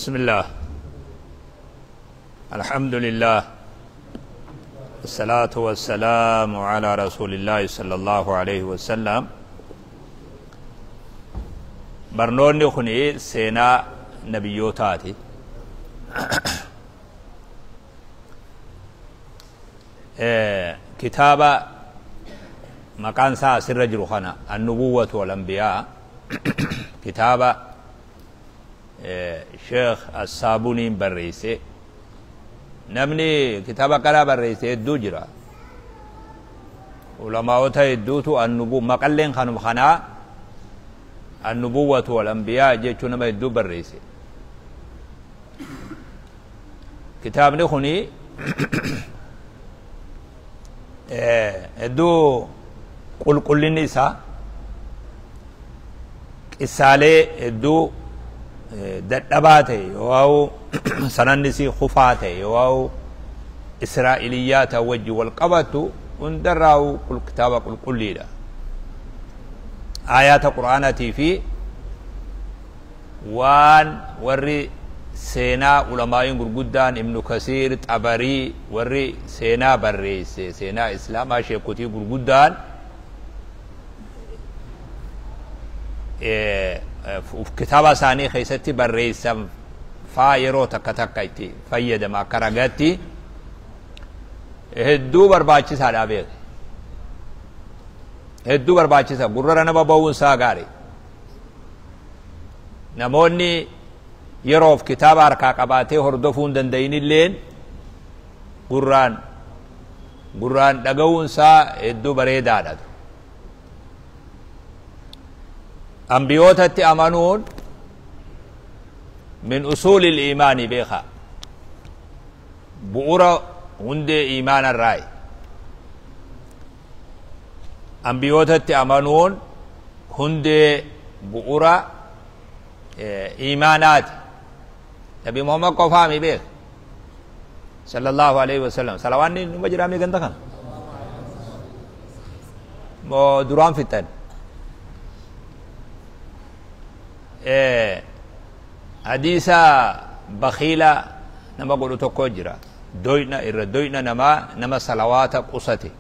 بسم الله، الحمد لله، الصلاة والسلام على رسول الله صلى الله عليه وسلم. Barnoonni kuni seenaa nabiyyootaati. Kitaaba maqaan isaa asirra jiru kana, Annubuwwatu wal Anbiyaa, kitaaba Sheekh Assaabuniin barreesse. Namni kitaaba akkanaa barreesse hedduu jira. Ulamaa'ota hedduutu annubu maqalleen kanuma kanaa Annubuwwatu wal Anbiyaa jechuu nama hedduu barreesse. Kitaabni kuni hedduu qulqullinni isaa, qissaalee hedduu dadhabaa ta'e yoo sananni isii kufaa ta'e yoo Israa'iliyyaata wajji wal qabatu hundarraa'u kitaaba qulqulliidha. Aayaata Qur'aanaatii fi waan warri seenaa ulamaa'iin gurguddaan Ibnu Kasiir, Xabarii, warri seenaa barreesse, seenaa Islaamaa sheekotii gurguddaan kitaaba isaanii keessatti barreessan faa yeroo takka takka itti fayyadama akka ragaatti hedduu barbaachisaadha beeke. Hedduu barbaachisa, gurrara nama ba'uun isaa gaarii. Namoonni yeroof kitaaba harkaa qabaatee hordofuu hin danda'in illeen gurraan dhaga'uun isaa hedduu bareedaadha. Ambiyootatti amanuun min usuulil iimaanii beekaa. Bu'uura hundee iimaanarraayi. Ambiyootatti amanuun hundee bu'uura iimaanaati. Nabi Muhammad qofaami beeka. Sallallahu alaihi wasallam. Salawaanni numa jiraamee ganda kana? Moo duraan fixan? Hadiisa bakhiila nama godhu tokko jira. Doyna irra doyna namaa nama salawaata qusate.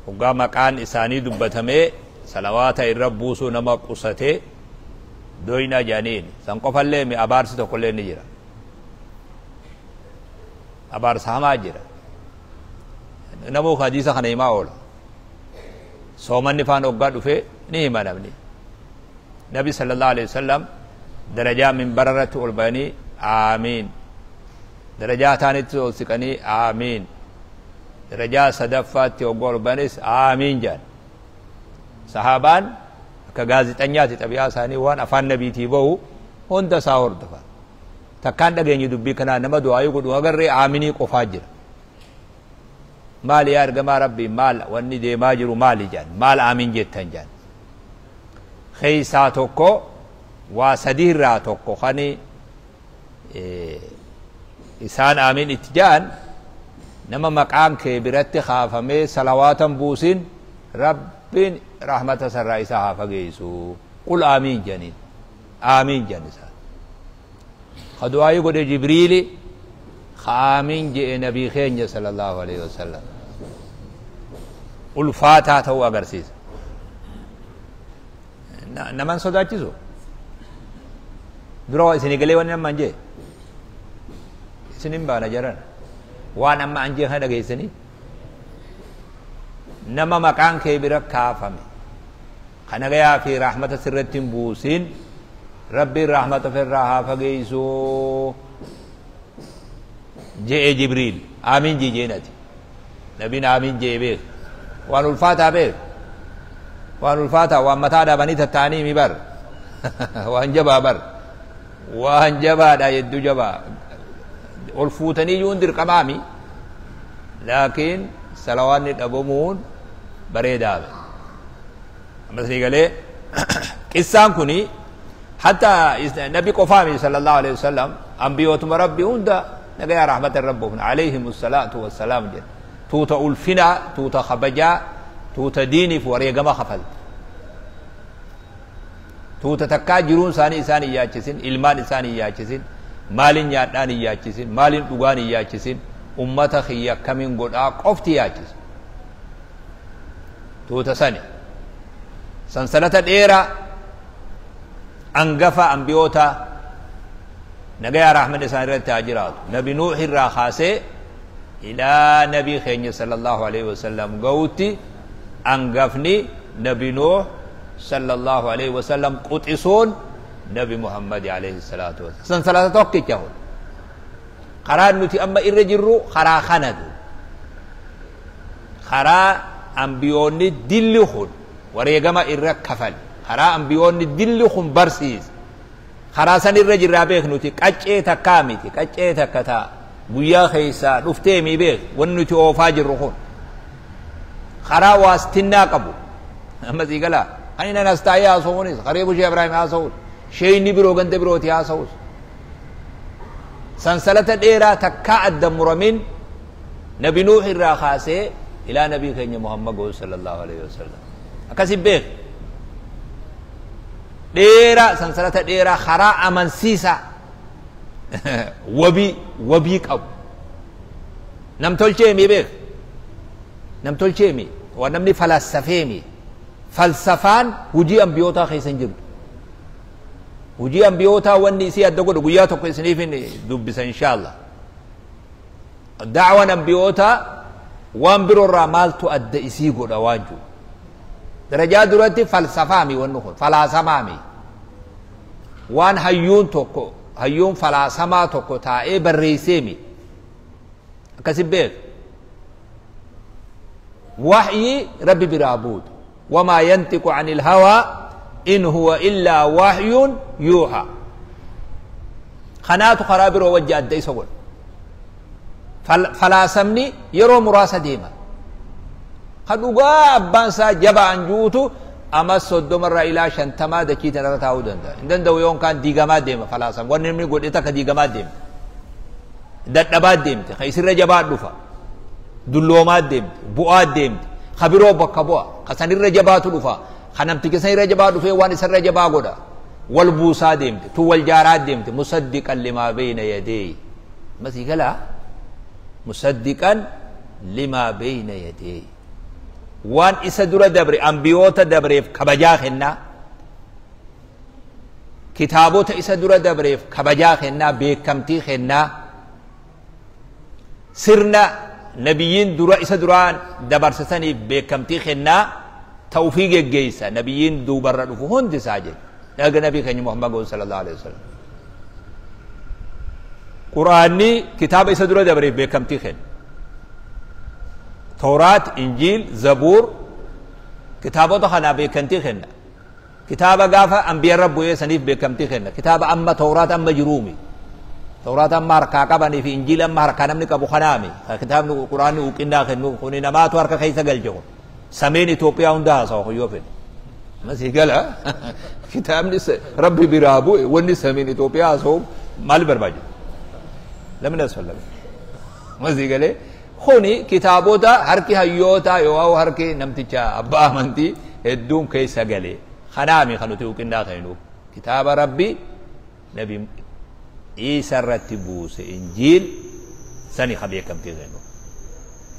Hoggaa maqaan isaanii dubbatamee salawaata irra buusuu nama qusate doyna jedhaniin. San qofallee mi abaarsi tokkollee ni jira. Abaarsa hamaa jira. Namuu hadiisa kana himaa oola. Soomanni faan hoggaa dhufe ni hima namni. Nabi sallallahu alaihi wasallam darajaa minbara irratti ol bayanii aamiin. Darajaa taanitti ol siqanii aamiin. Darajaa sadaffaatti hoggaa ol bayanis aamiin jedhan. Sahaabaan akka gaazixanyaati xabi'aa isaanii waan afaan nabiitii bahu hunda isaa hordofan. Takkaan dhageenye dubbii kanaa nama du'aayii godhu agarree aaminii qofaa jira. Maali yaa ergamaa Rabbii, maal wanni deemaa jiru maali jedhan, maal aamiin jettan jedhan. Keessaa tokko waa sadii irraa tokko kani isaan aamiin itti jedhan, nama maqaan kee biratti kaafamee salawaatan buusin Rabbiin rahmata sarraa isaa haa fageessu. Qul aamiin jedhaniin. Aamiin jedhan isaan. Ka du'aayii godhe Jibriili, ka aamiin jedhe nabii keenya sallallahu alaihi wasallam. Ulfaataa ta'uu agarsiisa. Naman sodaachisu? Dura isinii galee wanni amma hin jee? Isin hin baana jaran. Waan amma an jee kana dhageessanii? Nama maqaan kee bira kaafame ka nagayaa fi rahmata sirratti hin buusin Rabbiin rahmata ofirraa haa fageessu je'e Jibriil. Aamiin jee jeenati. Nabiin aamiin jee beek. Waan ulfaataa beek. Waan ulfaataa waan mataa dhaabanii tatta'anii mi bar. Waan jabaa bar. Waan jabaadha, hedduu jabaa. Ol fuutanii iyyuu hin dirqamaami. Laakiin salawaanni dhabamuun bareedaa. Ammas ni galee qissaan kuni hatta nabi qofaami sallallahu alaihi wasallam, ambiyootuma Rabbi hunda nagayaa rahmata rabbuufna alayhimu salaatu wassalaam jedha. Tuuta ulfinaa, tuuta kabajaa, tuuta diiniif wareegama kafalte. Tuuta takkaa jiruun isaanii isaan hin yaachisin, ilmaan isaan hin yaachisin, maaliin nyaadhaan hin yaachisin, maaliin dhugaan hin yaachisin, ummata kiyya akkamiin godhaa qofti yaachisa. Tuuta sani sansalata dheeraa angafa ambiyoota nagayaa rahman isaan irratti haa jiraatu, Nabi Nuux irraa kaasee ilaa Nabii keenya sallallahu alaihi wasallam ga'utti, angafni Nabi Nuux sallallahu alaihi wasallam, quxisuun Nabi Muhammad alaihi salaatu wasallam. Sansalata tokkicha kun karaa nuti amma irra jirru, karaa kanatu karaa ambiyoonni dilli kun wareegama irra kafale, karaa ambiyoonni dilli kun barsiise, karaa san irra jirraa. Beek, nuti qaccee takkaa miti, qaccee takka taa guyyaa keessaa dhuftee mi. Beek, wanni nuti oofaa jirru kun karaa waastinnaa qabu. Amma sii galaa? Ani nan as taa'ee haasa'uunis, kareebu Shee Ibraahim haasa'uus, sheeyni biroo ganda birooti haasa'uus, sansalata dheeraa takkaa adda muramin Nabi Nuux irraa kaasee ilaa Nabii keenya Muhammad sallallahu alaihi wasallam. Akkasi beek, dheeraa, sansalata dheeraa, karaa amansiisaa wabii qabu. Nam tolcheemi, beek, nam tolcheemi, waan namni falassafeemi. Falsafaan hujii ambiyootaa keessa hin jirtu. Hujii ambiyootaa wanni isii adda godhu guyyaa tokko isiniifin dubbisa inshaallah. Da'waan ambiyootaa waan biroorraa maaltu adda isii godha waan jiru. Darajaa duratti falsafaami, wanni kun falaasamaami, waan hayyuun tokko, hayyuun falaasamaa tokko taa'ee barreesseemi. Akkasi beek, waxyii Rabbi biraa buutu. وما ينطق عن الهوى إن هو إلا وحي يوحى. Kanaatu karaa biroo wajji adda isa godha. Falaasamni yeroo muraasa deema. Ka dhugaa abbaan isaa jabaan juutu ama 30rraa ilaa 50 dachii tanarra taa'uu danda'a hin danda'u. Yoon kaan diigamaa deema falaasam, wanni namni godhe takka diigamaa deema, dadhabaa deemte, ka isirra jabaa dhufa, dulloomaa deemte, bu'aa deemte, ka biroo bakka bu'a, ka sanirra jabaatu dhufa, ka namticha sanirra jabaa dhufee waan isarra jabaa godha, wal buusaa deemte, tu wal jaaraa deemte. مصدقا لما بين يديه. Masii galaa? مصدقا لما بين يديه, waan isa dura dabre, ambiyoota dabreef kabajaa kennaa, kitaabota isa dura dabreef kabajaa kennaa, beekamtii kennaa, sirna nabiyyiin dura isa duraan dabarsasaniif beekamtii kennaa, ta'ufii geggeessa nabiyyiin duubarra dhufu hundi isaa jedhe. Dhaga Nabii keenya Muhammad sallallahu alaihi wasallam. Quraanni kitaaba isa dura dabreef beekamtii kenna. Tawraat, Injiil, Zabuur, kitaabota kanaa beekamtii kenna. Kitaaba gaafa ambiyarra bu'ee saniif beekamtii kenna. Kitaaba amma Tawraat amma jiruumi, Tawraat amma harkaa qabanii fi Injiil amma harkaa namni qabu kanaami kitaabni Quraanni uqinnaa kennu kuni namaatu harka keessa galche. Kun sameen Itoophiyaa hunda haasawa kun yoo fedhe. Masii gala? Kitaabni Rabbi biraa bu'e wanni sameen Itoophiyaa haasa'u maal barbaachisa? Lamni asfallaga. Masii galee? Kuni kitaabota harki hayyootaa yoo harki namticha abbaa amantii hedduun keessa galee kanaami kan nuti uqinnaa kennuuf. Kitaaba Rabbi Nabi Iisa irratti buuse, Injiil sani ka beekamtii kennuuf.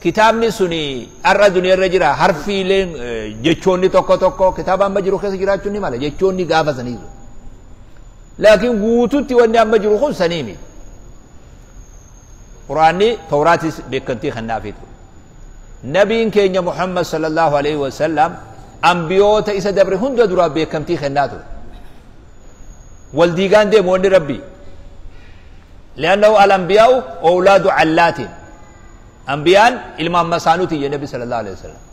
Kitaabni suni har'a duniyaa irra jira. Harfiileen, jechoonni tokko tokko kitaaba amma jiru keessa jiraachuun ni mala, jechoonni gaafa sanii sun. Laakiin guututti wanni amma jiru kun sanii miti. Quraanni Tawraatis beekamtii kennaafii ture. Nabiin keenya Muhammad sallallahu alaihi wasallam ambiyoota isa dabre hunda duraa beekamtii kennaa ture. Wal diigaan deemu wanni Rabbi. لأنه الأنبياء أولاد علات, أنبيان ilmaan masaanuuti jedhe Nabi sallallahu alaihi wasallam.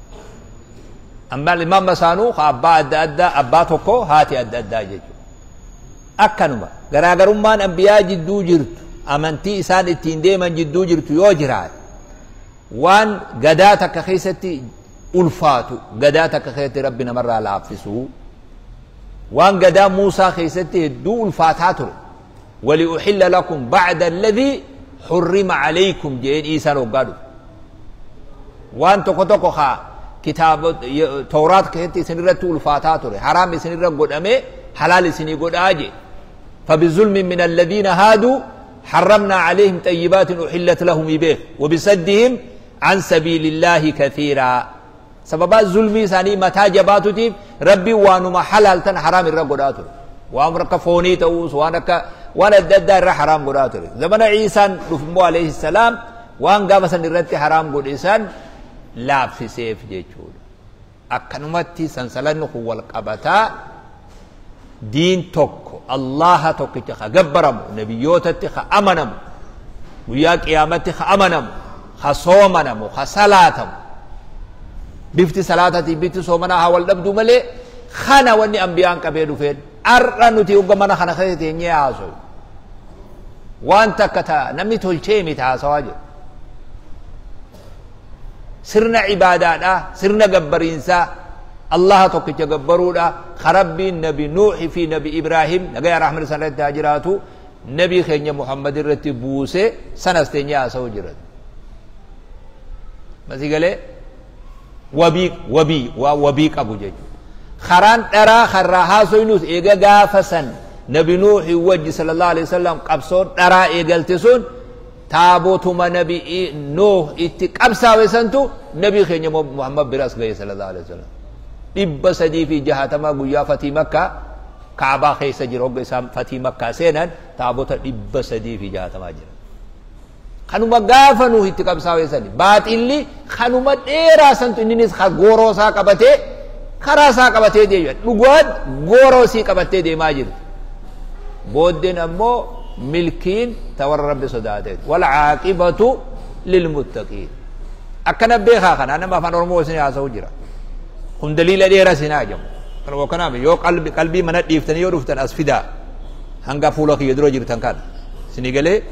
Amma ilmaan masaanuu ka abbaa adda addaa, abbaa tokko haati adda addaa jechuudha. Akkanuma garaagarummaan ambiyaa jidduu jirtu, amantii isaan ittiin deeman jidduu jirtu yoo jiraate, waan gadaa takka keessatti ulfaatu gadaa takka keessatti Rabbi namarraa laaffisuu. Waan gadaa Muusaa keessatti hedduu ulfaataa ture, ولأحل لكم بعض الذي حرم عليكم jeen Iisaan hoggaa dhufe, waan tokko tokko kaa kitaaba Tawraat keessatti isinirratti ulfaataa ture, haraam isinirra godhame, Halaal isinii godhaa je. فبظلم من الذين هادوا حرمنا عليهم طيبات أحلت لهم به وبصدهم عن سبيل الله كثيرا. سببا ظلمي ثاني متى جباتو تيب ربي وانما حلال تن حرام الرب وامرك فوني تاوس وانك وانا دد حرام قداتو. زمن عيسى رفمو عليه السلام وان قام سن الرت حرام قد إنسان لا في سيف جيتشول. أكنمتي سنسلن هو القبتا دين توك الله توك تخ جبرم نبيوت تخ أمنم ويا قيامت تخ أمنم خصومنم خصلاتم بفتي صلاتي بفتي صومنا حول دبدو ملي خنا وني أنبيان كبيرو فين أرنتي وجمنا خنا خذتي نيازو وانت كتا نمي تولشيمي تاسواجه سرنا عبادانا سرنا جبرينسا الله توك جبرونا خربي النبي نوح في نبي إبراهيم نجا رحمة سنة تاجراتو نبي خينيا محمد رتبوسه سنة استنيا سوجرت بس يقوله وبي وبي وبيك أبو جيج خران ترى خرها سوينوس إيجا جافسن نبي نوح وجه صلى الله عليه وسلم قبصون ترى إيجالتسون تابوتما نبي نوح اتقبسا وسنتو نبي خينيا محمد براس غي صلى الله عليه وسلم إبا سدي في جهاتما قويا فتي مكة كعبة خيسة جروب إسام فتي مكة سينا تابوتا إبا سدي في جهاتما جرى خنوما غافنو اتقبسا وسنتو بات اللي خنوما ديرا سنتو إنني غورو سا قبتي خرا سا قبتي دي لغواد غورو سي قبتي دي ماجر بودن أمو ملكين تور رب صداتين والعاقبة للمتقين. أكنا بيخا خنا أنا ما فان أرمو سني عسو جرا هم دليل ديرا سناجم كانوا كنا يو قلبي قلبي من ديفتني يو رفتن أسفدا هنگا فولا كي يدرو جرتن كان سنيجلي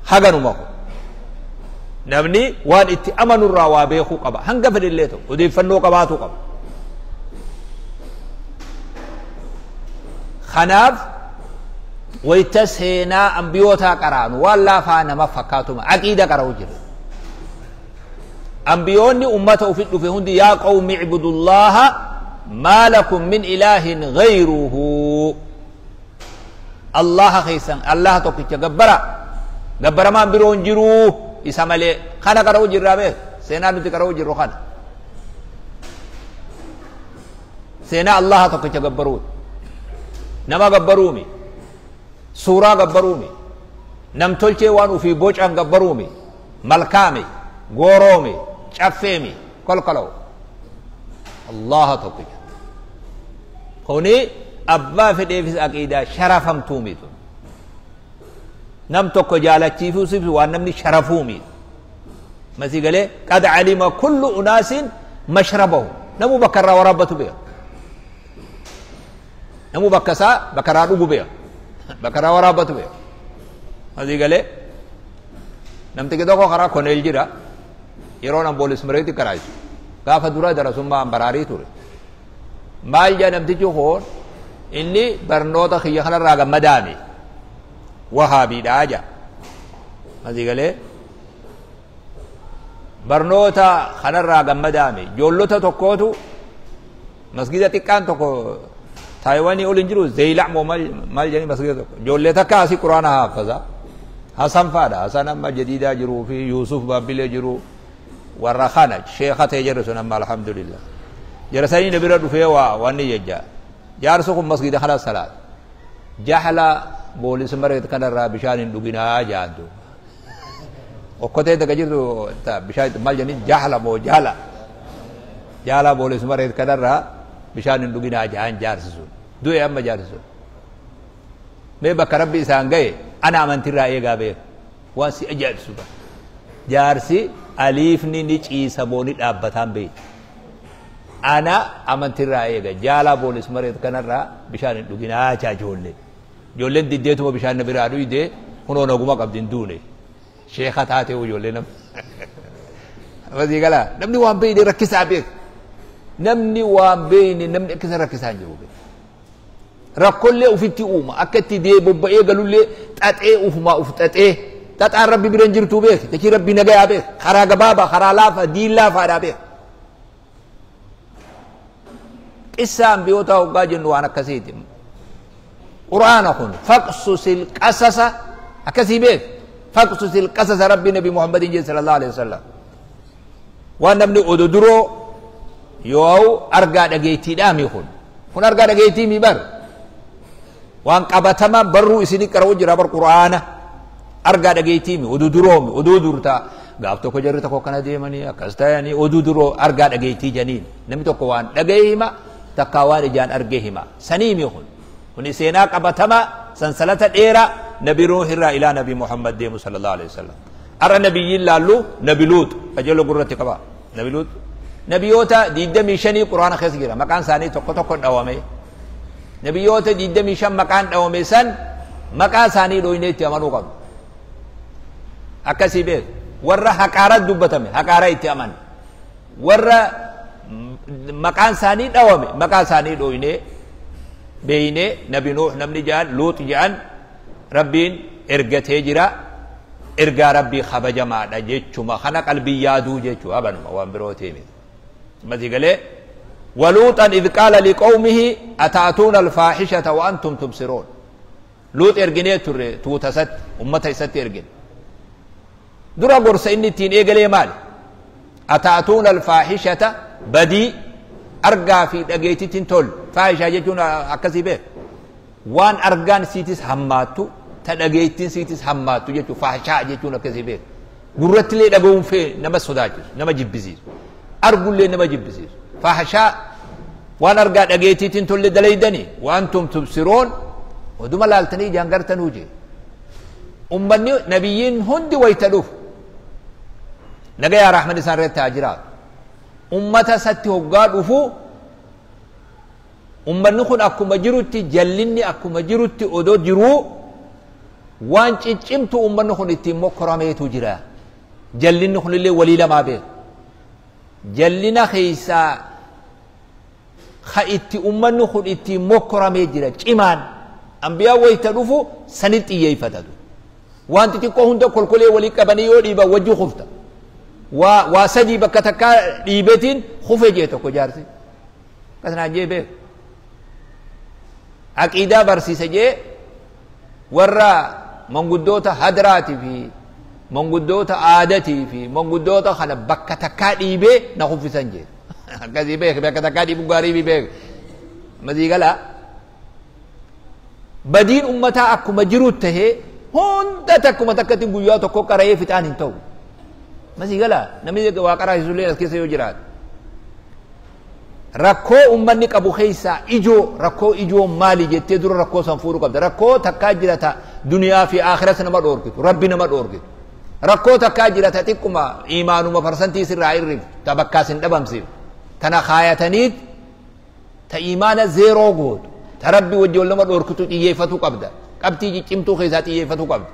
هاجنو ماكو نبني وان اتي أمن الروابي خو قبا هنگا فدليتو ودي فنو قباتو قبا خناف ويتسهنا أنبيوتا قران ولا فانا ما فكاتم عقيدة قراو جر أنبيوني أمته في في هندي يا قوم اعبدوا الله ما لكم من إله غيره الله خيسن الله توكي جبرا جبرا ما بيرون جرو إسمالي خانا قراو جر رابه سينا نتي قراو جر خانا سينا الله توكي جبرو نما جبرومي سورة جبرومي نمتلشي وانو في بوج أن جبرومي ملكامي غورومي شفيمي كل كلو الله توكي هوني أبا في ديفيس أكيدا شرفم تومي نم توكو جالتشي في سيف وانمني شرفومي مسيقلي قد علم كل أناس مشربه نمو بكرة وربته بيه نمو بكسا بكرة رقو بيه بكرة ورابته بيه مسيقلي نمتك دوكو خرا كونيل جرا يرون بوليس مريتي كرايس غافة دورا درسوما براري توري مال جا نمتجو خون إني برنوتا خيا خلا راغا مدامي وهابي داجا مسيقلي برنوتا خلا راغا مدامي جولوتا توكوتو مسجد تكان توكو تايواني أولنجرو زيلع مو مال جاني مسجد توكو جولتا كاسي قرآن حافظا حسن فادا حسن أما جديدة جرو في يوسف بابلي جرو والرخانة شيخة جرسون أما الحمد لله جرساني نبرة فيوا واني يجا جارسكم مسجد خلاص صلاة جحلا بوليس مرة كان الرابشان دوبنا جاندو وكتة تكجرو تا بشاي مال جاني جحلا مو جحلا جحلا بوليس مرة كان الرابشان دوبنا جان جارسون دوي أما جارسون ما بكربي سانجي أنا من ترى إيجابي واسي أجالسوا جارسي أليفني نجي سبوني أبتان بي أنا أمن ترى إيجا جالا بوليس مريض كنرا بشان لقينا أجا جولي جولي ديتو بشان نبرادو يدي هنو نقوم قبضين دوني شيخة تاتي وجولي نم بس يقلا نمني وان بيني ركز عبيك نمني وان بيني نمني كسر ركز عن جوبي ركل وفي أوما أكتي دي ببا إيه قالوا لي تأت إيه وفما وفتأت إيه تأت عن ربي برنجر توبيك تكي ربي نجا بيك خرا بابا خرا لافا دين لافا رابيك إسام بيوتا وقاجن وانا كسيتم Qur'aana kun faqsusil qasasa akkasii beek. Faqsusil qasasa Rabbi Nabi Muhammadin jee sallallahu alaihi wasallam. Waan namni odu duroo yoo argaa dhageettiidhaami kun. Kun argaa dhageettii mi bar. Waan qabatama barruu isinii qara'u jira bar Qur'aana. Argaa dhageettii mi oduu duroomi oduu durtaa. Gaaf tokko jarri tokko akkana deemanii akkas ta'anii oduu duroo argaa dhageettii janiin. Namni tokko waan dhaga'e hima takkaa waan ijaan argee hima. Sanii mi kun. Kuni seenaa qabatama sansalata dheeraa Nabi Nuuh irraa ilaa Nabi Muhammad deemu sallallahu alaihi wasallam. Har'a nabiyyiin laallu Nabi Luut qajeeloo gurratti qaba. Nabi Luut nabiyoota 25 Quraana keessa jira. Maqaan isaanii tokko tokko dhawame. Nabiyoota 25 maqaan dhawame san maqaa isaanii dhooynee itti amanuu qabnu. Akkasii beeku. Warra haqaara dubbatame haqaara itti aman. Warra maqaan isaanii dhawame maqaa isaanii dhooynee beeynee Nabi Nuuh namni jedhan Luut jedhan Rabbiin ergatee jira. Ergaa Rabbii kabajamaadha jechuma kana qalbii yaaduu jechuu abanuma waan biroo ta'e. Mati galee waluuxan idh qaala liqawmihi ataatuuna alfaaxishata wa antum tubsiruun. Luut erginee turre tuuta isatti ummata isatti ergine. Dura gorsa inni ittiin eegalee maali? Ataatuuna alfaaxishata badii argaa fi dhageettitti hin tolle. Faahishaa jechuun akkasii beek. Waan argaan siitis hammaattu ta dhageettiin siitis hammaattu jechuun faahishaa jechuun akkasii beek. Gurrattillee dhaga'uun fee nama sodaachisu nama jibbisiisu. Argullee nama jibbisiisu. Faahishaa waan argaa dhageettiitti hin tolle dalaydanii waan tubsiroon oduma laaltanii ijaan gartanuu jee. Ummanni nabiyyiin hundi wayita dhufu. Nagayaa rahman isaan irratti haa jiraatu. Ummata isatti hoggaa dhufu ummanni kun akkuma jirutti jallinni akkuma jirutti odoo jiruu waan ciccimtu ummanni kun ittiin mokkorameetu jira. Jallinni kunillee walii lamaa beeku. Jallina keessaa ka itti ummanni kun ittiin mokkoramee jira cimaan ambiyaa wayita dhufu sanitti xiyyeeffatatu. Waan xixiqqoo hunda kolkolee walii qabanii yoo dhiiban wajji kufta. Waa sadii bakka takkaa dhiibetiin kufe jee tokko jaarsi. Akkasuma jee beeku. Aqiidaa barsiisa jee warra manguddoota hadraatii fi manguddoota aadatii fi manguddoota kana bakka takkaa dhiibee na kuffisan jee. Akkasii beek bakka takkaa dhiibu gaarii beek. Masii galaa. Badiin ummataa akkuma jiru tahee hunda takkuma takkatti guyyaa tokko qara'ee fixaan hin ta'u. Masii galaa namni waa qaraasisullee as keessa yoo jiraatu. Rakkoo ummanni qabu keessaa ijoo rakkoo ijoo maali jettee dura rakkoo san fuudhuu qabda. Rakkoo takkaa jirata duniyaa fi akhiras nama dhoorkitu rabbi nama dhoorkitu. Rakkoo takkaa jirata xiqquma imaanuma parsantii sirraa hirriftu ta bakkaas hin dhabamsiiftu. Tana kaayataniit ta imaana zeeroo gootu ta rabbi wajji wal nama dhoorkitu xiyyeeffatuu qabda. Qabxii ciccimtuu keessaa xiyyeeffatuu qabda.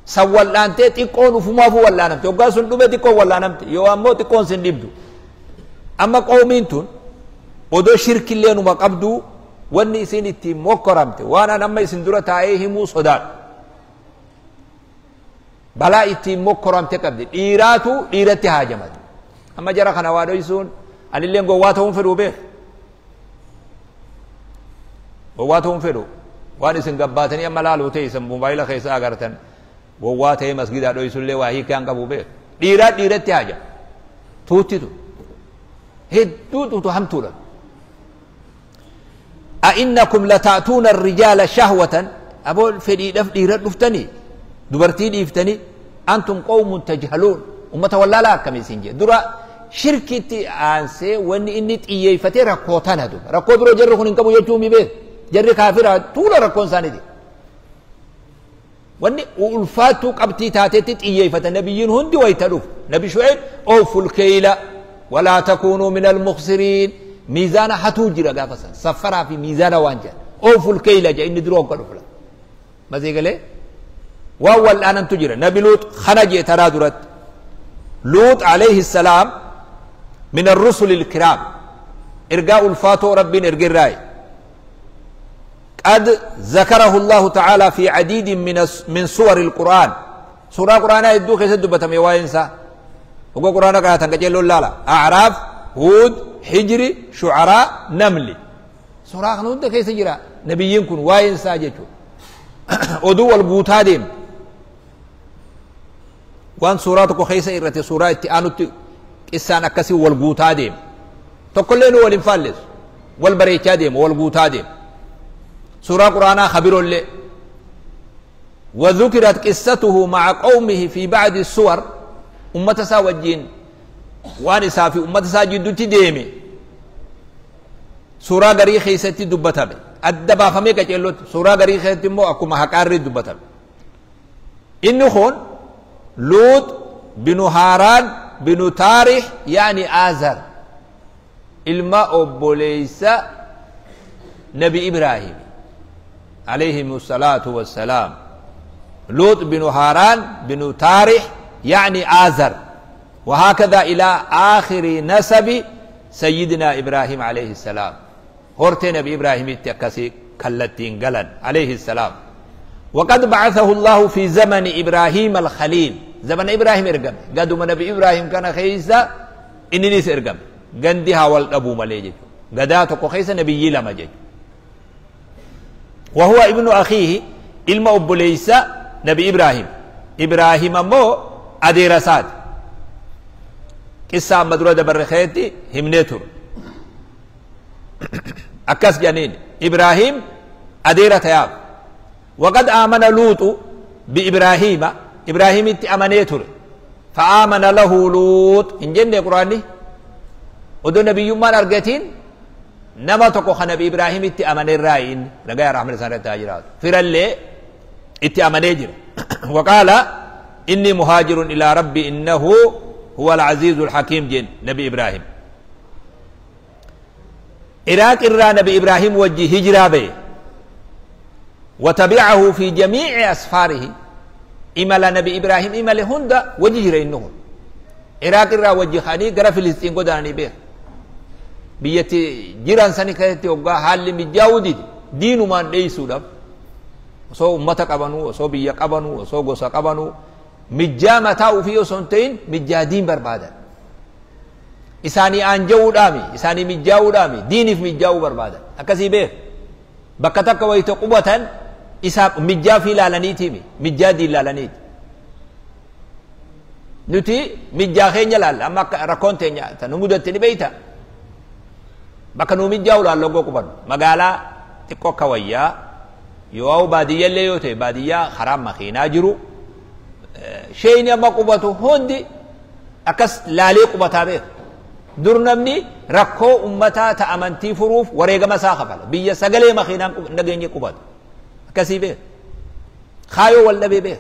San wal'aantee xiqqoon ufumaafuu wal'aanamte. Hoggaa sun dhume xiqqoon wal'aanamte. Yoo ammoo xiqqoon sin dhibdu. Amma qoomiin tun odoo shirkillee numa qabdu wanni isin ittiin mokkoramte waan an amma isin dura taa'ee himuu sodaadhu. Balaa ittiin mokkoramte qabdi. Dhiiraatu dhiiratti haajamate. Amma jara kana waa dhoysuun anilleen gowwaa ta'uun fedhuu beek. Gowwaa ta'uun fedhu. Waan isin gabbaatanii amma laaluu ta'e isin moobaayila keessa agartan gowwaa ta'ee masgidaa dhoysullee waa hiikaan qabu beek. Dhiiraa dhiiratti haajama. Tuuttitu. Hedduu tuutu hamtuudha. أئنكم لتأتون الرجال شهوة أبو فدي دف ديرت دفتني دبرتي ديفتني أنتم قوم تجهلون أمة ولا لا كم يسنجي درا شركتي أنسي وإن إني تيجي ركوتنا دو ركوت برو جرخون إنكم يجومي بيت جر كافرة طول ركون ساندي وإن ألفاتو قبتي تاتي تيجي النبيين هندي ويتلوف نبي شعيب أوفوا الكيل ولا تكونوا من المخسرين ميزان حتوجر قافصا صفرها في ميزان وانجا أوفوا الكيل جا إني دروك قالوا فلا ما زي قال وأول الآن تجرى نبي لوط خنج ترادرت لوط عليه السلام من الرسل الكرام إرجاء الفاتو ربين إرجاء الراي قد ذكره الله تعالى في عديد من سور القرآن سورة القرآن يدوك يسدو بتمي وينسى وقال قرآن قرأت لا لا أعراف هود حجري شعراء نملي Suuraa kana hunda keessa jira nabiyyiin kun waa'een isaa jechuudha. Oduu wal guutaa deema. Waan suuraa tokko keessa irratti suuraa itti aanutti qissaan akkasii wal guutaa deema. Tokkollee nu wal hin faalleessu. Wal bareechaa deema, wal guutaa deema. Suuraa Quraanaa kabirollee. وذكرت قصته مع قومه في بعض السور أمة سا وجين وان في أمة سا جدتي ديمي سورة غري خيستي دبتame adda baafamee qaceellotti suuraa garii keessatti immoo akkuma haqaarri dubbatame. Inni kun Luut binu Haaraan binu Taarih yaani Aazar ilma obboleeysa Nabi Ibraahim alayhimu salaatu wassalaam. Luut binu Haaraan binu Taarih yaani Aazar وهكذا إلى آخر نسب سيدنا إبراهيم عليه السلام. هورتي نبي إبراهيم التكسي كالتين قلن عليه السلام. وقد بعثه الله في زمن إبراهيم الخليل. زمن إبراهيم إرقم قدم نبي إبراهيم كان خيسا إننيس إرقم قندها والأبو مليجي قداتك خيسا نبي لما جي. وهو ابن أخيه إلما أبو ليس نبي إبراهيم. إبراهيم مو أديرسات قصة مدرة دبرخيتي همنيتر أكاس جنين إبراهيم أديرة تياب. وقد آمن لوط بإبراهيم. إبراهيم أمنيتر فآمن له لوط. إن جنة قرآني ودو نبي يمان أرقتين نما تقو نبي إبراهيم أمن الرائن لقايا رحمة سنة تاجرات فرالي أمنيجر. وقال إني مهاجر إلى ربي إنه هو العزيز الحكيم. جن نبي إبراهيم عراق الرا نبي إبراهيم وجه هجرة به وتبعه في جميع أسفاره. إمال نبي إبراهيم إمال هندا وجه إنه عراق الرا وجه خاني قرا فلسطين قداني به بيتي جيران سني كهتي وقا حال مجاودي دينو ما ليسوا دم وصو أمتك أبنو وصو بيك أبنو وصو قصك أبنو مجا متاو فيه سنتين مجادين بربادا إساني أنجو دامي إساني مجاو دامي ديني في مجاو بربادا أكسي به بكتك ويتقوة إسا مجا في لالنيتي مي مجا دي لالنيت نتي مجا خين لال أما ركون تنيا تنمودة تنبيتا بكنو مجاو لالوغو كبر مقالا تكو كويا يواو بادية اللي يوتي بادية خرام مخينا جرو شيء أما قبته هندي أكس لالي قبتها به درنمني ركو أمتا تأمنتي فروف وريق مساخة بيا سقلي مخينا نجيني قبت كسي به خايو ولا به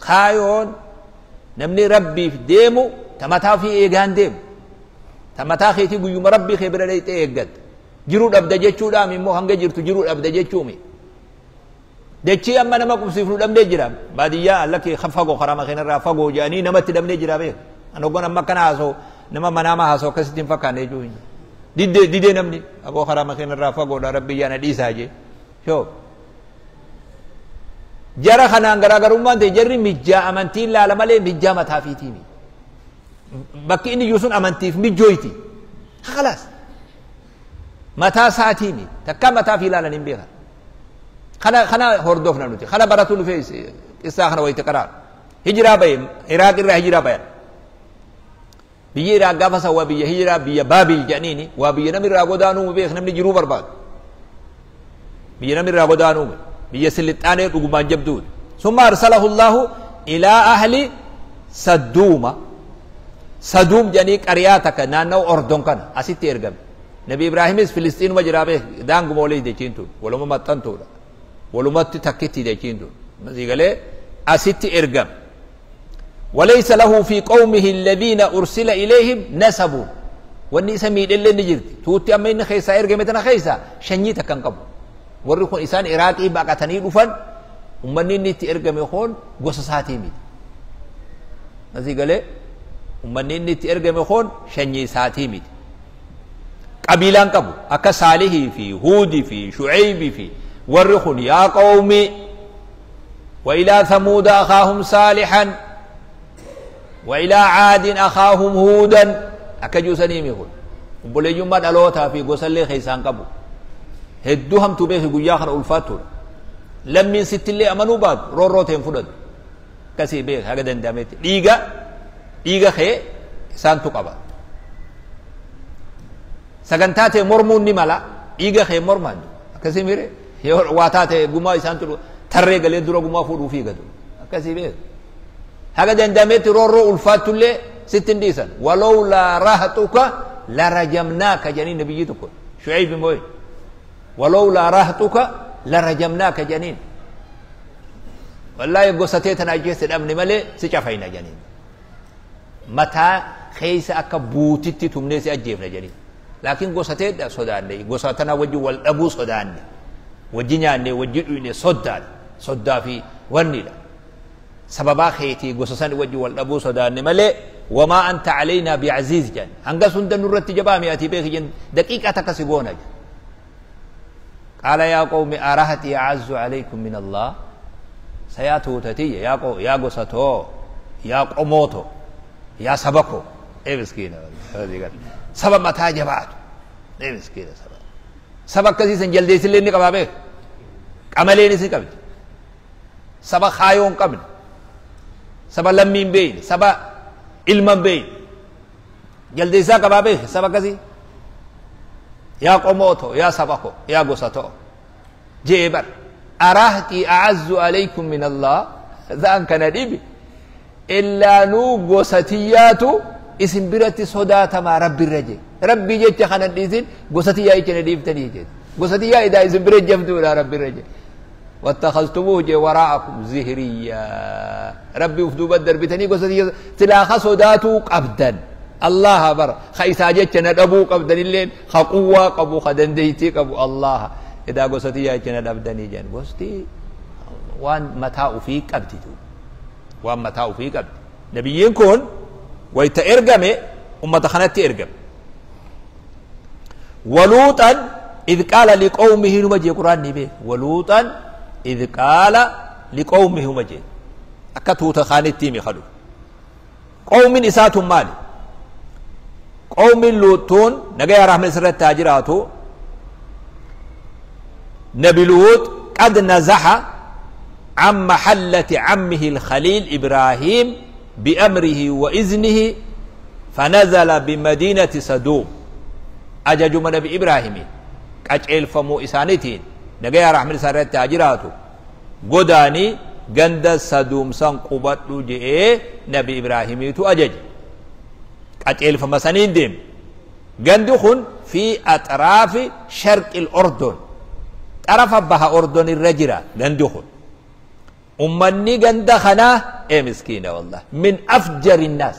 خايون نمني ربي في ديمو تمتا في إيغان ديم تمتا خيتي قيوم ربي خبر ليت إيغاد جرود أبدا جيتشو دامي مو هنگا جرتو جرود أبدا جيتشومي دچي أما نما قبسي فلو دمني جرا بادية لكي خفقو خرام خينا رافقو جاني نمت دمني جرا به أنا قلنا ما كان هاسو نما مناما هاسو كستين فكان يجوين ديد ديد نمني أبو خرام خينا رافقو دا ربي جانا دي ساجي شوف جرا خنان غرا غرومان تي جري مجا أمانتين لا لمالي مجا متافيتيني بكي إني يوسون أمانتيف مجويتي خلاص متى ساعتيني تكا متى في لا لنبيها خنا خنا هردوفنا نوتي خنا براتو في قصة خنا ويتقرار هجرة بين عراق الرا هجرة بين بيجي عراق قفصة وبيجي هجرة بيجي بابل جانيني وبيجي نمر راغودانو بيخ نمني جرو برباد بيجي نمر راغودانو بيجي سلطانه رغمان جبدود. ثم أرسله الله إلى أهل سدوم. سدوم جاني قرياتك نانو أردن كان أسيت إرقم نبي إبراهيم فلسطين وجرابه دانغ مولي ديچينتو ولما متنتو ولما تكتي ديچينتو مزيغله أسيت إرقم. وليس له في قومه الذين أرسل إليهم نسب واني سميد اللي نجرت توتي أما إن خيسا إرقمتنا خيسا شنيتا كان قبو ورخون إسان إراقي باقتني رفن ومني نتي إرقم يخون قصصاتي ميد مزيغله ومني نتي إرقم يخون شني ساتي ميد قبيلان قبو أكا صالحي في هودي في شعيب في ورخون يا قومي وإلى ثمود أخاهم صالحا وإلى عاد أخاهم هودا أكجو سنيم يقول Obboleeyyummaa dhalootaa fi gosallee keessaan qabu. Hedduu hamtuu beeki guyyaa kana ulfaattuudha. Lammiin sittillee amanuu baatu roorroo ta'een fudhatu. Akkasii beeki haga danda'ametti. Dhiiga dhiiga kee isaantu qaba. Sagantaa ta'e mormuun ni mala dhiiga kee mormaan akkasii mire yoo waa taate gumaa isaantu tarree galee dura gumaa fuudhuu fiigatu akkasii beeki. Haga danda'ametti roorroo ulfaattullee sitti hin dhiisan. Walowlaa rahatuka larajamnaaka jedhanii nabiyyi tokko Shu'ayb mooye. Walowlaa rahatuka larajamnaaka jedhaniin. Wallaahi gosa tee tana ajjeesse dhabne malee si cafayna jedhaniin. Mataa keessa akka buutitti tumnee si ajjeefna jedhaniin. Laakiin gosa tee sodaanne gosa tana wajji wal dhabuu sodaanne. Wajji nyaanne wajji dhuyne soddaadha. Soddaa fi wannidha. Sababaa keetii gosa san wajji wal dhabuu sodaanne malee wamaa anta calaynaa bicaziiz jedhan. Hanga sunda nurratti jabaame ati beeki jedhan daqiiqaa takka si goona jedhan. Qaala yaa qawmi arahati acazzu calaykum min Allah. Sayaa tuutatiyya yaa qo yaa gosatoo yaa qomootoo yaa saba koo. Ee miskiina saba mataa jabaatu. Ee miskiina saba. Saba akkasii san jaldeessillee ni qabaa beek. Qamaleenis ni qabdi. Saba kaayoo hin qabne. Saba lammii hin beekne. Saba ilma hin beekne. Jaldeessaa qabaa beek saba akkasii. Yaa qomootoo yaa saba koo yaa gosatoo. Jee bar. Arahtii a'azzu alaykum min Allah. Za'an kana dhibi. Illaa nuu gosatiyyaatu isin biratti sodaatamaa Rabbi irra jee. Rabbii jecha kana dhiisin gosatiyyaa jecha na dhiiftanii jee. Gosatiyyaa idaa isin bira jabduudha Rabbi irra jee. واتخذتموه جي وراءكم زهريا. ربي وفدو بدر بتني قصتي سلاخ صداتو قبدا. الله بر خيسا جتنا دبو قبدا اللين خقوة قبو خدنديتي قبو الله إذا قصتي جتنا دبدني جن قصتي وان متاع في قبدتو وان متاع في قبد نبيين كون ويتأرجمه أمة خانت تأرجم. ولوطا إذ قال لقومه نمجي قرآن نبي ولوطا إذ قال لقومه مجي أكتو تخاني تيمي خلو قوم إساتهم مالي قوم لوطون نجا رحمة سر التاجراتو نبي لوط قد نزح عن محلة عمه الخليل إبراهيم بأمره وإذنه فنزل بمدينة سدوم. أجاجم نبي إبراهيم قجل فمو إسانتين نجا رحمة سر التاجراتو قداني ganda saduumsan qubadhu je'ee nabi Ibraahimiitu ajaje. Qaceelfama saniin deeme. Gandi kun fi axraafi sharqil Ordon. Xarafa baha Ordon irra jira gandi kun. Ummanni ganda kanaa ee miskiina wallah min afjari nnaas.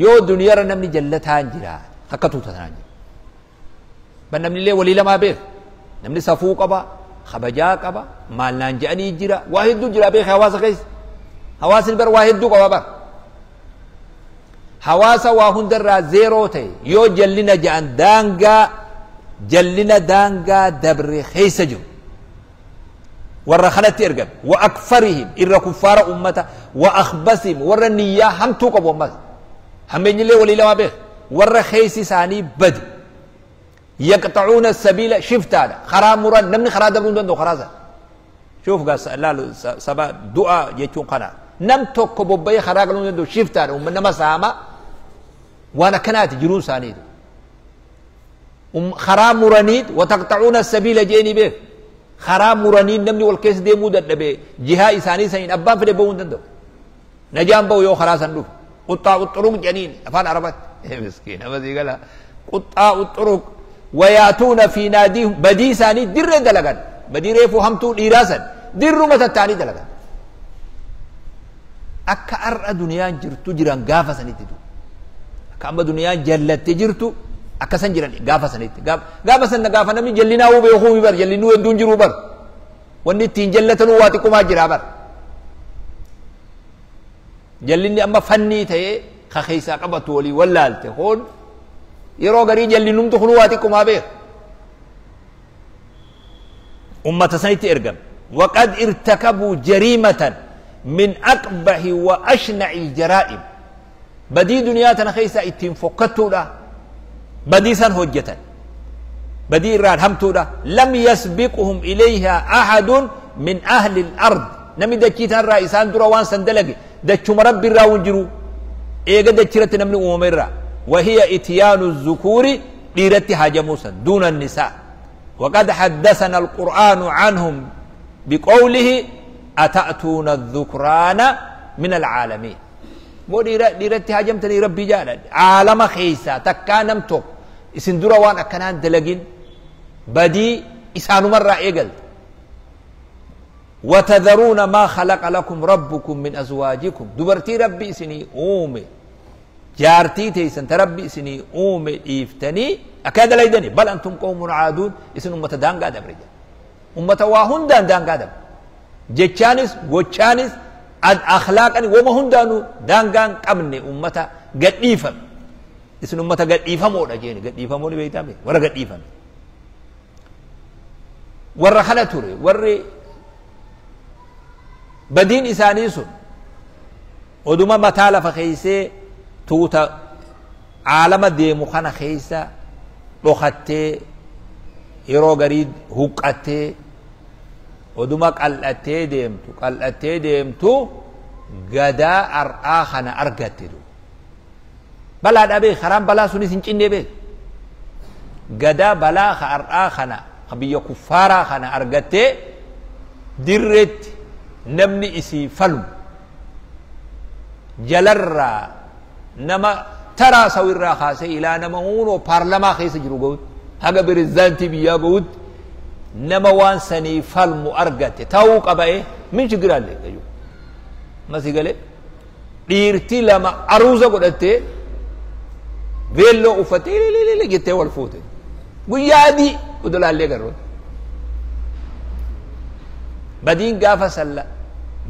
Yoo duniyarra namni jallataan jira akka tuuta tanaan jira. Ban namni illee walii lamaa beeka. Namni safuu qaba, kabajaa qaba, maal naan je'anii jira, waa hedduu jira beeka hawaasa keessa. Hawaasni bar waa hedduu qaba bar. Hawaasa waa hundarraa zeeroo ta'e yoo jallina je'an daangaa jallina daangaa dabre keessa jiru. Warra kanatti ergame wa akfarihim irra kuffaara ummata wa akhbasihim warra niyyaa hamtuu qabu ammas. Hammeenyillee walii lamaa beeka. Warra keessi isaanii badi. يقطعون السبيل شفتانا خرا مران نمني خرا دبرون دندو خرازا شوف قاس لا سبا دعاء يجون قنا نم توك بوبي خرا قالون دندو شفتانا ومن ما ساما وانا كنات جرون سانيد خرا مرانيد وتقطعون السبيل جيني به خرا مرانيد نمني والكيس دي مودة دبي جهة إساني سين أبان في دبون دندو نجام بو يو خرا سندو قطع الطرق جنين أفان عربت مسكين أما زي قالها قطع الطرق وياتون في ناديهم بدي ساني در دلغان بدي ريفو همتو ديراسا در متتاني دلغان اكا ار دنيا جرتو جيران غافا سنيتي دو اكا اما دنيا جلت جرتو اكا سن جيران غافا سنيتي غافا سن غافا نمي جلينا و بيخو بر جلينو دون جرو بر وني تين جلتنو واتي كما جرا بر جليني اما فني تي خخيسا قبتو ولي ولالته هون yeroo garii jallinumtu kun waa xiqqumaa beeka. Ummata sanitti ergame. Waqad irtakabuu jariimatan min aqbahi wa ashna'i ljaraa'im. Badii duniyaa tana keessa ittiin fokkattuudha. Badii san hojjetan. Badii irraan hamtuudha. Lam yasbiquhum ilayhaa ahadun min ahli al-ard. Namni dachii tanarraa isaan dura waan san dalage dachuma rabbi irraa hin jiru. Eega dachiratti namni uumame irraa. Wahiya ityaanu zukuuri dhiiratti haajamuu san duuna nisaa. وقد حدثنا القرآن عنهم بقوله أتأتون الذكران من العالمين. مو ديرتي هاجمتني ربي جالا عالم خيسا تكانم توك isin dura waan akkanaan dalagin badii isaanumarraa eegalte. وتذرون ما خلق لكم ربكم من أزواجكم. دبرتي ربي إسني أومي جارتي تيسن تربي إسني أومي إفتني أكاد ليدني بل أنتم قوم عادون. إسن أمة دان قادم رجال أمة واهن دان دان قادم جتشانس وتشانس أخلاقني وما هن دانو دان قان قبني أمة قد إيفم إسن أمة قد إيفمو رجيني قد إيفمو لبيتامي ورا قد إيفم ورا خلتوري وري بدين إسانيسون ودوما متالا فخيسي توتا عالم ديمو خانا خيسا لوخاتي يرو غريد هوكاتي ودوما قلأتي ديمتو قلأتي ديمتو غدا أرآخنا أرغتي دو بلا دابي خرام بلا سوني سنچين بي غدا بلا أرآخنا خبيا كفارا خانا أرغتي درت نمني إسي فلم جلرا نما ترى سويرا خاسي إلى نما هونو بارلما خيس جرو قوت هاقا برزانتي بيا قوت نما وان سني فلم أرغتي تاوق أبا من شقران لك أيو ما سيقالي ديرتي لما أروزا قدتي فيلو أفتي لي لي لي جتي والفوتي قيادي ودلال لك الرد بدين قافة سلا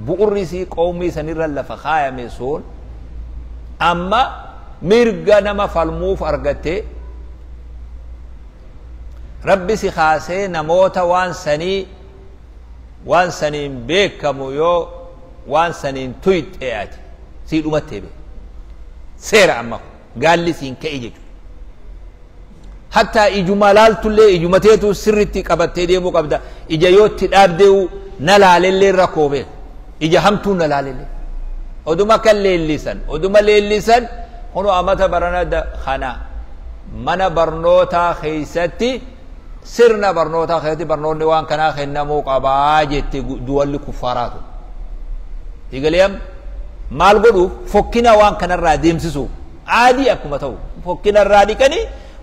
بؤرسي قومي سنرى لفخايا ميسون أما مرقا نما فالموف أرغتي ربي سخاسي نموت وان سني وان سنين بيكمو يو وان سنين تويت اياتي سيد أمتي بي سير عمك قال لي سين كأيجي حتى إجمالال تلي إجمتيتو سرتي قبتي ديمو قبدا إجايوتي دابديو نلالي ركوبه إجا همتو نلالي ودوما كان ليلسن ودوما ليلسن هنو أمتا برنا دا خنا من برنوتا خيستي سرنا برنوتا خيستي برنوني وان كنا خنمو قباجت دول كفاراتو يقول مال قدو فكنا وان كنا راديم سسو عادي أكما تو فكنا الرادي كني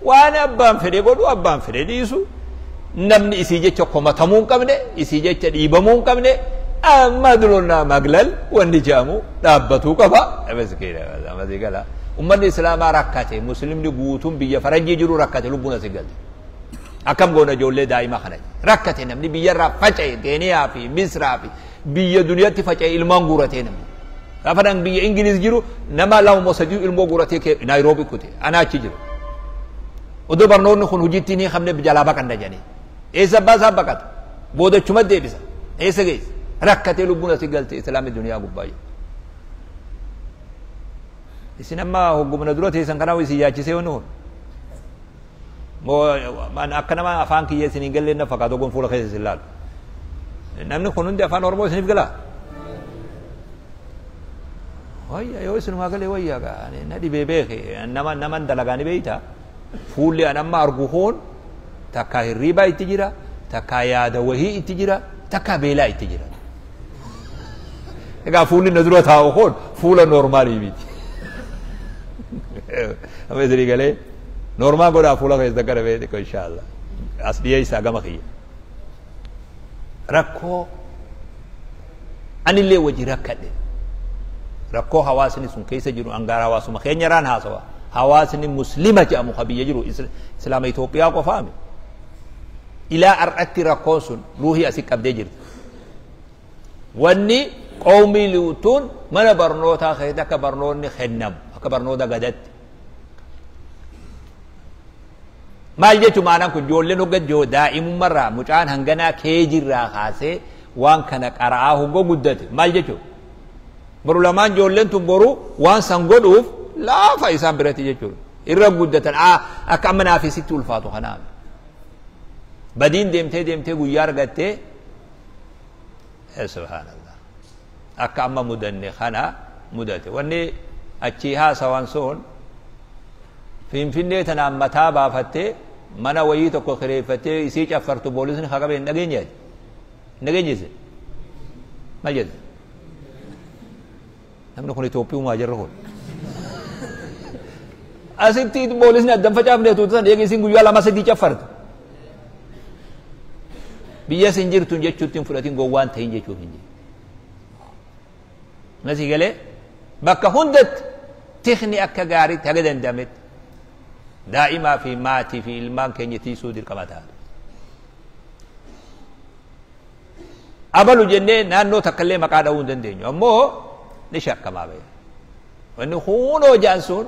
وانا أبان فري قدو أبان فري ديسو namni isii jecha komatamuu hin qabne isii jecha dhiibamuu hin qabne amma duloonnaa maglal wanni jedhamu dhaabbatuu qaba. Ummanni islaamaa rakkate muslimni guutuun biyya faranjii jiru rakkate lubbuun asii galte. Akkam goona ijoollee daa'ima kana rakkate namni biyyarraa faca'e Keeniyaa fi Misraa fi biyya duniyaatti faca'e ilmaan guuratee namni. Gaafa nan biyya Ingiliz jiru nama lama moo sadii ilmoo guuratee Naayiroobii kute anaa achi jiru. Odoo barnoonni kun hojiitti ni qabne jalaa baqanna jedhanii. Eessa abbaa isaa baqata boodachuma deebisa eessa geessa rakkatee lubbuun asii galte islaamni duniyaa gubbaa jiru. Isin amma hoggumna dura teessan kanaaf isin yaachisee wanni kun moo akka nama afaan kiyya isin hin galleen na fakkaatu gon fuula keessa isin laalu. Namni kun hundi afaan Oromoo isiniif galaa? Wayya yoo isinumaa galee wayya na dhibee beeke nama naman dalagaa ni beeyta fuulli an amma argu kun takka hirriibaa itti jira takka yaada wahii itti jira takka beelaa itti jira. Egaa fuulli na dura taa'u kun fuula noormaalii miti. Amma isinii galee noormaal godhaa fuula keessa gara bee xiqqoo inshaallah as dhiyeessaa gama kiyya. Rakkoo anillee wajji rakkadhe rakkoo hawaasni sun keessa jiru angaara hawaasuma keenyaraan haasawa hawaasni muslima jedhamu ka biyya jiru islaama Itoophiyaa qofaami. Ilaa har'atti rakkoon sun ruuhii asii qabdee jirti. Wanni qawmii luutuun mana barnootaa keessatti akka barnoonni kennamu akka barnoota gadatti. Maal jechuun maanaan kun ijoolleen hogga daa'imummarraa mucaan hanganaa keejirraa kaasee waan kana qara'aa hogga guddate maal jechuun? Boru lamaan ijoolleen tun boru waan san godhuuf laafa isaan biratti jechuudha. Irra guddatan akka amma naaf isitti ulfaatu kanaaf. Badiin deemtee deemtee guyyaa argattee, subhaanallah, akka amma mudanne kana mudate. Wanni achii haasawan sun Finfinnee tanaan mataa baafattee mana wayii tokko kireeffattee isii caffartu poolisni haa qabee hin dhageenyeeti. Hin dhageenyise. Maal jette? Namni kun Itoophiyumaa jirra kun. Asitti poolisni addan facaafne tuutan eegi isiin guyyaa lama sadii caffarte. Biyya isin jirtun jechuutti hin fudhatin, gowwaan ta'in jechuuf hin jiru. Masii galee bakka hundatti tikni akka gaariitti haga danda'ametti daa'imaa fi maatii fi ilmaan keenya tiisuu dirqama ta'a. Abalu jennee naannoo takka illee maqaa dha'uu hin dandeenyu, ammoo ni shakkamaa ba'e. Wanni kunoo ja'an sun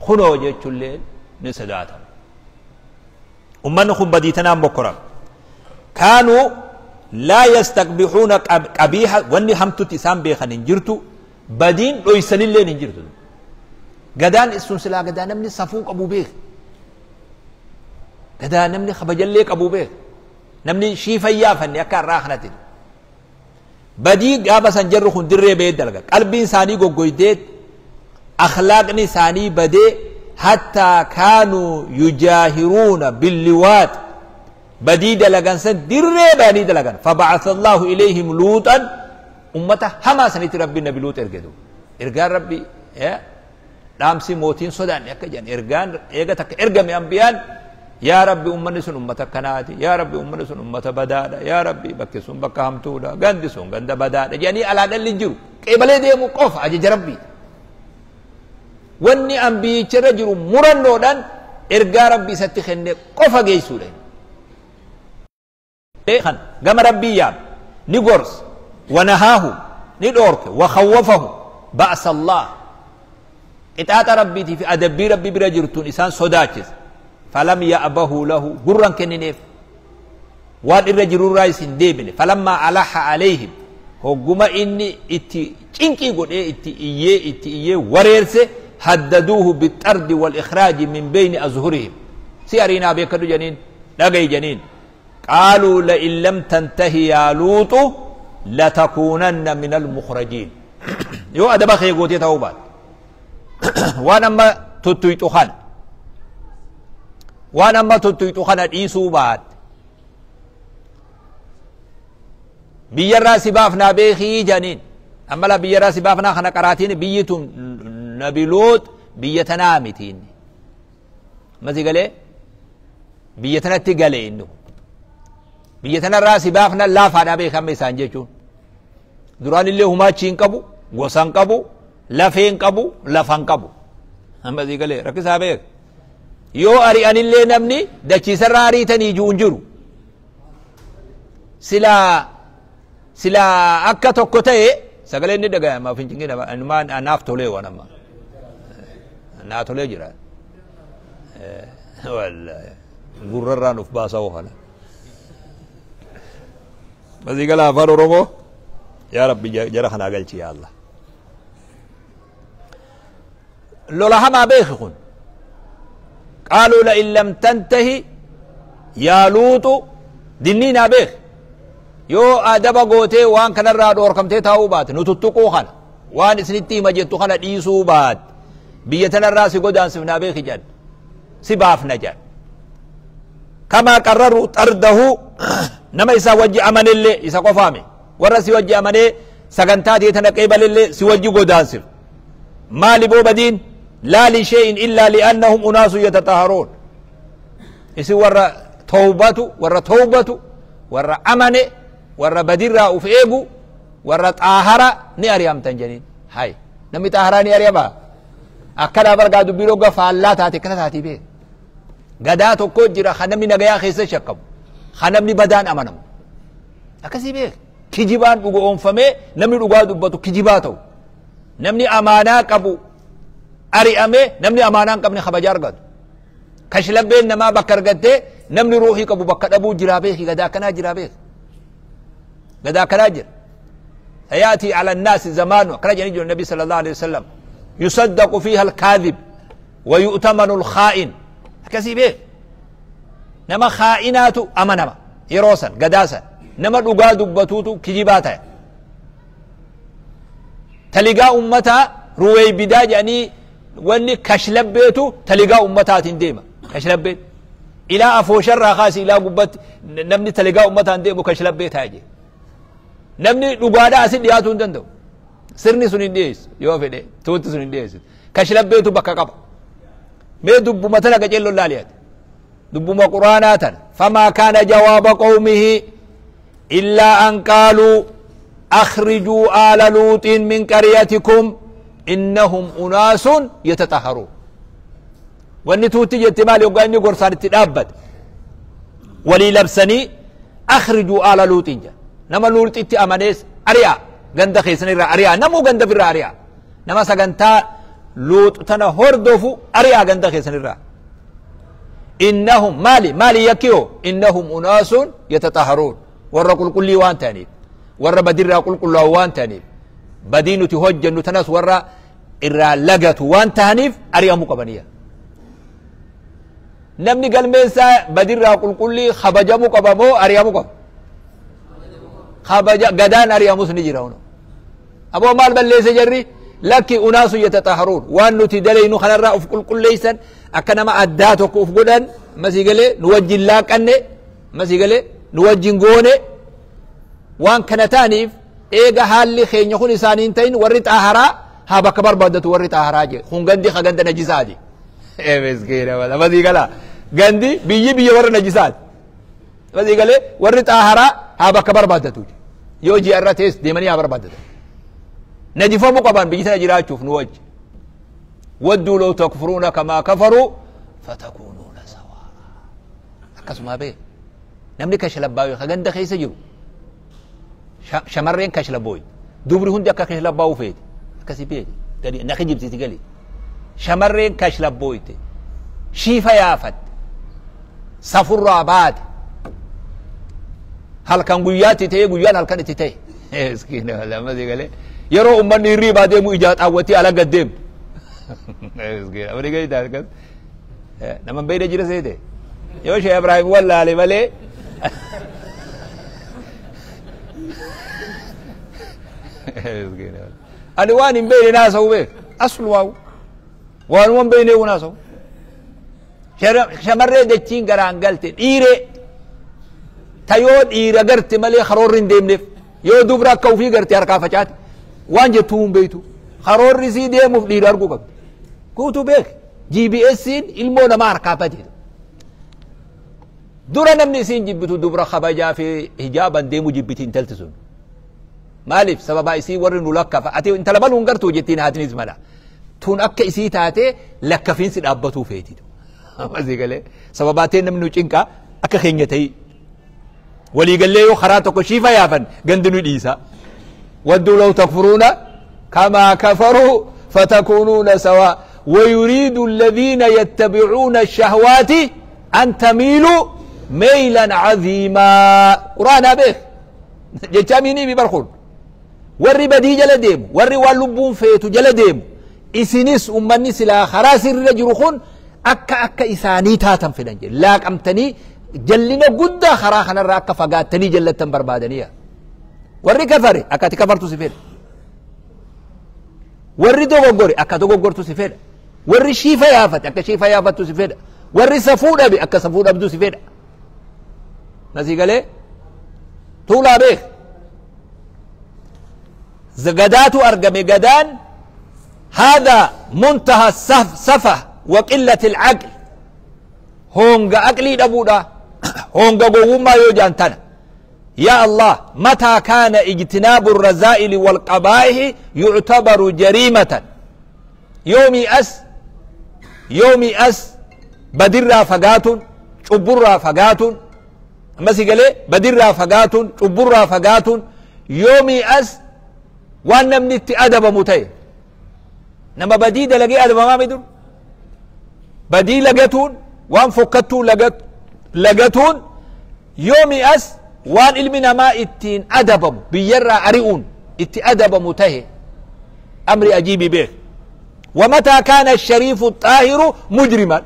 kunoo jechuullee ni sodaatama. Ummanni kun badii tanaan mokkorama. Kaanuu laa yastaqbixuuna qabiiha, wanni hamtutti isaan beekan hin jirtu, badiin dhoysanillee hin jirtu. Gadaan sun silaa gadaa namni safuu qabu beek, gadaa namni kabajallee qabu beek, namni shiifa yaafanne akka har'aa kanatti. Badii gaafa san jarru kun dirree ba'ee dalaga. Qalbiin isaanii goggoydee, akhlaaqni isaanii badee, hattaa kaanuu yujaahiruuna billiwaat, badii dalagan san dirree ba'anii dalagan. Fabacasa Allahu ilayhim Luuxan, ummata hamaa sanitti Rabbi Nabi Luux erge. Ergaan Rabbi dhaamsi mootiin sodaanne akka jedhan, ergaan eega takka ergame ambiyaan, yaa Rabbi, ummanni sun ummata akkanaati, yaa Rabbi, ummanni sun ummata badaadha, yaa Rabbi, bakki sun bakka hamtuudha, gandi sun ganda badaadha jedhanii alaa dhalli hin jiru, qeebalee deemu qofa ajaja Rabbii. Wanni ambiyicha irra jiru murannoodhaan ergaa Rabbi isatti kenne qofa geessuudha. Kan gama Rabbii yaame ni gorsa, wanahaahu ni dhoorke, wakhawwafahu ba'sa Allah, qixaaxa Rabbiitii fi adabbii Rabbii bira jirtuun isaan sodaachise. Falam ya'bahuu lahu, gurran kennineef, waan irra jirurraa isin deebine. Falammaa alaha alayhim, hogguma inni itti cinqii godhee itti iyyee itti iyyee wareerse, haddaduuhu bixardi wal ikhraaji min beyni azhurihim, si ariinaa beekadhu janiin, dhagayi janiin. Qaaluu la'in lam tantahi yaa Luuxu latakuunanna min almukhrajiin, yoo adaba kee gootee ta'uu baate, waan amma tuttuyxu kana, waan amma tuttuyxu kana dhiisuu baatte, biyyarraa si baafnaa beekii janiin. Amma la biyyarraa si baafnaa kana qaraatiin, biyyi tun Nabi Luux biyya tanaa miti, inni masi galee biyya tanatti gale, inni biyya tanarraa si baafna laafaadhaa beekama isaan jechuun. Duraan illee humaachii hin qabu, gosa hin qabu, lafee hin qabu, lafa hin qabu. Amma si galee rakkisaa beek. Yoo ari'anillee namni dachiisarraa ariitanii jiru hin jiru. Silaa silaa akka tokko ta'e sagaleen ni dhagayama. Fincinqii naaf tolee, waan amma naa tolee jira. Wallaahi gurrarraan uf baasaa kana. Masii gala afaan Oromoo, yaa Rabbi jara kanaa galchi, yaa Allah. Lola hamaa beeki kun. Qaaluu la'in lam tantahi yaa Luuxu, dinniinaa beeki. Yoo adaba gootee waan kanarraa dhoorkamtee taa'uu baate, nu tuttuquu kana, waan isinitti hima jettu kana dhiisuu baate, biyya tanarraa si godaansifnaa beeki jedhan, si baafna jedhan. Kamaa qarraru xardahu, nama isaa wajji amanellee, isa qofaame, warra si wajji amanee sagantaa tee tana qeebalellee si wajji godaansif. Maali boo badiin? Laa lishee'in illaa li'annahum unaasun yatataharuun, isin warra tawbatu, warra tawbatu, warra amane, warra badirraa uf eegu, warra xaahara ni ari'amtan janiin. Hay, namni xaaharaa ni ari'ama? Akkanaa bargaa dubbii rogga faallaa taate akkana taatii beek. Gadaa tokko jira kan namni nagayaa keessa shakkamu, kan namni badaan amanamu, akkasii beek. Kijibaan dhugo oonfamee namni dhugaa dubbatu kijibaa ta'u, namni amaanaa qabu ari'amee namni amaanaa hin qabne kabaja argatu, kashlabbeen namaa bakka argattee namni ruuhii qabu bakka dhabuu jiraa beeki. Gadaa akkanaa jiraa beeki, gadaa akkanaa jira. Sayaati ala nnaasi zamaanu, akkana jedhanii jiru Nabi sallallahu alaihi wasallam. Yusaddaqu fiiha alkaadhib wa yu'tamanu alkhaa'in. Akkasii beek. Nama khaa'inaatu amanama yeroo san, gadaa san. Nama dhugaa dubbatuutu kijibaa taya. Taligaa ummataa ruweeybidaa jedhanii wanni kashlabbeetu taligaa ummataatiin deema. Kashlabbeen. Ilaa afoosharraa kaasi ilaa gubbatti namni taligaa ummataan deemu kashlabbee taya jee. Namni dhugaadhaa asi dhiyaatuu hin danda'u. Sirni sun hin dhiyeessu yoo fedhe, tuutti sun hin dhiyeessu. Kashlabbeetu bakka qaba. Mee dubbuma tana qaceelloon laali ati. Dubbuma Quraanaa tana. Famaa kaana jawaaba qawmihi illaa an qaaluu akhrijuu aala luuxiin min qaryatikum innahum unaasun yatataharuun. Wanni tuutti jette maali hoggaa inni gorsaan itti dhaabbate? Walii labsanii akhrijuu aala luuxiin jedha. Nama luuxitti amanees ari'aa, ganda keessan irraa ari'aa, namuu ganda birraa ari'aa. Nama sagantaa luux tana hordofu ari'aa ganda keessan irraa. Innahum maali maali yakkiyoo innahum unaasun yatataharuun, warra qulqullii waan ta'aniif, warra badirraa qulqullaa'u waan ta'aniif, badii nuti hojjennu tanas warra irraa lagatu waan ta'aniif ari'amuu qabaniya. Namni galmeensaa badirraa qulqullii kabajamuu qaba moo ari'amuu qaba? Kabaja gadaan ari'amus ni jira. Huno aboo maal balleesse jarri? Lakki, unaasu yatataharuun, waan nuti dalaynu kanarraa uf qulqulleeysan, akka nama addaa tokko uf godhan. Masii galee nu wajjin laaqanne, masii galee nu wajjin goone waan kana ta'aniif, eega haalli keenya kun isaanii hin ta'in, warri xaaharaa haa bakka barbaadatu. Warri xaaharaa jee kun gandi ka ganda najisaati. Ee miskiina wala, masii galaa gandi biyyi biyya warra najisaati. Masii galee warri xaaharaa haa bakka barbaadatu, yoo ji'a irra tees deemanii haa barbaadatan. Najifamuu qaban biyyi tana jiraachuuf nu wajji. Wadduu law takfuruuna kamaa kafaruu fatakuunuuna sawaa. Akkasuma bee namni kashlabbaa'u ka ganda keessa jiru, shamarreen kashlabbooyi, dubri hundi akka kashlabbaa'u feeti. Akkasii beeki, gadi na kijibsiisi gali. Shamarreen kashlabbooyte, shiifa yaafatte, safurraa baate, halkan guyyaatti ta'e, guyyaan halkan itti ta'e. Miskiina wala, galee yeroo ummanni hirriibaa deemu ijaa xaawwatii ala gad deemtu. Miskiina wali gadi akkas nama hin beekne jira seete yoo Sheekh Ibrahim wallaale malee. Miskiina wala. Ani waan hin beekne naasa'u beek, aslumaa waanuma hin beekne naasa'u. Shamarree dachiin garaan galte, dhiiree ta yoo dhiira garte malee karoorri hin deemneef, yoo dubra akka ufii garte harkaa facaate, waan jettuu hin beektu. Karoorri sii deemuuf dhiira arguu qabdi guutuu beek. GBS'n ilmoo namaa harkaa bade. Dura namni isiin jibbitu dubra kabajaa fi hijaaban deemu jibbiti intalti sun. Maaliif? Sababaa isii warri nu lakkafa, ati intala baluu hin gartuu jettiin haatinis mala tun akka isii taate lakkafiinsi dhaabbatuu feetitu. Asii galee sababaa ta'e namni nu cinqa akka keenya ta'ii waliigallee yoo karaa tokko shiifa yaafan gandi nu dhiisa. Wadduu law takfuruuna kamaa kafaruu fatakuunuuna sawaa ويريد الذين يتبعون الشهوات أن تميلوا ميلا عظيما. قرآن بيخ جتاميني ببرخون. Warri badii jala deemu, warri waan lubbuun feetu jala deemu, isinis ummanni silaa karaa sirra jiru kun akka isaanii taatan fedhan jedhe. Laaqamtanii jallina guddaa karaa kanarraa akka fagaattanii jallattan barbaadaniya. Warri kafare akka ati kafartu si fedha, warri dogoggore akka dogoggortu si fedha, warri shiifa yaafate akka shiifa yaafattu si fedha, warri safuu dhabe akka safuu dhabdu si fedha. Nasii galee tuulaa beek. Gadaatu argame. Gadaan هذا منتهى السفه وقلة العقل. هونغ أقلي دبودا، هونغ قوما يوجان تنا. يا الله، متى كان اجتناب الرذائل والقبائح يعتبر جريمة؟ يومي أس يومي أس بدر فقات شبر فقات مسي بدر فقات شبر فقات يومي أس waan namni itti adabamu ta'e? Nama badii dalagee adabamaa midur. Badii lagatuun, waan fokkattuu lagatuun yoomi as waan ilmi namaa ittiin adabamu, biyyarraa ari'uun itti adabamu tahe? Amri ajiibii beek. ومتى كان الشريف الطاهر مجرما؟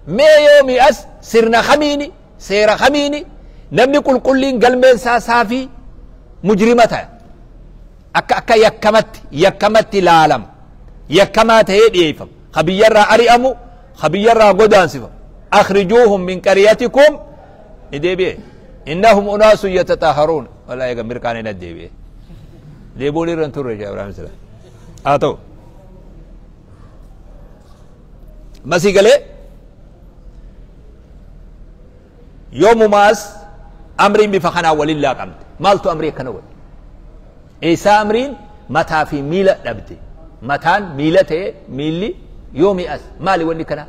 Mee yoomi as sirna kamiini, seera kamiini namni qulqulliin galmeen isaa saafii mujrima taya, akka yakkamatti laalama, yakkamaa tahee dhiyeeffama, ka biyyarraa ari'amu, ka biyyarraa godaansifamu? Akhrijuuhum min qaryatikum ni deebi'e, innahum unaasun yatataharuun. Wallahi eega mirqaan hin deebi'e, deebi'uun irra hin turre. Sheekh Ibrahim sila haa ta'u masii galee yoomumaas amriin bifa kanaan walin laaqamte. Maaltu amrii akkana godhe? Eessaa amriin mataa fi miila dhabde? Mataan miila ta'e, miilli yoomi as maali wanni kana?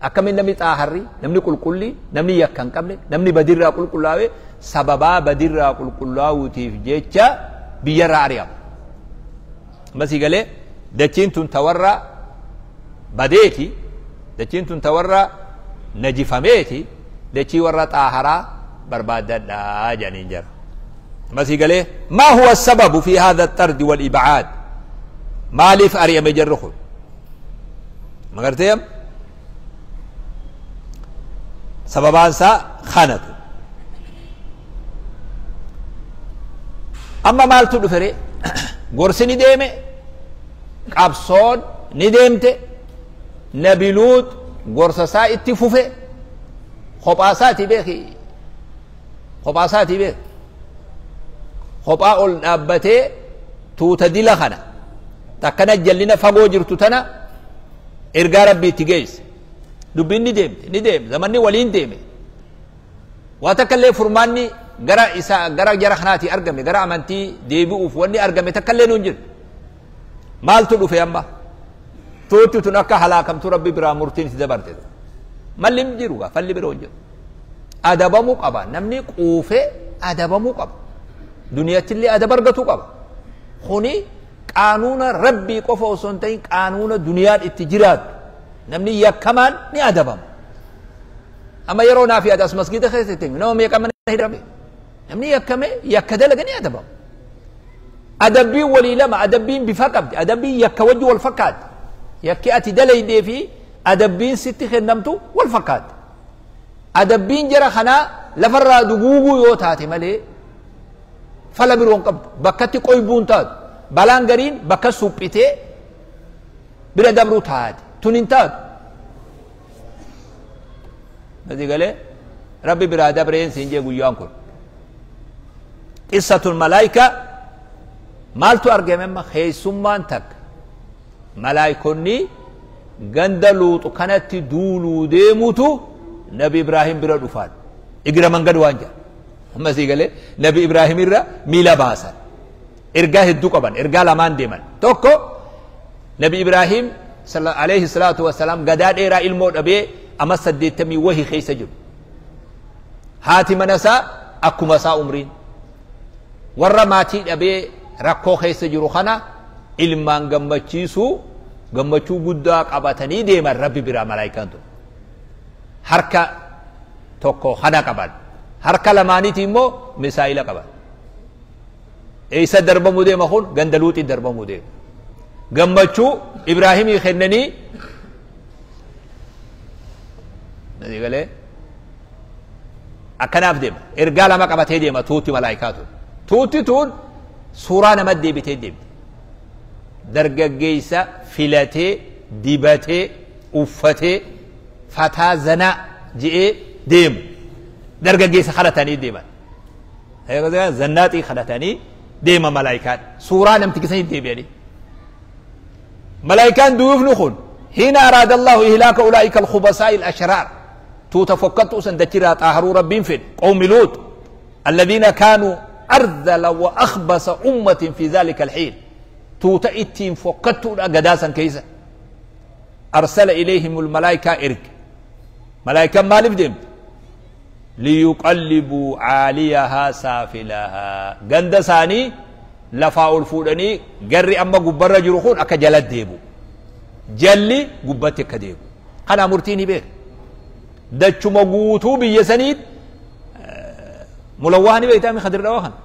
Akkamiin namni xaaharri, namni qulqulli, namni yakka hin qabne, namni badirraa qulqullaa'e sababaa badirraa qulqullaa'uutiif jecha biyyarraa ari'ama? Masii galee dachiin tun tawarra badeeti, dachiin tun tawarra najifameeti, dachii warra xaaharaa barbaaddadhaa jedhaniin jara. Masii galee ما هو السبب في هذا الطرد والإبعاد؟ Maaliif ari'ame jarri kun? Magarteem sababaan isaa kanatu. Amma maaltu dhufe ree? Gorsi ni deeme, qabsoon ni deemte, Nabi Luut gorsa isaa itti fufe. Kophaa isaati beeki, kophaa isaati beeki, kophaa ol dhaabbatee tuuta dila kana takkana jallina fagoo jirtu tana ergaa Rabbii itti geesse. Dubbiin ni deemte, ni deeme, zamanni waliin deeme. Waa takka illee furmaanni gara isa gara jara kanaati argame, gara amantii deebi'uuf wanni argame takka illee nuun jiru. Maaltu dhufe amma? Tuutti tun akka halaakamtu Rabbi biraa murtiin itti dabarte. Malli hin jiru gaa, falli biroo hin jiru. Adabamuu qaba namni quufee, adabamuu qaba, duniyatti illee adaba argatuu qaba. Kuni qaanuuna Rabbii qofa osoo hin ta'in qaanuuna duniyaan itti jiraattu. Namni yakkamaan ni adabama. Amma yeroo naaf yaada as masgiida keessatti nama meeqa mana hidhame? Namni yakkame, yakka dalaga, ni adabama. Adabbiin walii lama, adabbiin bifa qabdi, adabbiin yakka wajji wal fakkaatti. Yakki ati dalaydee fi adabbiin sitti kennamtu wal fakkaatti. Adabbiin jara kanaa lafarraa duguuguu yoo taate malee fala biroo hin qabdu. Bakkatti qoybuun taatu, balaan gariin bakka suphitee bira dabruu taate, tun hin taatu. Mati galee Rabbi biraa dabreen siin jee. Guyyaan kun qissatun malaayika maaltu argame amma? Keessummaan takka malaayikonni ganda Luuxu kanatti duuluu deemutu Nabi Ibraahim bira dhufaan. Igira mangad waan jedhan amma sii galee Nabi Ibraahim irra miila baasan. Ergaa hedduu qaban, ergaa lamaan deeman. Tokko, Nabi Ibraahim alayhi salaatu wasalaam gadaa dheeraa ilmoo dhabee amma 80 wahi keessa jiru. Haati mana isaa akkuma isaa umriin warra maatii dhabee rakkoo keessa jiru kana ilmaan gammachiisuu, gammachuu guddaa qabatanii deeman. Rabbi biraa malaayikaan tun harka tokko kana qaban, harka lamaaniiti immoo misaayila qaban. Eessa darbamuu deema kun? Ganda Luuxii darbamuu deema. Gammachuu Ibraahimii kennanii galee akkanaaf deema. Ergaa lama qabatee deema tuutti malaayikaa tun. Tuutti tun suuraa nama deebitee deemte. Dargaggeessa filatee, dibatee, uffatee, fataa zanaa je'ee deemu dargaggeessa kadhatanii deeman. Zannaaxii kadhatanii deema malaayikaan suuraa namti kisanii deebi'anii. Malaayikaan duyufni kun حين أراد الله إهلاك أولئك الخبثاء الأشرار، توتا فكتو سندتشرا طاهروا ربين في قوم لوط الذين كانوا أرذل وأخبث أمة في ذلك الحين، توتا إتين فكتو قداسا كيسا، أرسل إليهم الملائكة. إرك ملائكة مالف ديم ليقلبوا عاليها سافلها، ganda isaanii lafaa ol fuudhanii garri amma gubbarra jiru kun akka jala deebu, jalli gubbatti akka deebu. Kana murtii ni beeka. Dachuma guutuu biyya saniit mulawwaa ni beektaa mi? Khadir dhawaa kana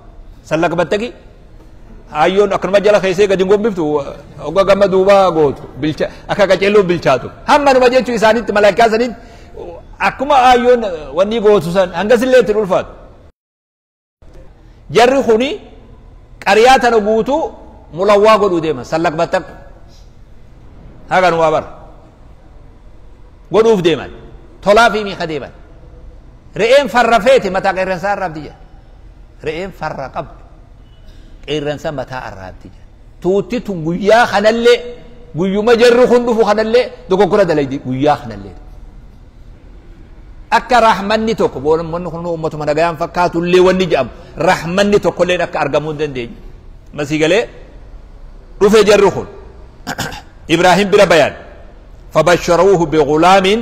sallaq battaqi Hayyoon akkanuma jala keessee gadi gombiftu hogga gama duubaa gootu bilcha akka qaceelloo bilchaatu hammanuma jechuu isaanitti malaayikaa sanitti akkuma hayyoon wanni gootu san hangasillee ittiin ulfaatu. Jarri kuni qariyaa tana guutuu mulawwaa godhuu deeman sallaq battaq haganumaa bara godhuuf deeman tolaa fi miika deeman. Re'een farra feete mataa qeerransaa arraabdi jedha. Re'een farra qabdu qeerransa mataa arraabdi jedha. Tuutti tun guyyaa kanallee guyyuma jarri kun dhufu kanallee dogoggora dalaydi guyyaa kanallee. Akka rahmanni tokko boolummanni kun uummatuma nagayaan fakkaatullee wanni jedhamu rahmanni tokkolleen akka argamuu hin dandeenye. Masii galee dhufe jarri kun Ibraahim bira bayaan fabasharuuhu bighulaamin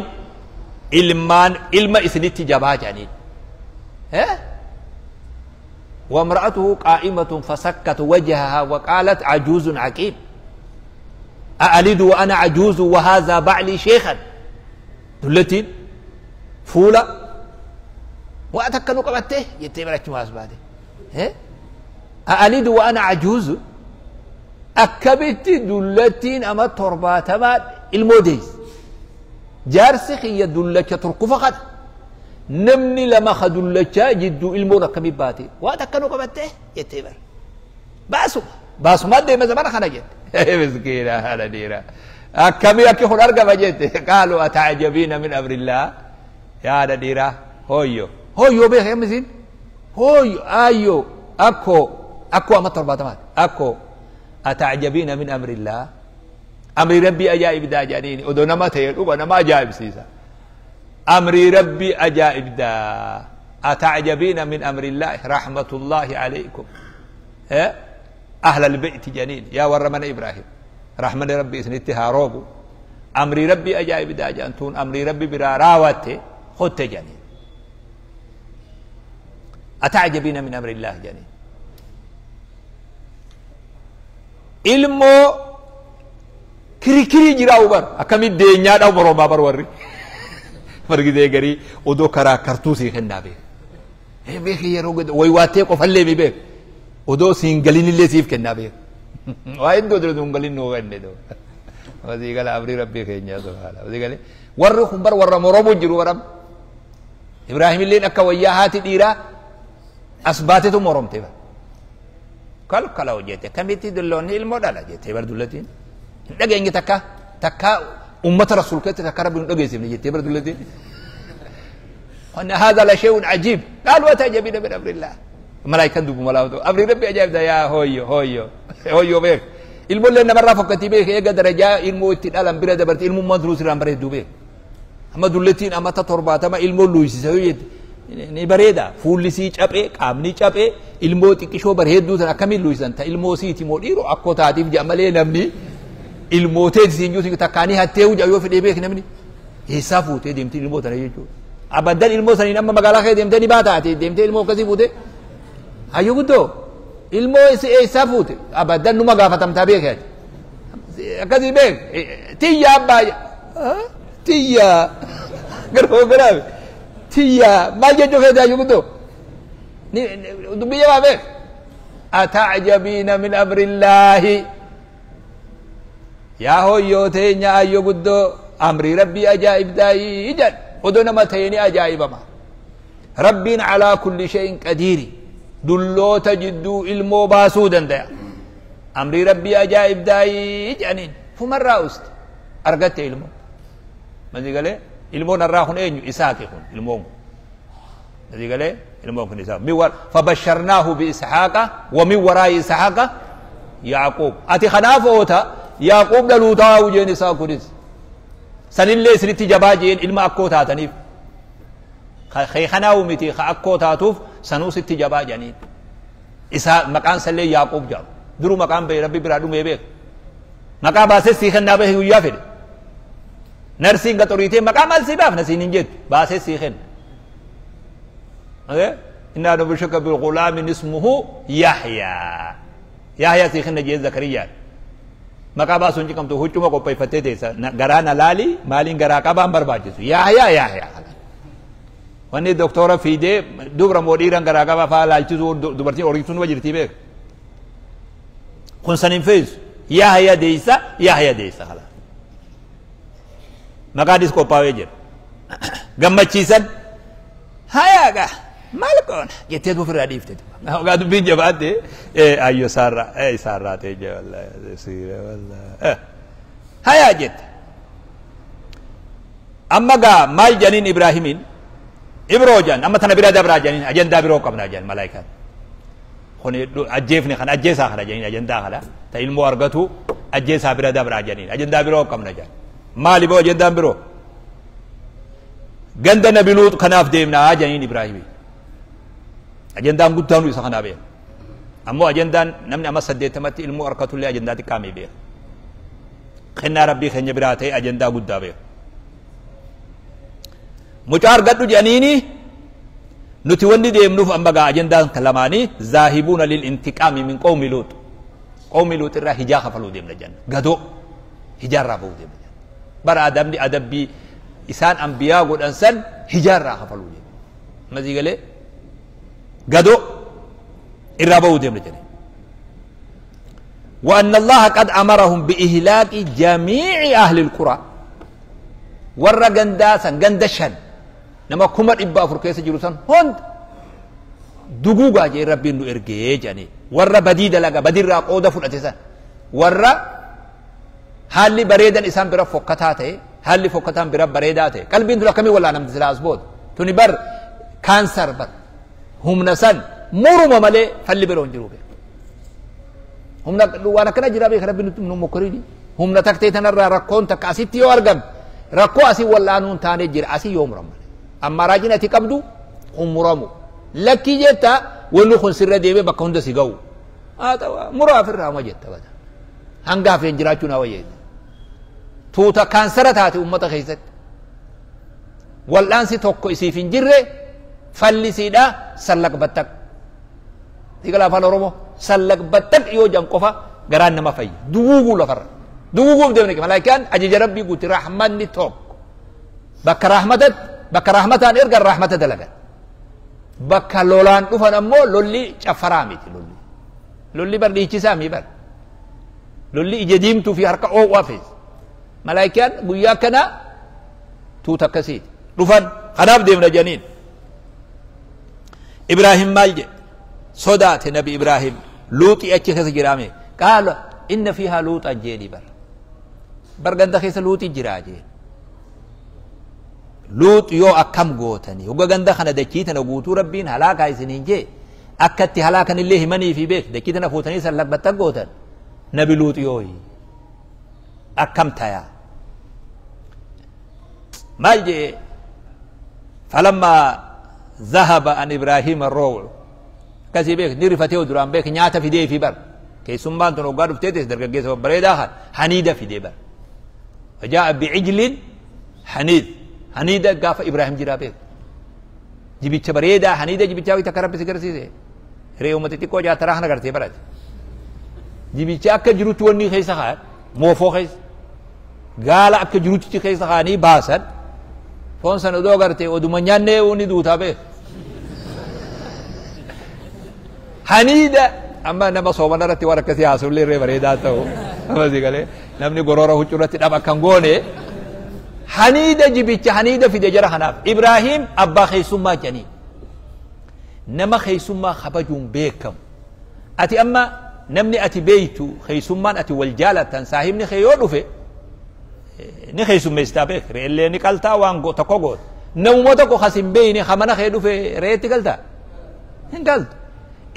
ilmaan ilma isinitti jabaa jedhaniin. وامرأته قائمة فسكت وجهها وقالت عجوز عقيم أألد وأنا عجوز وهذا بعلي شيخا دلتين فولة وأتكنوا قبته يتبرك ماسباته أألد وأنا عجوز أكبت دلتين أما ترباتما الموديس جارسخي دلك تركو فقط نمني لما خدلك جدو المو ركبي باتي واتكنوا قبته يتبر باسو باسو ما دي زمان خنا جت مسكينه هذا ديرا اكمي اكي خن ارغب جت قالوا اتعجبين من امر الله يا هذا ديرا هويو هويو بيه يا مسين هويو ايو اكو اكو اما ترباتما اكو اتعجبين من امر الله امر ربي اجائب دا جانيني ودونا ما تيدو انا ما اجائب سيسا أمري ربي أجائب دا أتعجبين من أمر الله رحمة الله عليكم أهل البيت جنين يا ورمنا إبراهيم رحمة ربي سنتها روبو أمري ربي أجائب دا جانتون أمري ربي برا راوته خدت جنين أتعجبين من أمر الله جنين ilmoo kirikiri jira ubar akkamit deenyaadha oromaa bar warri margitee garii odoo karaa kartuu sii kennaa beek beek yeroo waywaatee qofallee mi beek odoo siin galinillee siif kennaa beek waa iddoo dura sun galin nuu kenne doo wasii gala abrii rabbii keenya subhaana wasii galee warri kun bar warra moromu jiru baram Ibraahim illeen akka wayyaa haati dhiiraa as baatetu moromte bar kalkala hojjete akkamitti dulloonni ilmoo dhala jettee bar dullatiin hin dhageenye takka takka ummata rasuul keessatti takka rabbi hin dhageessifne jettee bar dullatiin هذا لشيء عجيب قالوا أتعجبين من أمر الله ملائكة دوب ملاوتو أمر ربي عجيب ده يا هويو هويو هويو بيك ilmoon illee namarraa fokkattii beek eega darajaa ilmoo itti dhalan bira dabarte ilmummaan duruu sirraan bareedduu beek amma dullettiin amata 70 ilmoo luysisa yoo jette ni bareeda fuulli sii caphee qaamni caphee ilmoo xiqqishoo bareedduu tan akkamiin luysisan ta ilmoo siiti moo dhiiroo akkoo taatiif jedha malee namni ilmooteeti siin juuti takkaanii hattee huja yoo fedhee beek namni eessaa fuutee deemti ilmoo tana jechuudha abaddan ilmoo saniin amma magaalaa kee deemtee ni baataate deemtee ilmoo akkasii fuutee hayyuu guddoo ilmoo eessaa fuute abaddan numa gaafatamtaa beek ati akkasii beek tiyya abbaa tiyya garuu garaabe tiyya maal jechuu feete hayyuu guddoo dubbii jabaa beek atacjabiina min amrillaahi yaa hoyyoo teenya hayyuu guddoo amrii rabbii ajaa'ibdaayii jedh odoo nama ta'ee ni ajaa'ibama rabbiin calaa kulli shay'in qadiiri dulloota jidduu ilmoo baasuu danda'a amrii rabbii ajaa'ibdaayii jedhaniin fumarraa uste argatte ilmoo masii galee ilmoon harraa kun eenyu isaaqi kun ilmoon kun masii galee ilmoon kun isaaq fabasharnaahu biishaaqa wa min waraa'i ishaaqa yaaquub ati kanaaf oota yaaquub dhaluu taa'u jeen isaa kunis sanillee isinitti jabaa jeen ilma akkoo taataniif kanaawu miti ka akkoo taatuuf sanuu sitti jabaa jedhaniin isaa maqaan sallee Yaaquub jedhamu duru maqaan bahe rabbi biraa dhumee beek maqaa baasee sii kennaa bahe guyyaa fedhe narsiin gaxoriitee maqaa maal sii baafna siin hin jettu baasee sii kenna innaa nubashshiruka bighulaamin ismuhu Yahyaa Yahyaa sii kenna jeen Zakariyyaan maqaa baasuun ciqamtu huccuma qopheeffattee teessa garaa na laali maaliin garaa qabaan barbaachisu Yahyaa Yahyaa wanni doktora fiidee dubra moo dhiiran garaa qabaa faa laalchisuu dubartiin horiituun numa jirtii beek Kun san hin feesu. Yahya deeysa, Yahya deeysa kala. Maqaanis qophaa'ee jira. Gammachiisan. Hayaa gaa maal goona jettee ofirraa dhiifte. Gaa dubbiin jabaatte ayyo isaarraa isaarraa ta'e jee wallaahi siira wallaahi. Hayaa jette. Amma gaa maal janiin Ibraahimiin Ibroo jan amma tana bira dabraa janiin ajandaa biroo qabnaa jan malaayikaan. Kun ajjeefne kana ajjeesaa kana janiin ajandaa kana ta ilmoo argatu ajjeesaa bira dabraa janiin ajandaa biroo qabna jan. Maali boo ajandaan biroo? Ganda Nabi Luut kanaaf deemnaa janiin Ibraahimiin. Ajandaan guddaan isa kanaa beeka. Ammoo ajandaan namni amma 80tti ilmoo argatullee ajandaa xiqqaamee beeka. Kennaa Rabbii keenya biraa ta'e ajandaa guddaa beeka. Mucaa argadhu jedhaniini nuti wanni deemnuuf amma gaa ajandaan kan lamaanii zaahibuuna lil intiqaami min qawmi Luut. Qawmi Luut irraa hijaa kafaluu deemna jenna. Gadoo hijaa irraa bahuu deemna jenna. Bara adabni adabbii isaan ambiyaa godhan san hijaa irraa kafaluu deemna. Masii galee gadoo irraa bahuu deemna jedhe. وأن الله قد أمرهم بإهلاك جميع أهل القرى ورا غنداسا غندشن نما كما دبا أفر كيس جلوسان هند دغوغا جي ربي نو إرجي جاني ورا بديد لغا بدير را قودا فلاتسان ورا حالي بريدن إسان برا فوقتاته حالي فوقتان برا بريداته قلبين دلا كمي ولا نمت سلا أسبوت توني بر كانسر بر هم نسان مرو مالي فلي برون جروبه humna waan akkana jira beeka rabbi nutti nu mokoriini humna taktee tanarraa rakkoon takka asitti yoo argam rakkoo asii wallaanuun taanee jira asii yoo muram malee amma raajin ati qabdu kun muramu lakkii jetta wanni kun sirra deemee bakka hunda si ga'u haa ta'u muraa ofirraa homa jetta bada hanga hafeen jiraachuu naa wayyeessa tuuta kaansara taate ummata keessatti wal'aansi tokko isiif hin jirre fallisiidha sallaq battaq Tigala afaan Oromoo sallaq battaq yoo jan qofa garaan nama fayya duguuguu lafarra duguuguuf deemne malaayikaan ajaja rabbii guuti rahmanni tokko bakka rahmatat bakka rahmataan ergan rahmata dalagan bakka lolaan dhufan ammoo lolli cafaraa miti lolli lolli bar dhiichisaa mi bar lolli ija diimtuu fi harka oowwaa fees malaayikaan guyyaa kana tuuta akkasiiti dhufan kanaaf deemna janiin Ibraahim maal jedhe صدات نبي إبراهيم لوطي أتشي خس جرامي قال إن فيها لوطا جيني بر برغندا خس لوطي جراجي لوط يو أكم غوتني هو غندا خنا دكيتنا غوتو ربين هلاك عايزين جي أكتي هلاكن اللي همني في بيت دكيتنا فوتني سلك بتك غوتن نبي لوط يوي أكم تايا ما جي فلما ذهب عن إبراهيم الروع كذي بيك نرفتي ودران بيك نياتا في دي في بر كي سنبان تنو قارب تيتس درقا جيسا بريدا خان حنيدة في دي بر وجاء بعجل حنيد حنيدة قاف إبراهيم جرا بيك جبيتش بريدا حنيدة جبيتشا ويتكرب بسكر سيسي ريو متتكو جا تراحنا قرتي برات جبيتشا أكا جروت وني خيسا خان موفو خيس قال أكا جروت خيسا خاني باسن فونسان ودو قرتي ودو منياني وني دوتا بيك حنيدة أما نما صومنا رتي وركسي عسول لي بريدا تو أما زي قال نمني غرورة هجرة أبا كانغوني حنيدة جبيتش حنيدة في دجرة حناف إبراهيم أبا خيسوما جني نما خيسوما خبجون بيكم أتي أما نمني أتي بيتو خيسوما أتي والجالة تنساهمني خيولو في نخيسوما يستابك رئيلي نقلتا وانغو تكوغوت نومتكو خسم بيني خمنا خيولو في رئيتي قلتا هنقلت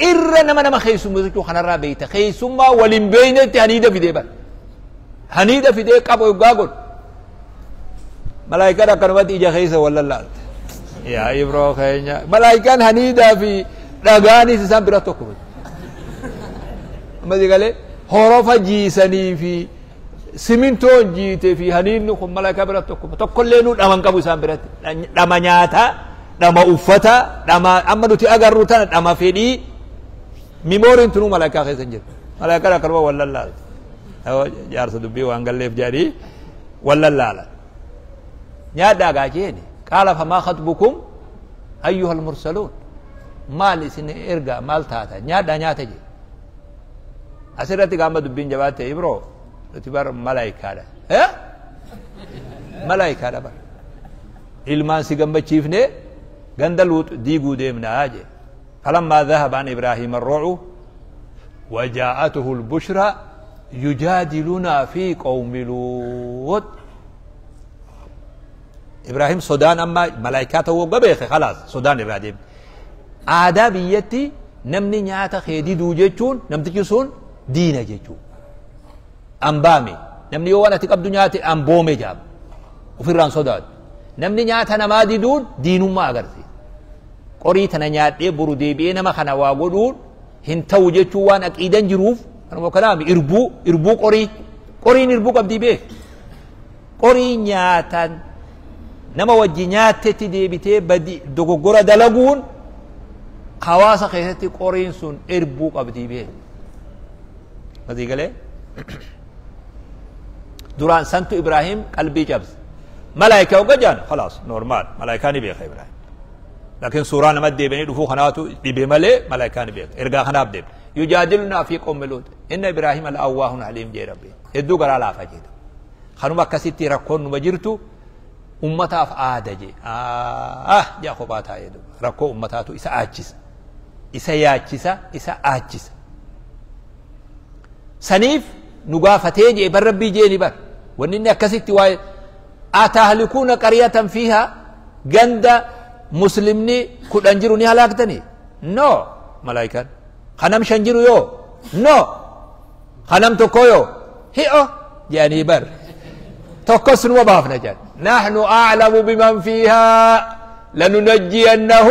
إرّا نما نما خيسوم زكو خنرا بيت خيسوما ولين بينت هنيدة في ديبر هنيدة في ديك أبو يقاقل ملايكة كانوا إجا خيسة ولا لا يا إبرو خينيا ملايكة هنيدة في رغاني سام برا تكون ما دي قال هروفا جيساني في سيمنتون جيت في هنين نخم ملايكة برا تكون تكون لينو أمان كابو سام برا دما نياتا دما أوفتا دما أما نتي أجر روتان دما فيدي ميمورين تنو ملايكة خيسن جد ملايكة كانوا ولا لا أو جارس دبي وانقل ليف جاري ولا لا لا نيادا قاجيني قال فما خطبكم أيها المرسلون مال سن إرجع مال تاتا نيادا نياتا جي Asirratti gaama dubbiin jabaatte Ibroo nuti bar malaayikaadha. Malaayikaadha bar. Ilmaan si gammachiifne ganda Luut diiguu deemnaa jee. فلما ذهب عن إبراهيم الروع وجاءته البشرى يجادلنا في قوم لوط. إبراهيم سودان أما ملائكته وقبيخ خلاص سودان إبراهيم آدابيتي نمني نياتا خيدي دو جيتشون نمتكي دينا جيتشون أمبامي نمني يوانا تقبدو نياتي أمبومي جاب وفران سودان نمني نياتا نمادي دون دينو ما أغرسي qorii tana nyaadhee boru deebi'ee nama kana waa godhuun hin ta'u jechuu waan aqiidan jiruuf kanuma kanaami irbuu irbuu qorii qoriin irbuu qabdii beek qorii nyaatan nama wajji nyaattetti deebitee badi dogoggora dalaguun hawaasa keessatti qoriin sun irbuu qabdii beek masii galee duraan santu Ibraahim qalbii cabse malaayikaa hogga jaan khalaas normaal malaayikaa ni beeka Ibraahim لكن سورة نمد بني دفو خناتو دي ملي ملائكة بيك إرجع خناب ديب يجادلنا في قوم لوط إن إبراهيم الأواه حليم جي ربي هدو قرا لا فجيد خنوما كسيتي ركون وجرتو أمتا في عادة جي يا خباتا يدو ركو أمتاتو إسا آجس إسا ياجس إسا آجس سنيف نقافتي جي بر ربي جي نبر ونني كسيتي واي أتهلكون قرية فيها جند مسلمني كل أنجرو ني هلاكتني نو ملايكان خنم شنجرو يو نو خنم تكويو هيو يعني بر تكوس وبافنا جان نحن أعلم بمن فيها لننجينه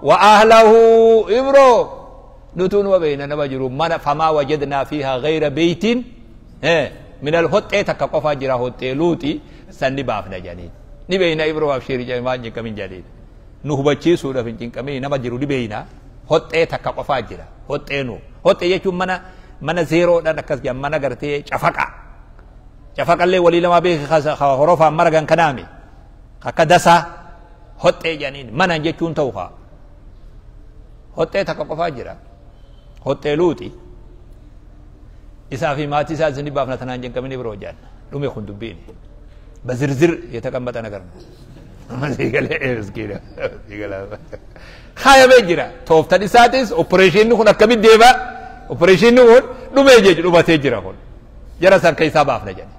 وأهله إبرو نتون وبين نبجرو من فما وجدنا فيها غير بيت من الهوت تكقفا جرا هوت لوتي سني بافنا جاني نبينا إبرو أبشير جمان جكمين جديد nu hubachiisuudhaaf hin cinqamini nama jiru dhibeeyna hoxxee takka qofaa jira hoxxee nu hoxxee jechuun mana mana zeeroodhaan akkas jedhan mana gartee cafaqa cafaqallee walii lama beeki horofaan maragan kanaami akka dasaa hoxxee jedhaniin mana jechuun ta'u haa hoxxee takka qofaa jira hoxxee luuxi isaa fi maatii isaa isin baafna tanaan cinqamini biroo jedhan dhume kun dubbiini በዝርዝር የተቀመጠ ነገር ነው። Khaya jira tooftan isaatis opereeshinni kun akkamitti deema opereeshinni kun dhumee jechuudha dhumatee jira kun jara san keessaa baafna jedhe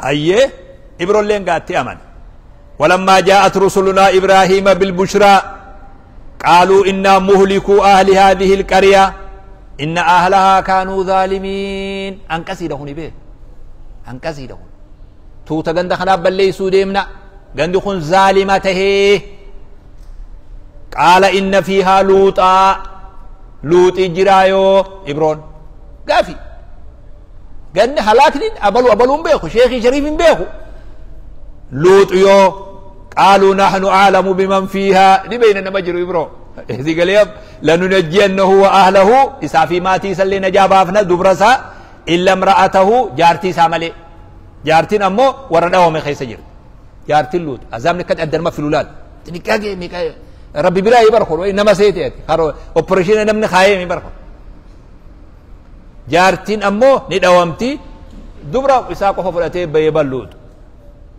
hayyee Ibrolleen gaatti amane walammaa jaa'at rusulunaa Ibraahiima bilbushraa qaaluu innaa muhlikuu ahli haadhihi alqarya inna ahlahaa kaanuu zaalimiin anqasiidha kuni beek anqasiidha kun tuuta ganda kanaaf balleessuu deemna gandi kun zaalima tahee qaala inna fiihaa luuxaa luuxii jiraayoo Ibroon gaafi ganni halaakni abalu abaluun beeku sheekii shariif hin beeku luuxu yoo qaaluu nahnu aalamu biman fiihaa ni beeyna nama jiru Ibroo si galee lanunajjiyannahu wa ahlahu isaa fi maatii isallee najaa baafna dubra isaa illa imra'atahu jaartii isaa malee jaartiin ammoo warra dhawame keessa jirti jaartiin luuxu azaabni akka addanuma filulaal xiniqaaqee miqaa rabbi biraa barko nama seete ati karo opereeshina namni kaayee mi barko jaartiin ammoo ni dhawamti dubra isaa qofa fudhatee bahee balluutu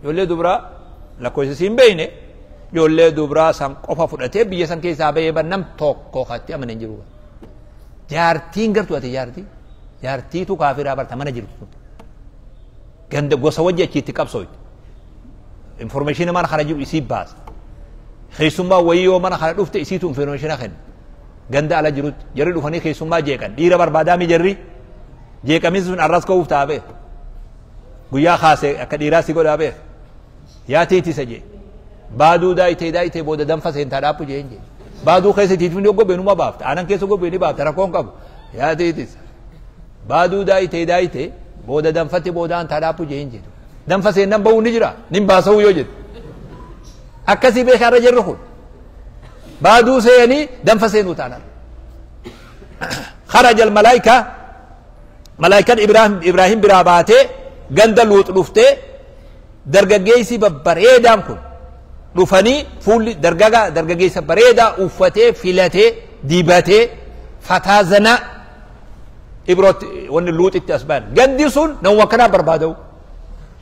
ijoollee dubra lakkoofsa siin beeyne ijoollee dubraa san qofa fudhatee biyya san keessaa bahee ban nam tokko katti amane hin jiru jaartiin gartuu ati jaartii jaartiitu kaafiraa barta mana jirtu ganda gosa wajji achitti qabsooytu information mana kana jiru isii baasa keessummaa wayii yoo mana kana dhufte isiitu information kenna ganda ala jirutti jarri dhufanii keessummaa jeeqan dhiira barbaadaa mi jarri jeeqamin sun arras ka'uuf ta'a beek guyyaa kaasee akka dhiiraa si godhaa beek yaa tiitisa jee baaduu daayitee daayitee booda danfa seentaa dhaappu jeen jee baaduu keessa tiitifni gobbee numa baafta aanan keessa gobbee ni baafta rakkoon qabu yaa tiitisa baaduu daayitee daayitee booda danfatti booda antaa dhaappu jeen jedhu danfa seennan ba'uu ni jira nin baasa'uu yoo jedhu akkasii beekaa irra jirru kun baaduu seenii danfa seenuu taanaan kharaja almalaayika malaayikaan Ibraahim biraa baatee ganda Luux dhuftee dargaggeessi babbareedaan kun dhufanii fuulli dargaggeessa bareedaa uffatee filatee dibatee fataa zanaa Ibroot wanni Luuxitti as bayan. Gandi sun nama akkanaa barbaada'u.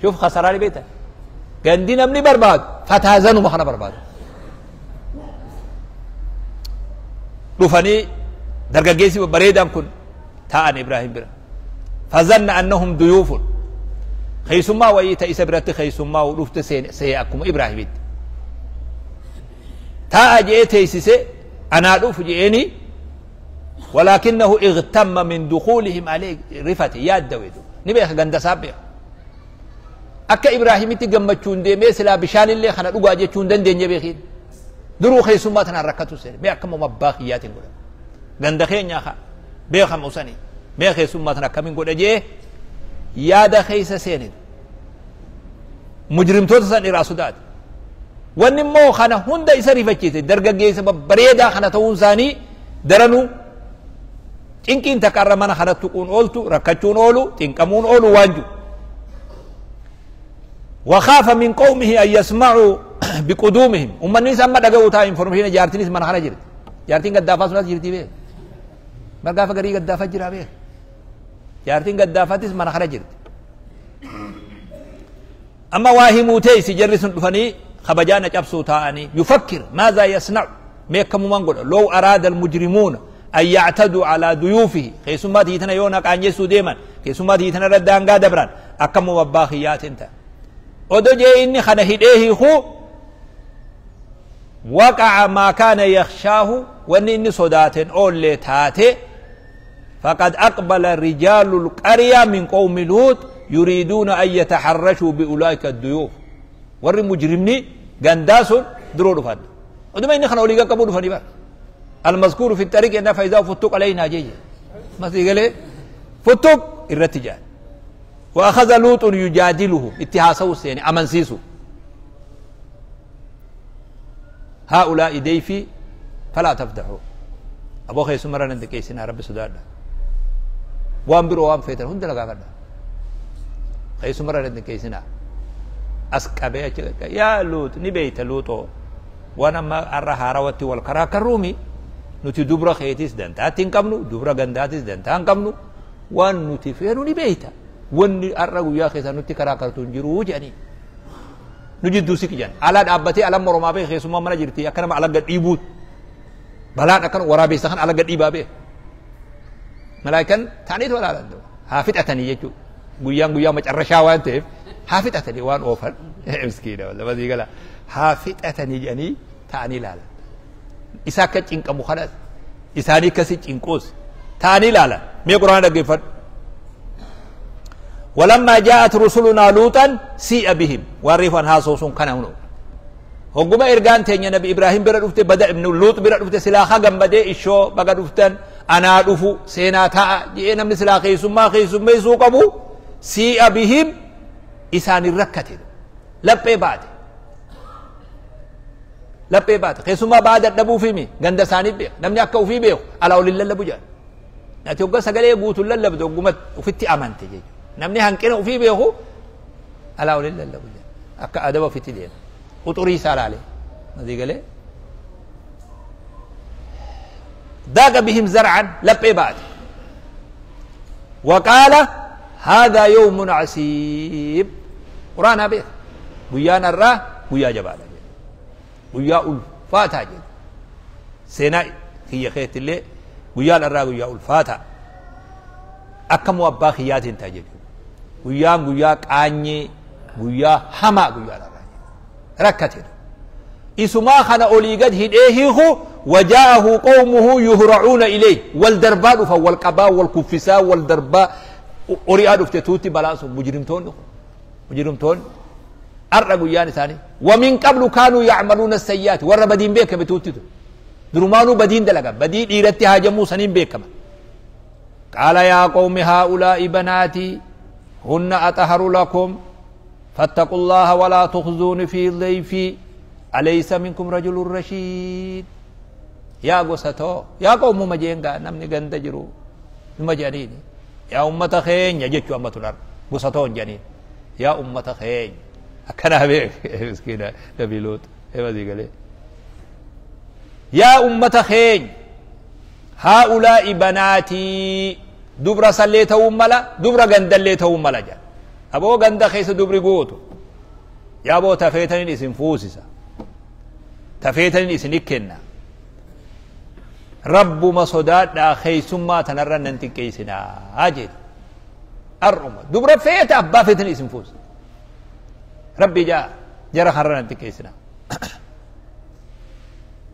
Shuuf khasaraan beekta. Gandi namni barbaadu fataazanuma kana barbaadu. Dhufanii dargaggeessi babbareedaan kun taa'an Ibraahim bira. Fazanna annahum duyuufun. Keessummaa wayii ta isa biratti keessummaa dhufte see akkuma Ibraahimitti. Taa'a je'ee teessise anaa dhufu je'eeni ولكنه اغتم من دخولهم عليه رفته ياد دويدو نبي غندا سابع أكا إبراهيم تجمع دي مثلا بشان اللي خنا دغا جچون دن دنيا بخير درو خيسما تنا ركتو سير مي أكا مباخيات غدا غندا خينيا خا بيخم وسني مي خيسما تنا كمين غدا جي ياد خيس سين مجرم توتسن راسودات ونمو خنا هند يسري فچيت درغغي سبب بريدا خنا تون ساني درنو cinqiin takka irra mana kanatti tuquun ooltu rakkachuun oolu xinqamuun oolu waan jiru. وخاف من قومه أن يسمعوا بقدومهم أمني سما دغوا تا انفورميشن جارتينيس mana kana jirti jaartiin gaddaafaa sunas jirti bee margaafa garii gaddaafa jira bee jaartiin gaddaafatis mana kana jirti amma waa himuu teessi jarri sun dhufanii kabajaana cabsuu taa'anii yufakkir maazaa yasna'u meekamuman godha low araada almujrimuuna أن يعتدوا على ضيوفه خيسما تيتنا يونا قانيسو ديما خيسما تيتنا ردان قادبران أكم مباخيات انت أدو جي إني خنا هديه خو وقع ما كان يخشاه وإن إني صدات أولي تاتي فقد أقبل رجال القرية من قوم لوط يريدون أن يتحرشوا بأولئك الضيوف ور مجرمني قنداس درور فد أدو ما إني خنا أولي قبول فني المذكور في الطريق أن فإذا فتق علينا جيجي ما قال فتق الرتجال وأخذ لوط يجادله اتهاسوس يعني أمنسيسو هؤلاء ضيفي فلا تفضحوا أبو خيس مرة عندك رب سداد وام برو وام فيتر هند لقى فردا خيس مرة عندك كيسنا أسكبه يا لوط نبيت لوطو وانا ما أرى هاروتي والكراك الرومي nuti dubra keetis dantaatti hin qabnu dubra gandaatis dantaa hin qabnu waan nuti feenu ni beeyta wanni har'a guyyaa keessa nutti karaa kartu hin jiru jedhanii nu jidduu siqi jedhan alaa dhaabbatee ala moromaa bee keessumaa mana jirti akka nama ala gad dhiibuut balaan akkana waraabeessa kan ala gad dhiibaa bee malaayikan ta'aniitu alaalan haa fixatanii jechuudha guyyaan guyyaa macarrashaa waan ta'eef haa fixatanii waan oofan miskiina walla gala haa fixatanii jedhanii ta'anii ilaalan isa akka cinqamu kanas isaanii akkasi cinquus ta'anii ilaalan mee quraana dhaggeeffadhu ولما جاءت رسلنا لوطا سيء بهم واريفان هاسوسون كان هنو هقوم إرجان تاني نبي إبراهيم برا رفت بدأ ابن لوط برا رفت سلاخا جنبده إشو بقى رفتن أنا رفو سينا تا جينا من سلاخي ثم خي ثم يسوق أبو سيء بهم إسان الركتة لبي بعد لبي بعد خي ثم بعد النبو في مي جند ساني بيه نمني أكو في بيه على أولي الله بجان نتيجة سجلي قوت الله لبدو قمت وفتي أمانتي جي نمني هنكنا وفي بيه على أولي الله بجان أكا أدبه في تدين وطري سال عليه ما ذي قال ضاق بهم زرعا لبي بعد وقال هذا يوم عسيب قرآن به ويا نرى ويا جبال به ويا ألفاتا جد سينا هي خيت اللي ويا نرى ويا ألفاتا أكم وباخيات تجد ويا ويا قاني ويا حما ويا نرى ركته إسما خنا أوليقد هديه وجاءه قومه يهرعون إليه والدربان فوالقباء والكفساء والدرباء أرياد افتتوتي بلاسهم مجرمتون مجرمتون أرقوا ياني ثاني ومن قبل كانوا يعملون السيئات ور بدين بيك بتوتي درمانو بدين دلقا بدين إيرتها جمو سنين بيك قال يا قوم هؤلاء بناتي هن أطهر لكم فاتقوا الله ولا تخزون في ضيفي أليس منكم رجل رشيد يا قصتو يا قوم مجينغا نمني غندجرو مجانيني يا أمة خين يا جيتشو أمة الأرض قصتو جانين يا أمة خين أكنا بيك مسكينة نبي لوط إيه ما قال يا أمة خين هؤلاء بناتي Dubra sallee ta'uu mala, dubra gandallee ta'uu mala jedha. Aboo ganda keessa dubri gootu. Yaaboo tafeetaniin isin fuusisa. Tafeetaniin isin kenna. Rabbuma sodaadhaa keessummaa tanarra nan xiqqeessinaa jedhe. Ar'uma dubra feeta abbaa feetanii isin fuusisa. Rabbi jaa jara kanarra nan xiqqeessinaa.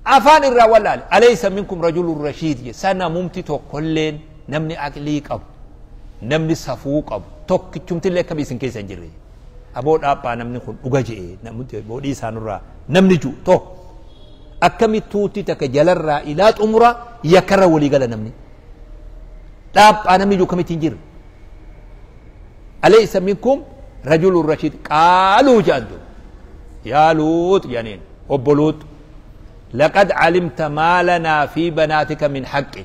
Afaan irraa wallaale alaysa minkum rajulun rashiid jedhe sana mumti tokkolleen namni aqlii qabu namni safuu qabu tokkichumtillee akkam isin keessa hin jirre. Aboo dhaaphaa namni kun dhuga je'e namni boodhii isaanirraa namni jiru tokko akkamittuutti takka jalarraa ilaa xumura yakkarra walii gala namni dhaaphaa namni jiru akkamitti hin jirre. Alaysa minkum rajulun rashiid qaaluu jedhan duuba yaa Luut jedhaniin obbo Luut laqad calimta maa lanaa fi banaatika min haqqi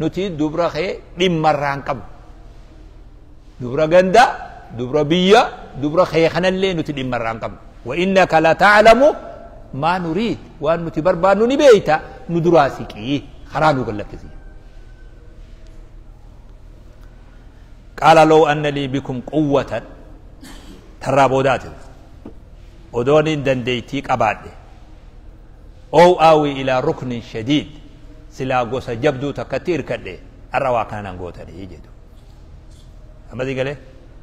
nuti dubra kee dhimmarraa hin qabnu dubra ganda dubra biyya dubra kee kanallee nuti dhimmarraa hin qabnu wa innaka lataclamu maa nuriid waan nuti barbaannu ni beeyta nu duraa siqii karaa nu gallakkisi. Qaala law anna lii bikum quwwatan tarraa boodaati odooniin dandeeytii qabaadhe ow aawii ilaa ruknin shadiid silaa gosa jabduu takkatti irkadhe har'a waa kana nan gootanii jedhu. Ammasii galee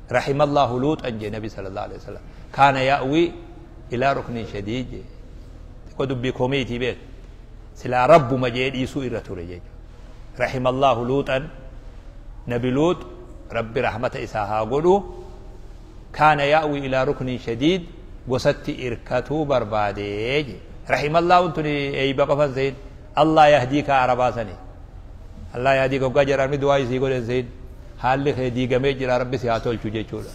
rahimallahu luuxan jee nabi sallallahu alaihi wasallam kaana ya'wii ilaa ruknin shadiid jee xiqqoo dubbii komiitii beek silaa rabbuma jee dhiisuu irra ture jechuudha. Rahimallahu luuxan nabi luux rabbi rahmata isaa haa godhu kaana ya'wii ilaa ruknin shadiid gosatti irkatuu barbaadee jee. Rahimallahu tuni eeyba qofan seyin Allah yahdiika arabaa sani Allah yahdiika hoggaa jedhamni du'aa isii godhan seyin haalli kee diigamee jira rabbi si haa tolchu jechuudha.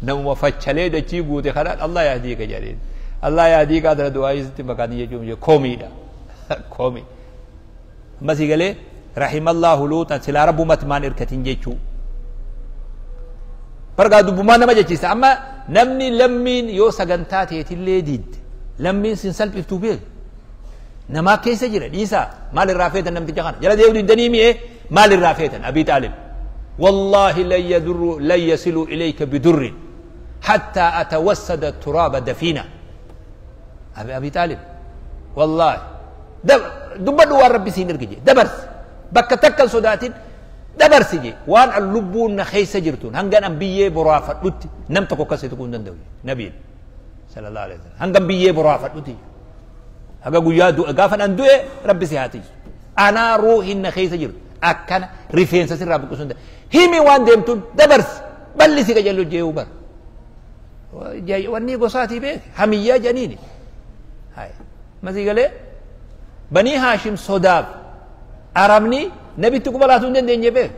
Namuma fachalee dachii guute kanaan Allah yahdiika jedheen Allah yahdiika tana du'aa isitti makaanii jechuun komiidha komi. Ammasii galee rahimallahu luuxan silaa rabbumatti maan irkatin jechuu. Bargaa dubbumaa nama jechiisa amma namni lammiin yoo sagantaa teetillee diidde lammiin sin salphiftuu beeku namaa keessa jira dhiisaa maal irraa feetan namticha kana jala deemu diddanii mi'ee maal irraa feetan Abii Xaalib wallaahi lan yadurru lan yasiluu ilayka bidurrin hattaa atawassada turaaba dafiina Abii Xaalib wallaahi dubbadhu waan rabbi siin erge jee dabarsi bakka takka hin sodaatin dabarsi jee waan an lubbuun na keessa jirtuun hangan an biyyee boraafadhutti nam tokko akkasii tuquu hin danda'u nabiin sallallahu alaihi wasallam hangan biyyee boraafadhutti haga guyyaa du'a gaafa an du'e rabbi si haa tiisu anaa ruuhin na keessa jirtu akkana rifeensa sirraa buqqisuu hin danda'u himi waan deemtuun dabarsi bal'isi qajeellu jee'uu bara wanni gosaatii beek hamiyyaa janiini masii galee banii Haashim sodaaf arabni nabitti quba laatuu hin dandeenye beek.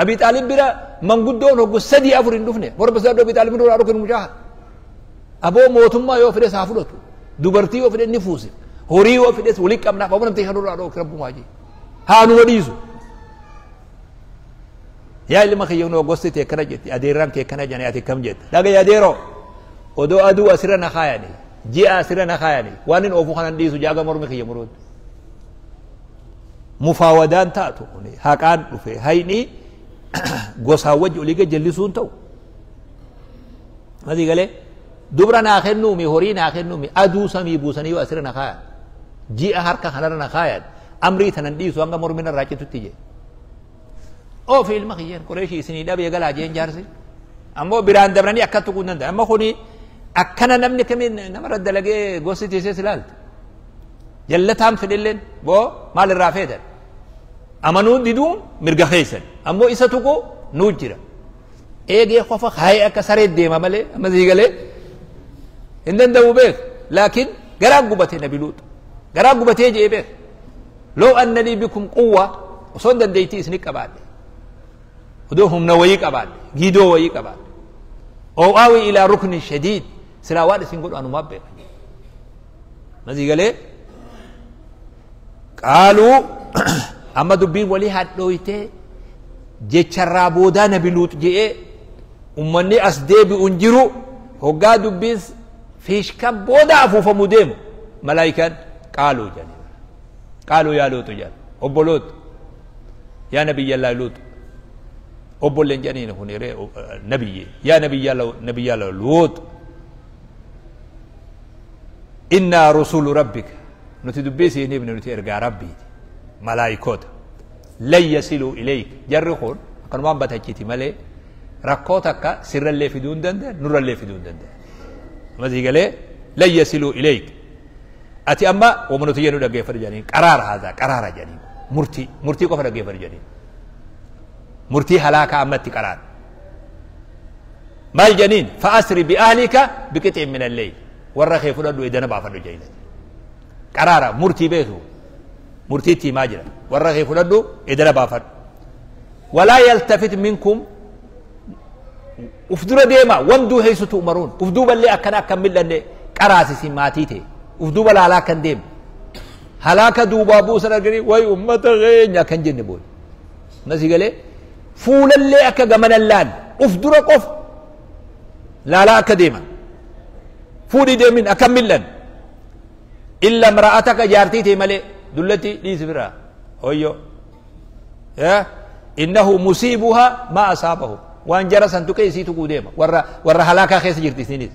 Abii Xaalib bira manguddoon hoggu 3 4 hin dhufne warra sodaadhu Abii Xaalib duraa dhukinu mucaa aboo mootummaa yoo fedhes haa fudhatu dubartii yoo fedhe ni fuuse horii yoo fedhes walii qabnaaf aboo namticha duraa dhooki rabbumaa jee haa numa dhiisu. Yaa ilma kiyya noo gosti tee akkana jetti adeerraan kee akkana jedhanii ati akkam jetta dhagaye adeeroo odoo aduu asirra na kaayani ji'a asirra na kaayani waan hin oofu kanan dhiisu jaaga mormi kiyya muruutti. Mufaawadaan taatu kuni haqaan dhufe hayni gosaan wajji olii gad jallisuun ta'u. Masii galee dubra naa kennuumi horii naa kennuumi aduu samii buusanii yoo asirra na kaayan ji'a harka kanarra na kaayan amrii tanan dhiisu hanga mormi narraa citutti jee. Oofi ilma kiyyeen Qureeshii isinii dhabee galaa jeen jaarsi. Ammoo biraan dabranii akka tuquu hin danda'an. Amma kuni akkana namni kamiin namarra dalagee gosti teessees ilaalti. Jallataan fedhelleen boo maal irraa feetan. Amanuu diduun mirga keessan. Ammoo isa tuquu nuu jira. Eegee qofa kaayee akka saree deema malee amma sii galee hin danda'u beek. Laakiin garaan gubatee nabi Luux. Garaan gubatee jee beek. Loo anna lii bikum quwwa osoo hin dandeettii isin qabaadhe. Odoo humna wayii qabaadhe. Giidoo wayii qabaadhe. Oo'aawii ilaa ruknin shadiid silaa waan isin godhu anumaa beeka. Masii galee qaaluu amma dubbiin walii hadhooytee jecharraa boodaa nabi Luux je'ee ummanni as deebi'u hin jiru hoggaa dubbiin fiishkan booda afuufamuu deemu malaayikaan qaaluu jedhanii qaaluu yaa Luuxu jedhan obbo Luux Yaa Nabiyyallaahi Luux obbolleen jedhaniin kun yeree nabiyyi yaa Nabiyyallaahi Luux innaa rusulu rabbika nuti dubbii siin himne nuti ergaa rabbiiti malaayikoota lan yasiluu ilayk jarri kun akkanumaan batachiti malee rakkoo takka sirrallee fiduu hin danda'an nurrallee fiduu hin danda'an amma sii galee lan yasiluu ilayk ati amma wama nuti jennu dhaggeeffadhu jedhaniin qaraara haadha qaraara jedhaniin murtii murtii qofa dhaggeeffadhu jedhaniin murtii halaakaa amma itti qaraara maal jedhaniin fa'asri bi'ahlika biqixin min alleyl warra kee fudhadhu edana baafadhu jedhaniin qaraara murtii beeku murtii itti himaa jira warra kee fudhadhu edana baafadhu walaa yaltafit minkum uf dura deema wamduu heessu tu'maruun uf duuballee akkana akka hin mil'anne qaraasisi maatii ta'e uf duuba laalaa akka hin deemne halaaka duubaa buusan arganii way ummata keenya akka hin jenne booda nasi galee fuulallee akka gamanan laalle uf dura qofa laalaa akka deeman fuudhii deemin akka hin mil'anne illa imra'ataka jaartii ta'e malee dullatti dhiisi biraa hoyyo innahu musiibuha maa asaabahu waan jara san tuqee isii tuquu deema warra warra halaakaa keessa jirti isinis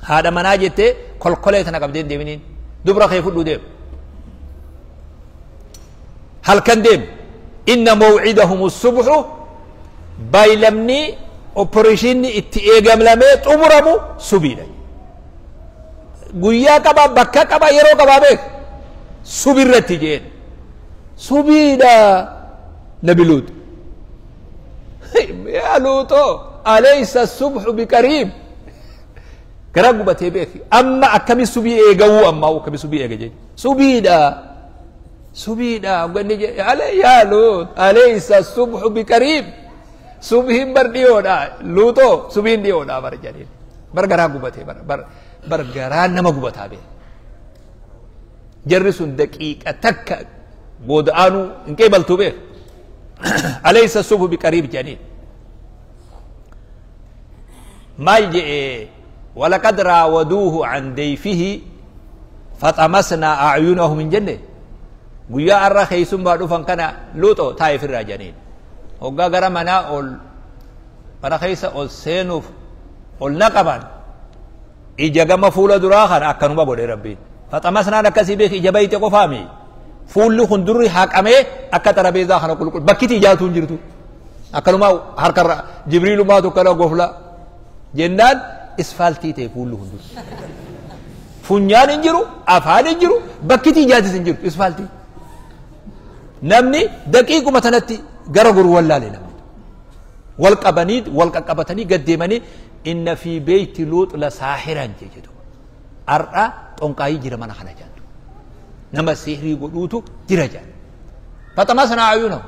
haadha manaa jettee kolkolee tana qabdee hin deeminiin dubra kee fudhuu deema halkan deem inna mawcidahum subhu baylamni opereeshinni itti eegamlamee xumuramu subiidha guyyaa qaba bakka qaba yeroo qabaa beek subirratti jeen subiidha nabi Luut yaa Luutoo alaysa subhu biqariib gara gubatee beeki amma akkami subii eegawuu ammaa akkami subii eega jeen subiidha subiidha ganni jee yaa Luut alaysa subhu biqariib subhiin bar dhiyoodha Luutoo subiin dhiyoodha bar jedheen bar garaa gubatee bar bar bar garaa nama gubataa beek jarri sun daqiiqa takka booda aanuu hin qeebaltuu beek alaysa subhu biqariib jedhaniin maal je'e walaqad raawaduuhu an dayfihi faxamasnaa acyunahum hin jenne guyyaa arra keeysummaa dhufan kana Luuxo taa'e firraa jedhaniin hoggaa gara manaa ol mana keessa ol seenuuf ol naqaban ija gama fuula duraa kana akkanuma godhe rabbiin faxamasnaan akkasii beek ija bayte qofaami fuulli kun durri haqamee akka xarabeezaa kana qulqullu bakkiti ijaatu hin jirtu akkanuma harkarra jibriilumaatu akkana gofla jennaan isfaaltii ta'e fuulli kun durri funyaan hin jiru afaan hin jiru bakkiti ijaatis hin jirtu isfaaltii namni daqiiquma tanatti gara goru wallaale namni wal qabanii wal qaqqabatanii gad deemanii inna fi beeyti Luux la saahiran jedhu har'a xonqaayii jira mana kana jedhu nama sihrii godhuutu jira jedhan faxamasnaa ayunahu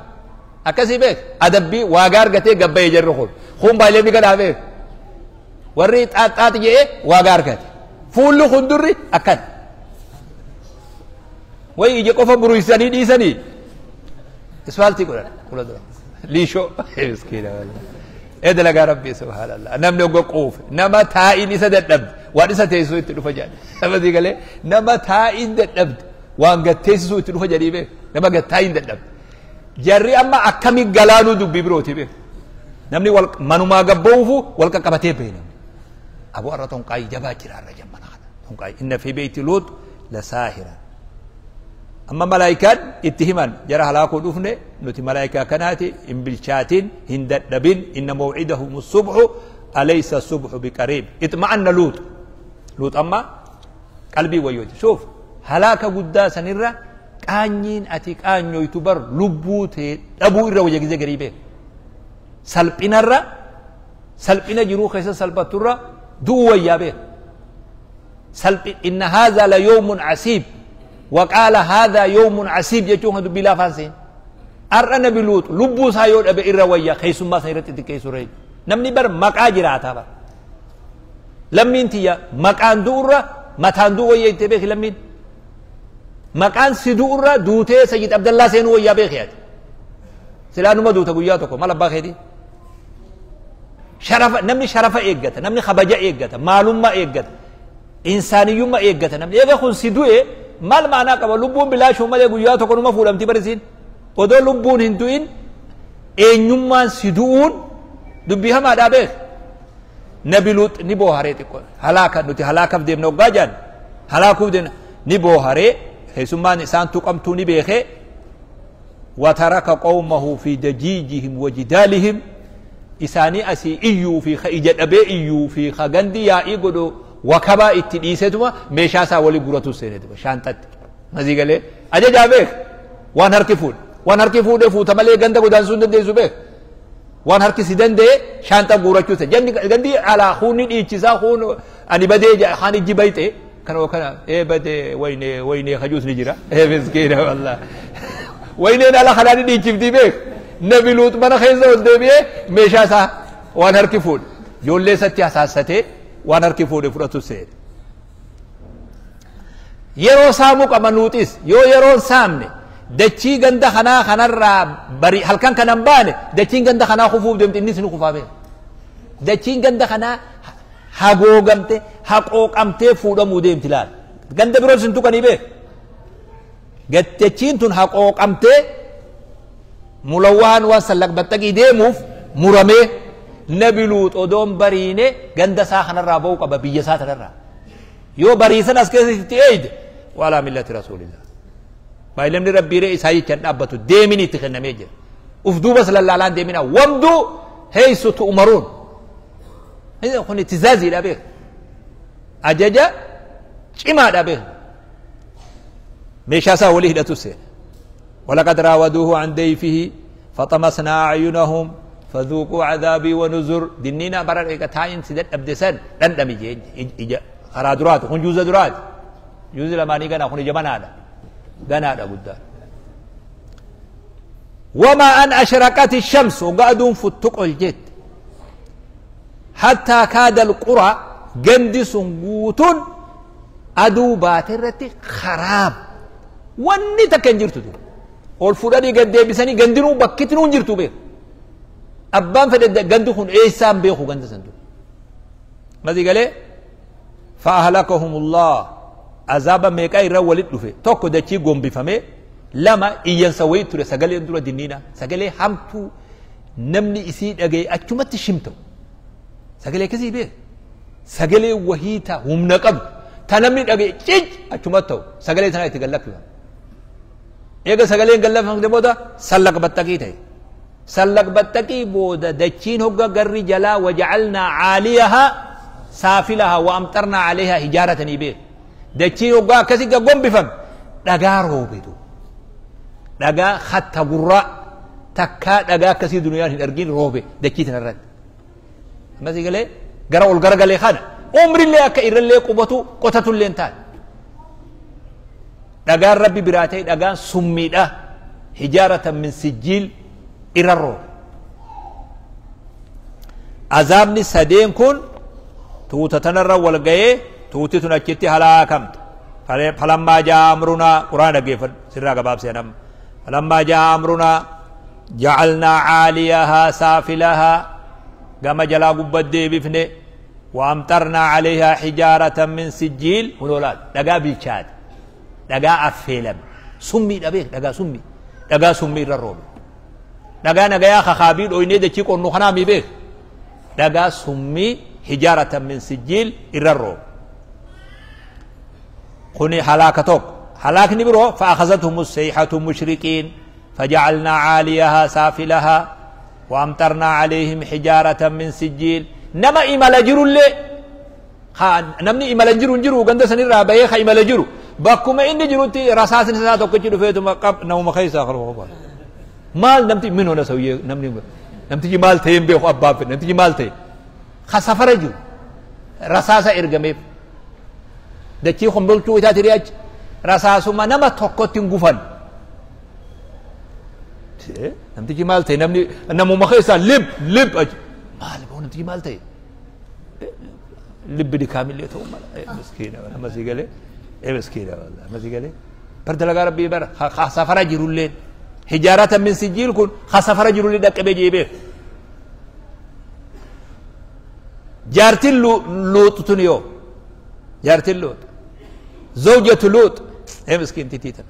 akkasii beek adabbii waagaa argatee gabbayee jarri kun kun baay'ee gadhaa beek warri xaaxxaaxi jedhee waagaa argate fuulli kun durri akkan way ija qofa buruysanii dhiisanii isfaaltii godhan fuula dura liishoo miskiina ee dalagaa rabbii subhaanallah namni ogga quufe nama taa'iin isa dadhabde waan isa teessisuu itti dhufa jedhan nama sii galee nama taa'iin dadhabde waan gatteessisuu itti dhufa jedhii beek nama gattaa'iin dadhabde jarri amma akkami galaanuu dubbii birooti beek namni wal manumaa gabba'uufu wal qaqqabatee bahe namni aboo arra tonqaayii jabaa jira arra jammana kana tonqaayii inna fi beeyti Luut la saahiran amma malaayikaan itti himan jara halaakuu dhufne nuti malaayikaa kanaati hin bilchaatin hin dadhabin inna mawcidahum subhu alaysa subhu biqariib itma'anna Luut Luut amma qalbii wayyooti shuuf halaaka guddaa sanirra qaanyiin ati qaanyoytu bar lubbuu tee dhabuu irra wayya gizee garii beek salphinarra salphina jiruu keessa salphatturra du'uu wayyaa beek salphi inna haadha la yawmun asiib وقال هذا يوم عسيب jechuun kan dubbii laafaan seen har'a nabi Luut lubbuu isaa yoo dhabe irra wayya keessummaa san irratti xiqqeessu ree namni bar maqaa jiraataa bar lammiin tiyya maqaan du'urra mataan du'u wayya itti beeki lammiin maqaan si du'urra duutee Sayyid Abdallaa seenuu wayyaa beeki ati silaa numa duuta guyyaa tokko mal abbaa keetii sharafa namni sharafa eeggata namni kabaja eeggata maalummaa eeggata insaaniyyummaa eeggata namni eega kun si du'e maal maanaa qaba lubbuun bilaashuu malee guyyaa tokko numa fuudhamti barisiin Odoo lubbuun hin du'in eenyummaan si du'uun dubbii hamaadhaa beek. Nabi Luux ni booharee xiqqoo halaaka nuti halaakaaf deemna hoggaa jaan halaakuuf deemna ni booharee keessummaan isaan tuqamtuu ni beekee wataraka qawmahu fi dajiijihim wajidaalihim isaanii asii iyyuu fi ka ija dhabee iyyuu fi ka gandi yaa'ii godhu wakabaa itti dhiisetuma meeshaa isaa walii guratu seenetuma shaanxatti masii galee ajajaa beek waan harki fuudhe waan harki fuudhe fuuta malee ganda godaansuu hin dandeessu beek waan harki si danda'e shaanxa guurachuu ta'e janni gandi alaa huunni dhiichisaa huun ani badee haan ijji bayxe kana kana ee badee wayne wayne kajuus ni jira ee miskiina wallah wayneen ala kanaa ni dhiichiftii beek. Nabi Luut mana keessa ol deebi'ee meeshaa isaa waan harki fuudhe ijoollee isatti hasaasatee waan harki fuudhe fudhatu seene. Yeroo saamuu qaba Luuxis yoo yeroon saamne dachii ganda kanaa kanarraa bari halkan kana hin baane dachiin ganda kanaa kufuuf deemti innis ni kufaa beeka. Dachiin ganda kanaa hagoogamte haqooqamtee fuudhamuu deemti laal. Ganda biroos hin tuqanii beeka. Dachiin tun haqooqamtee mulawwaan waan sallaqbaxxaqii deemuuf muramee Nabi Luux odoon bariine ganda isaa kanarraa ba'uu qaba biyya isaa tanarraa. Yoo bariisan as keessatti eeyde walaa millati rasuulillah. Baay'ilamni rabbiiree isaa jechaan dhaabbatu deemin itti kennamee jira. Uf duubas lallaalaan deemina wamduu heessu tu'umaruun. Kun tizaaziidha beeka. Ajaja cimaadha beeka. Meeshaa isaa walii hidhatu seena. ولقد راودوه عن ضيفه فطمسنا أعينهم فذوقوا عذابي ونذر. دنينا برا تاين سدد أبدسن دندم يجي خرا درات خن جوز درات جوز لما نيجا خن جبنا هذا جنا هذا قدام. وما أن أشرقت الشمس وقعدوا فتق الجد حتى كاد القرى جندس قوت أدو باترة خراب وني تكنجرتو ol fuudhanii gad deebisanii gandinuu bakkittinuu hin jirtu beeku. Abbaan fedhe gandi kun eessaan beeku ganda san ture. Masii galee fa'ahalakahumullah azaaba meeqaa irra walit dhufe tokko dachii gombifame lama iyyansa wayii ture sagaleen dura dinniina sagalee hamtuu namni isii dhagaye achumatti shimta'u sagalee akkasii beeku sagalee wahii ta humna qabdu ta namni dhagaye cic achumatti ta'u sagalee sanaa itti gallaffifame. Eega sagaleen gallafamte booda sallaq battaqii ta'e. Sallaq battaqii booda dachiin hogga garri jalaa wajacalnaa caaliyahaa saafilahaa wa amxarnaa calayhaa hijaaratanii beeku. Dachiin hoggaa akkasii gombifame dhagaa roobetu. Dhagaa hatta gurraa takkaa dhagaa akkasii duniyaan hin argin roobe dachii tanarratti. Ammasii galee gara ol garagalee kana umrillee akka irrallee qubatu qotatullee hin taane. Dhagaan rabbi biraa ta'e dhagaan summiidha hijaaratan min sijjiil irra roobe. Azaabni sadeen kun tuuta tanarra wal ga'ee tuuti tun achitti halaakamte. Falammaa jaa amrunaa quraana dhaggeeffadhu sirraa gabaabsee nama. Falammaa jaa amrunaa jacalnaa caaliyahaa saafilahaa gama jalaa gubbat deebifne wa amxarnaa calayhaa hijaaratan min sijjiil hunoolaal dhagaa bilchaate. Dhagaa affeelame summiidha beek dhagaa summii dhagaa summii irra roobe dhagaa nagayaa kakaabii dhoynee dachii qonnu kanaa mi beek dhagaa summii hijaaratan min sijjiil irra roobe kuni halaaka tokko halaakni biroo fa'akhazatuhum sayhatu mushriqiin fajacalnaa caaliyahaa saafilahaa wa amxarnaa calayhim hijaaratan min sijjiil nama imala jirullee namni imala jiru hin jiru ganda sanirraa bahee ka imala jiru bakkuma inni jirutti rasaasni isaa tokkichi dhufeetuma qab namuma keessaa qalma qaba. Maal namti min hona sawyee namni namtichi maal ta'e hin beeku abbaan fedhe namtichi maal ta'e ka safara jiru rasaasa ergameef dachii kombolchuu isaati ri'achi rasaasuma nama tokkotti hin gufan. Namtichi maal ta'e namni namuma keessaa lib lib achi maal boo namtichi maal ta'e libbi dikaamillee ta'uu mala miskiina nama sii galee. مسكينة والله ما زي برد لقى ربي بر خسافر جرولين حجارة من سجيل كن خسافر جرولين دك بيجيبه جارتي لوط تنيو جارتي لوط زوجة لوط ايه مسكين تيتيتا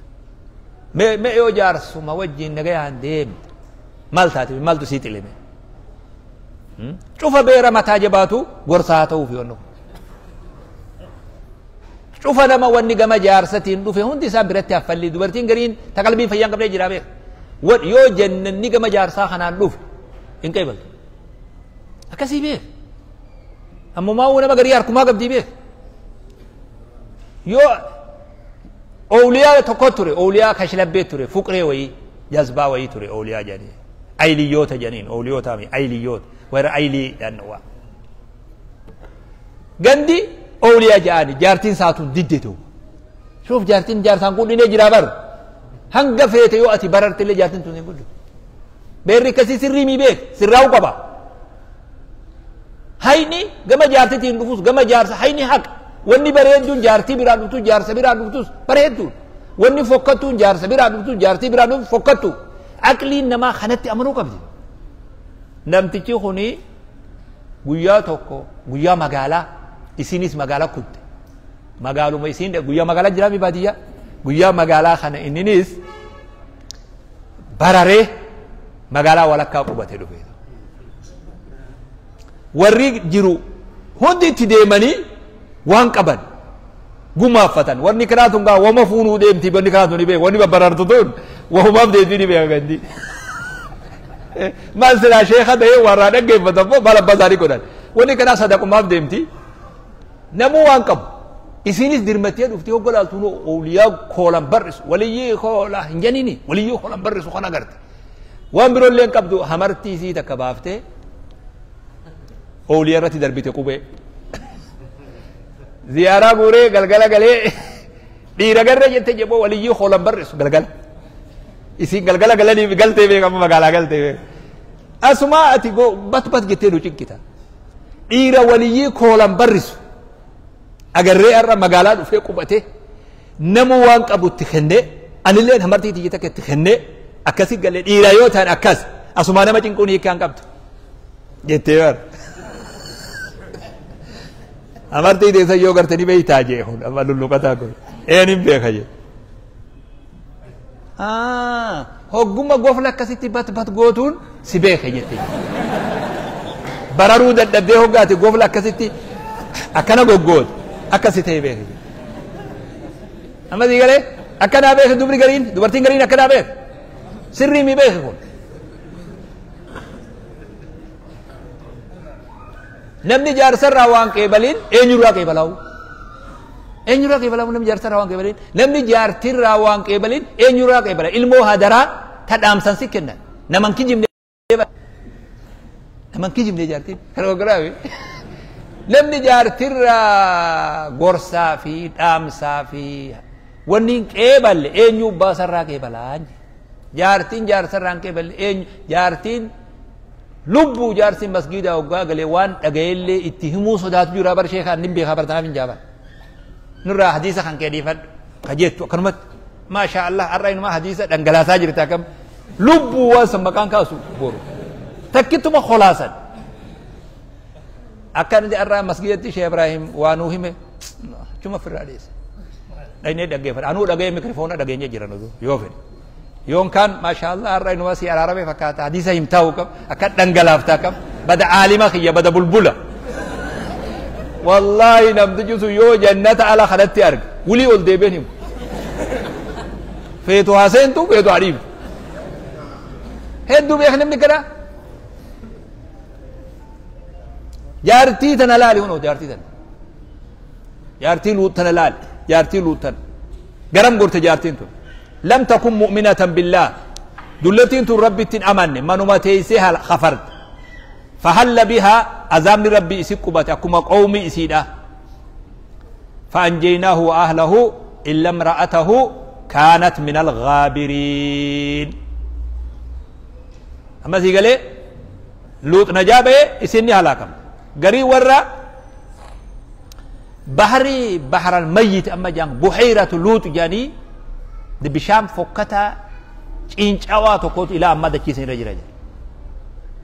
Mee yoo jaarsuma wajjin nagayaan deemte maal taate maaltu sii xilime? Cufa beera mataa jabaatu gorsa haa ta'uuf yoonnu. Cufa nama wanni gama jaarsatiin dhufe hundi isaa biratti haffalli dubartiin gariin ta qalbiin fayyaan qabdee jira beeka. Yoo jennanni gama jaarsaa kanaan dhufe hin qeebaltu. Akkasii beeka. Ammumaa nama garii harkumaa qabdii beeka. Yoo ooliyaa tokko ture ooliyaa kashlabbee ture fuqree wayii jazbaa wayii ture ooliyaa jedhanii ayliyyoota jedhaniin ooliyoota mi ayliyyoota warra aylii jedhan waa. Gandi ooliyaa jedhani jaartiin saatuun didde ta'u. Shuuf jaartiin jaarsaan qullinee jira bar. Hanga feete yoo ati barartillee jaartiin tun hin qullu. Beerri akkasii sirrii mi beek sirraa'u qaba. Hayni gama jaartitiin dhufus gama jaarsa hayni haqa. Wanni bareedduun jaartii biraa dhuftus jaarsa biraa dhuftus bareedduun. Wanni fokkattuun jaarsa biraa dhuftus jaartii biraa dhuftus fokkattu. Aqliin namaa kanatti amanuu qabdi. Namtichi kuni guyyaa tokko guyyaa magaalaa isinis magaalaa kutte. Magaaluma isiin guyyaa magaalaa jiraami baadiyyaa. Guyyaa magaalaa kana inninis bararee magaalaa walakkaa qubate dhufe. Warri jiru hundi itti deemanii waan qaban gumaaffatan. Wanni karaa tun gaa wama fuunuu deemti wanni karaa tun ni beeku wanni babbarartu tun wahumaaf deemti ni beeka gandi. Maal silaa sheeka ta'ee warraa dhaggeeffatan moo maal abbaa isaanii godhan. Wanni karaa sadaqumaaf deemti. Namuu waan qabu. Isinis dirmattee dhuftee hogga laaltuun ooliyaa koolan barrisu waliyyii koola hin jenini waliyyii koolan barrisu kan agarte. Waan biroollee hin qabdu hamartii isii takka baaftee ooliyaa irratti darbite qubee. Ziyaaraa guuree galgala galee dhiira garree jette jeboo waliyyii koolan barrisu galgala. Isiin galgala galanii galtee beekamu magaalaa galtee beekamu. Asuma ati bat bat jettee nu cinqita. Dhiira waliyyii koolan barrisu. Agarree har'a magaalaa dhufee qubate namu waan qabu itti kennee anillee hamartii tiyya takka itti kennee akkasi galee dhiira yoo ta'an akkas asumaa nama cinquun hiikaan qabdu jettee bara. Hamartii teessa yoo garte ni beektaa jee kun amma lulluqataa kun een hin beeka jee. Hogguma gofla akkasitti bat bat gootuun si beeka jette. Bararuu dadhabdee hoggaate gofla akkasitti akkana goggoote. Akkasi ta'e beeka. Amma sii galee akkanaa beeka dubri gariin dubartiin gariin akkanaa beeka. Sirrii mi beeka kun. Namni jaarsarraa waan qeebaliin eenyurraa qeebalaa'u? Eenyurraa qeebalaa'u namni jaarsarraa waan qeebaliin? Namni jaartirraa waan qeebaliin eenyurraa qeebala? Ilmoo hadaraa ta dhaamsan si kennan. Naman kijibne naman kijibne jaartiin. Kana ogoraawi. Namni jaartirraa gorsaa fi dhaamsaa fi wanni hin qeeballe eenyu baasarraa qeebalaa? Jaartiin jaarsarraa hin qeeballe eenyu jaartiin lubbuu jaarsin masgiida hoggaa galee waan dhaga'ellee itti himuu sodaatu jira bar sheekaa nin beekaa bartanaaf hin jaaban. Nurraa hadiisa kan kee dhiifadhu ka jettu akkanumatti maashaa Allah har'a inumaa hadiisa dhangalaasaa jirta akkam lubbuu waan san maqaan kaasu boru takkituma kolaasan. Akka inni har'a masgiidatti Sheekh Ibrahim waa nuu hime achuma ofirraa dhiyeesse. Dhaynee dhaggeeffadha. Anuu dhaga'ee mikrofoona dhageenye jira nutu yoo fedhe. Yoon kaan maashaa Allah har'a inumaa si araarame fakkaata hadiisa himtaa'u qab akka dhangalaaftaa qab bada aalima kiyya bada bulbula. Wallaahi namtichi sun yoo jannata ala kanatti arge wulii ol deebiin himu. Feetu haa seentu feetu haa dhiibtu. Hedduu beeka namni kana. Jaartii tana laali hunoo jaartii tana. Jaartii luut tana laali jaartii luut tana. Garam gorte jaartiin tun. Lam takun mu'minatan billah. Dullattiin tun rabbittiin amanne manuma teessee kafarte. Fahalla bihaa azaabni rabbi isi qubate akkuma qawmi isiidha. Fa'anjaynaahu wa ahlahu illa imra'atahu kaanat min al-ghaabiriin. Amma sii galee luut najaa ba'ee isin ni halaakamte. Garii warra bahri bahral mayyit amma jaan buhayratu luut jedhanii bishaan fokkataa cincawaa tokkotu ilaa ammaa dachii isin irra jira jedha.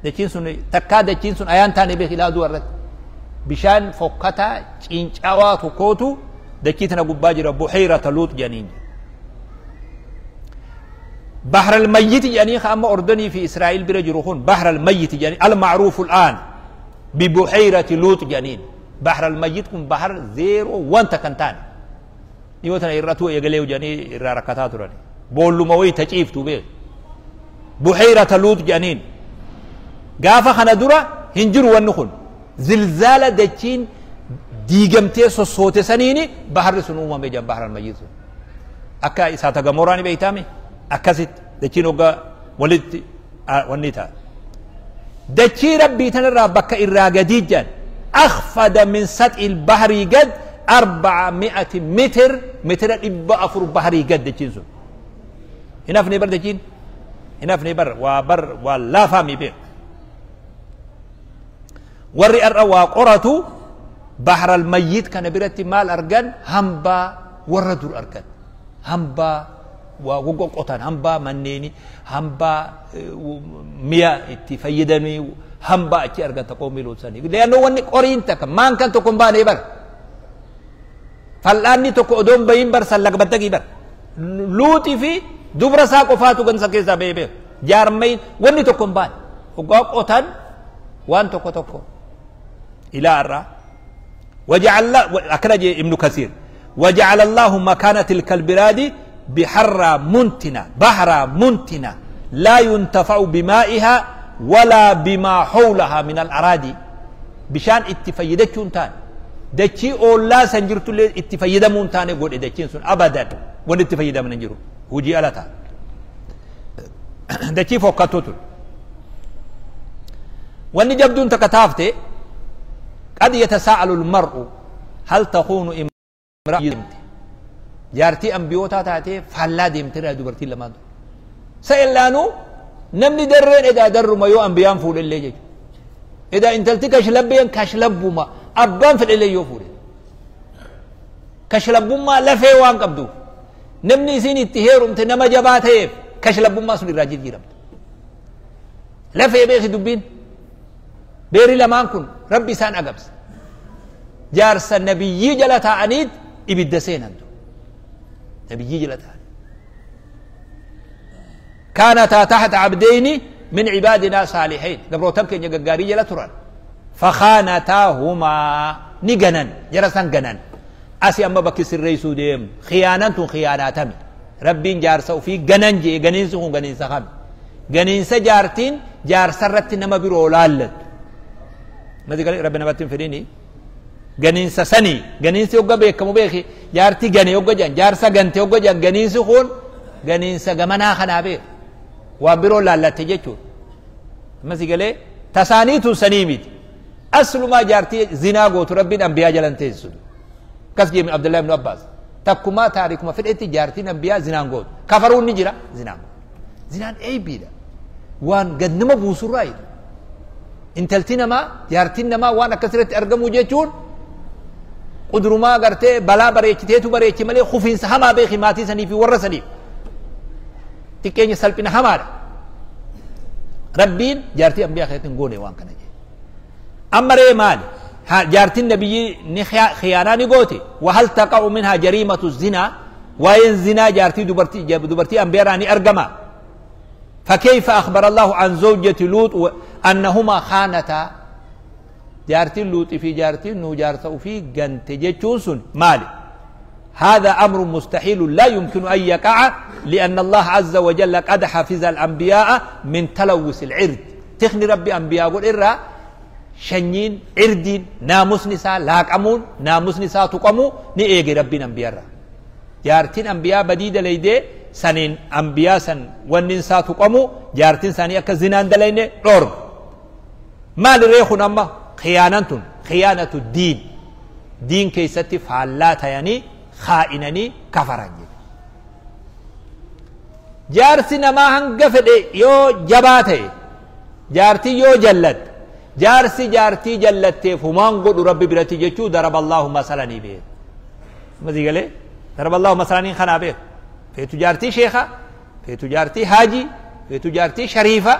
Dachiin sun takkaa dachiin sun ayaan taane beek ilaa aduu irratti bishaan fokkataa cincawaa tokkotu dachii tana gubbaa jira buhayrata luut jedhaniin. بحر الميت يعني أما أردني في إسرائيل برجرخون بحر الميت يعني المعروف الآن ببحيرة لوط جنين بحر الميت كن بحر زيرو وانت كنتان يوتنا يرتو يقليو جاني الركعات راني بولو موي تجيف تو بحيرة لوط جنين قافة خندورة هنجر ونخن زلزال دچين ديگمتي صوت سنيني بحر سنوما بيجا بحر الميت أكا إساتا غموراني بيتامي أكاسيت دچين وغا ولدت ونيتا دچي ربي تنرى بكا إراغدي جان أخفض من سطح البحر قد 400 متر متر إبا أفر بحر قد دچين سن هنا في نبر دچين هنا في نبر وبر ولا فامي بيه وري الروا قرتو بحر الميت كان برتي مال أرجان همبا وردور أرجان همبا وقوق قطان همبا منيني همبا ميا اتفيدني همبا أتي أرجان تقوم لوساني لأنه ونك أورينتك ما كان تقوم باني بر فالآن تكو أدوم بين بر سلك بدك بر لوتي في دبر ساق وفاتو جنسا كيسا بيبي جارمين وني تقوم بان وقوق قطان وان تكو تكو إلى الرا وجعل أكرج ابن كثير وجعل الله مكان تلك البلاد بحر منتنة بحر منتنة لا ينتفع بمائها ولا بما حولها من الأراضي بشان اتفيدة تان دتشي أولا سنجرت لي اتفيدة مونتان يقول دتشين سن أبدا وان اتفيدة من نجرو وجي ألتا دتشي فوقاتوتل وان جبدون تكتافتي قد يتساءل المرء هل تخون امرأة جارتي أنبيوتا تاتي فلا ديمتنا دبرتي لما دو سئلانو نمني درين إذا دروا ما يو أنبيان فول اللي جي إذا انتلتي كشلبين كشلبو ما أبان في اللي يو فول كشلبو ما لفي وان قبدو نمني سيني اتهيرم تنما جباتيف كشلبو ما سني راجل جيرم لفي بيخي دبين بيري لما كن ربي سان أقبس جارس النبي جلتا عنيد إبدسين أنتو نبي جلتا كانتا تحت عبدين من عبادنا صالحين قبرو تمكن يقاري جلتران فخانتاهما نجنن جرسان جنن أسي أما بكس الرئيس ديم خيانة خياناتهم ربي جارس وفي جنن جي جنين سخون جنين سخام جنين سجارتين جارس رت نما برولالت ما ذي قال ربنا باتين فريني جنين سني جنين سيوجا بيكمو بيخي جارتي جني يوجا جن جارسا جنتي يوجا جن جنين سخون جنين سجمنا خنابي وابرو لا تجتو ما ذي قال تسانيت سنيمت أصل ما جارتي زنا قوت ربي أنبياء جلن تيسد كسجي من عبد الله بن عباس تكما تاريخ ما في الاتي جارتي أنبياء زنا قوت كفرون نجرا زنا زنا أي بيدا وان قد نما بوسرايد انتلتنا ما جارتنا ما وانا كسرت ارقمو جيتون قدروا ما قرتي بلا بريتي تيتو بريتي ملي خوفين سهما بيخي ماتي سني في ورسني تكيني سلبنا همار ربين جارتي انبياء خيتن غوني وان كان جي امر مال جارتي النبي خيانه نغوتي وهل تقع منها جريمه الزنا وين زنا جارتي دبرتي دبرتي انبياء راني ارقما فكيف أخبر الله عن زوجة لوط أنهما خانتا جارتي لوط في جارتي نو جارته في جنت جتشونسون مالي هذا أمر مستحيل لا يمكن أن يقع لأن الله عز وجل قد حفظ الأنبياء من تلوث العرض تخني ربي أنبياء قول إرى شنين عردين ناموس نساء لاقمون ناموس نساء تقمو نيجي ربي أنبياء جارتين أنبياء بديدة ليدي سنين أنبياء سن وننسا تقومو جارتين ساني أكا زنان دلين رورب ما لريخون أما خيانة خيانة الدين دين كيستي فعلات يعني خائنني كفران جارسنا ما هنقفل يو جباته جارتي يو جلت جارسي جارتي جلت فمان قد ربي برتي جتو ضرب الله مثلا به ما زي قال ضرب الله مثلا خنا به في تجارتي شيخة في تجارتي حاجي في تجارتي شريفة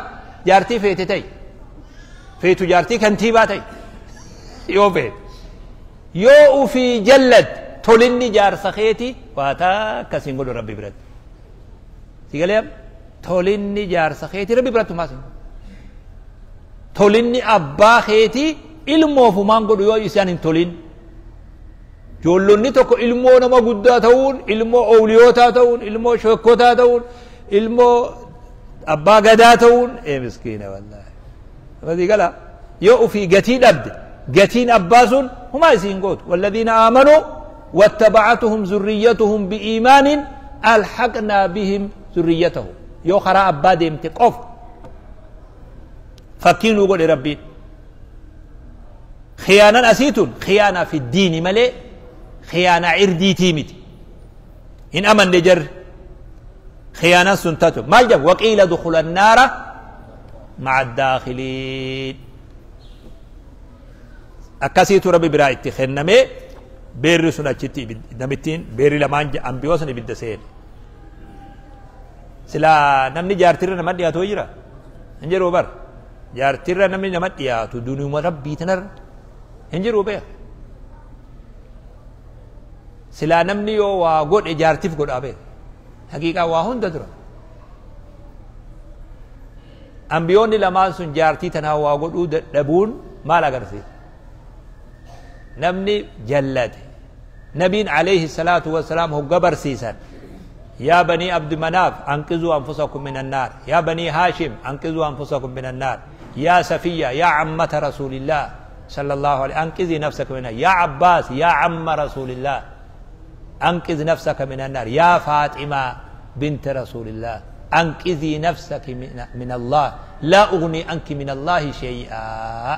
جارتي فيتتي في تجارتي كنتيباتي يو فيت يو في جلد تولني جار سخيتي واتا كسين قول ربي برد تقول Tolinni jaarsa keetii rabbi biratti humaa siin godhu. Tolinni abbaa keetii ilmoofumaan godhu yoo isaan hin tolin. Ijoollonni tokko ilmoo nama guddaa ta'uun, ilmoo owliyootaa ta'uun, ilmoo sheekkotaa ta'uun, ilmoo abbaa gadaa ta'uun ee miskiina wallaahi. Masii gala yoo ofii gatii dhabde gatiin abbaa sun humaa isiin gootu. Walladhiina aamanuu wattaba'atuhum zurriyyatuhum bi'iimaanin alhaqnaa bihim zurriyyatahum. Yoo karaa abbaa deemte qofa fakkii nuu godhe Rabbiin. Khiyaanaan asii tun khiyaanaa fi diini malee khiyaanaa irdiitii miti. Hin amanne jarri. Khiyaanaan sun taatu maal jedhu waqiila dukula naara ma'a daakhiliin. Akkasiitu Rabbi biraa itti kennamee beerri sun achitti namittiin beerri lamaan ambiyoo sun ibidda seene. Silaa namni jaartirra nama dhiyaatu jira? Hin jiru bar. Jaartirra namni nama dhiyaatu duniyuma Rabbii tanarra hin jiru beeka. Silaa namni yoo waa godhe jaartiif godhaa beeka. Haqiiqaa waa hunda dura. Ambiyoonni lamaan sun jaartii tanaa waa godhuu dadhabuun maal agarsiisa? Namni jallate. Nabiin alayhi salaatu wassalaam hogga barsiisan. Yaa banii Abdi Manaaf anqizuu anfusakum min annaar. Yaa banii Haashim anqizuu anfusakum min annaar. Yaa Safiyya yaa ammata Rasuulillah sallallahu alayhi anqizii nafsaka min annaar. Yaa Abbaas yaa amma Rasuulillah anqiz nafsaka min annaar. Yaa Faaximaa binta Rasuulillah anqizii nafsaki min Allah laa ugnii anki min Allahi shay'aa.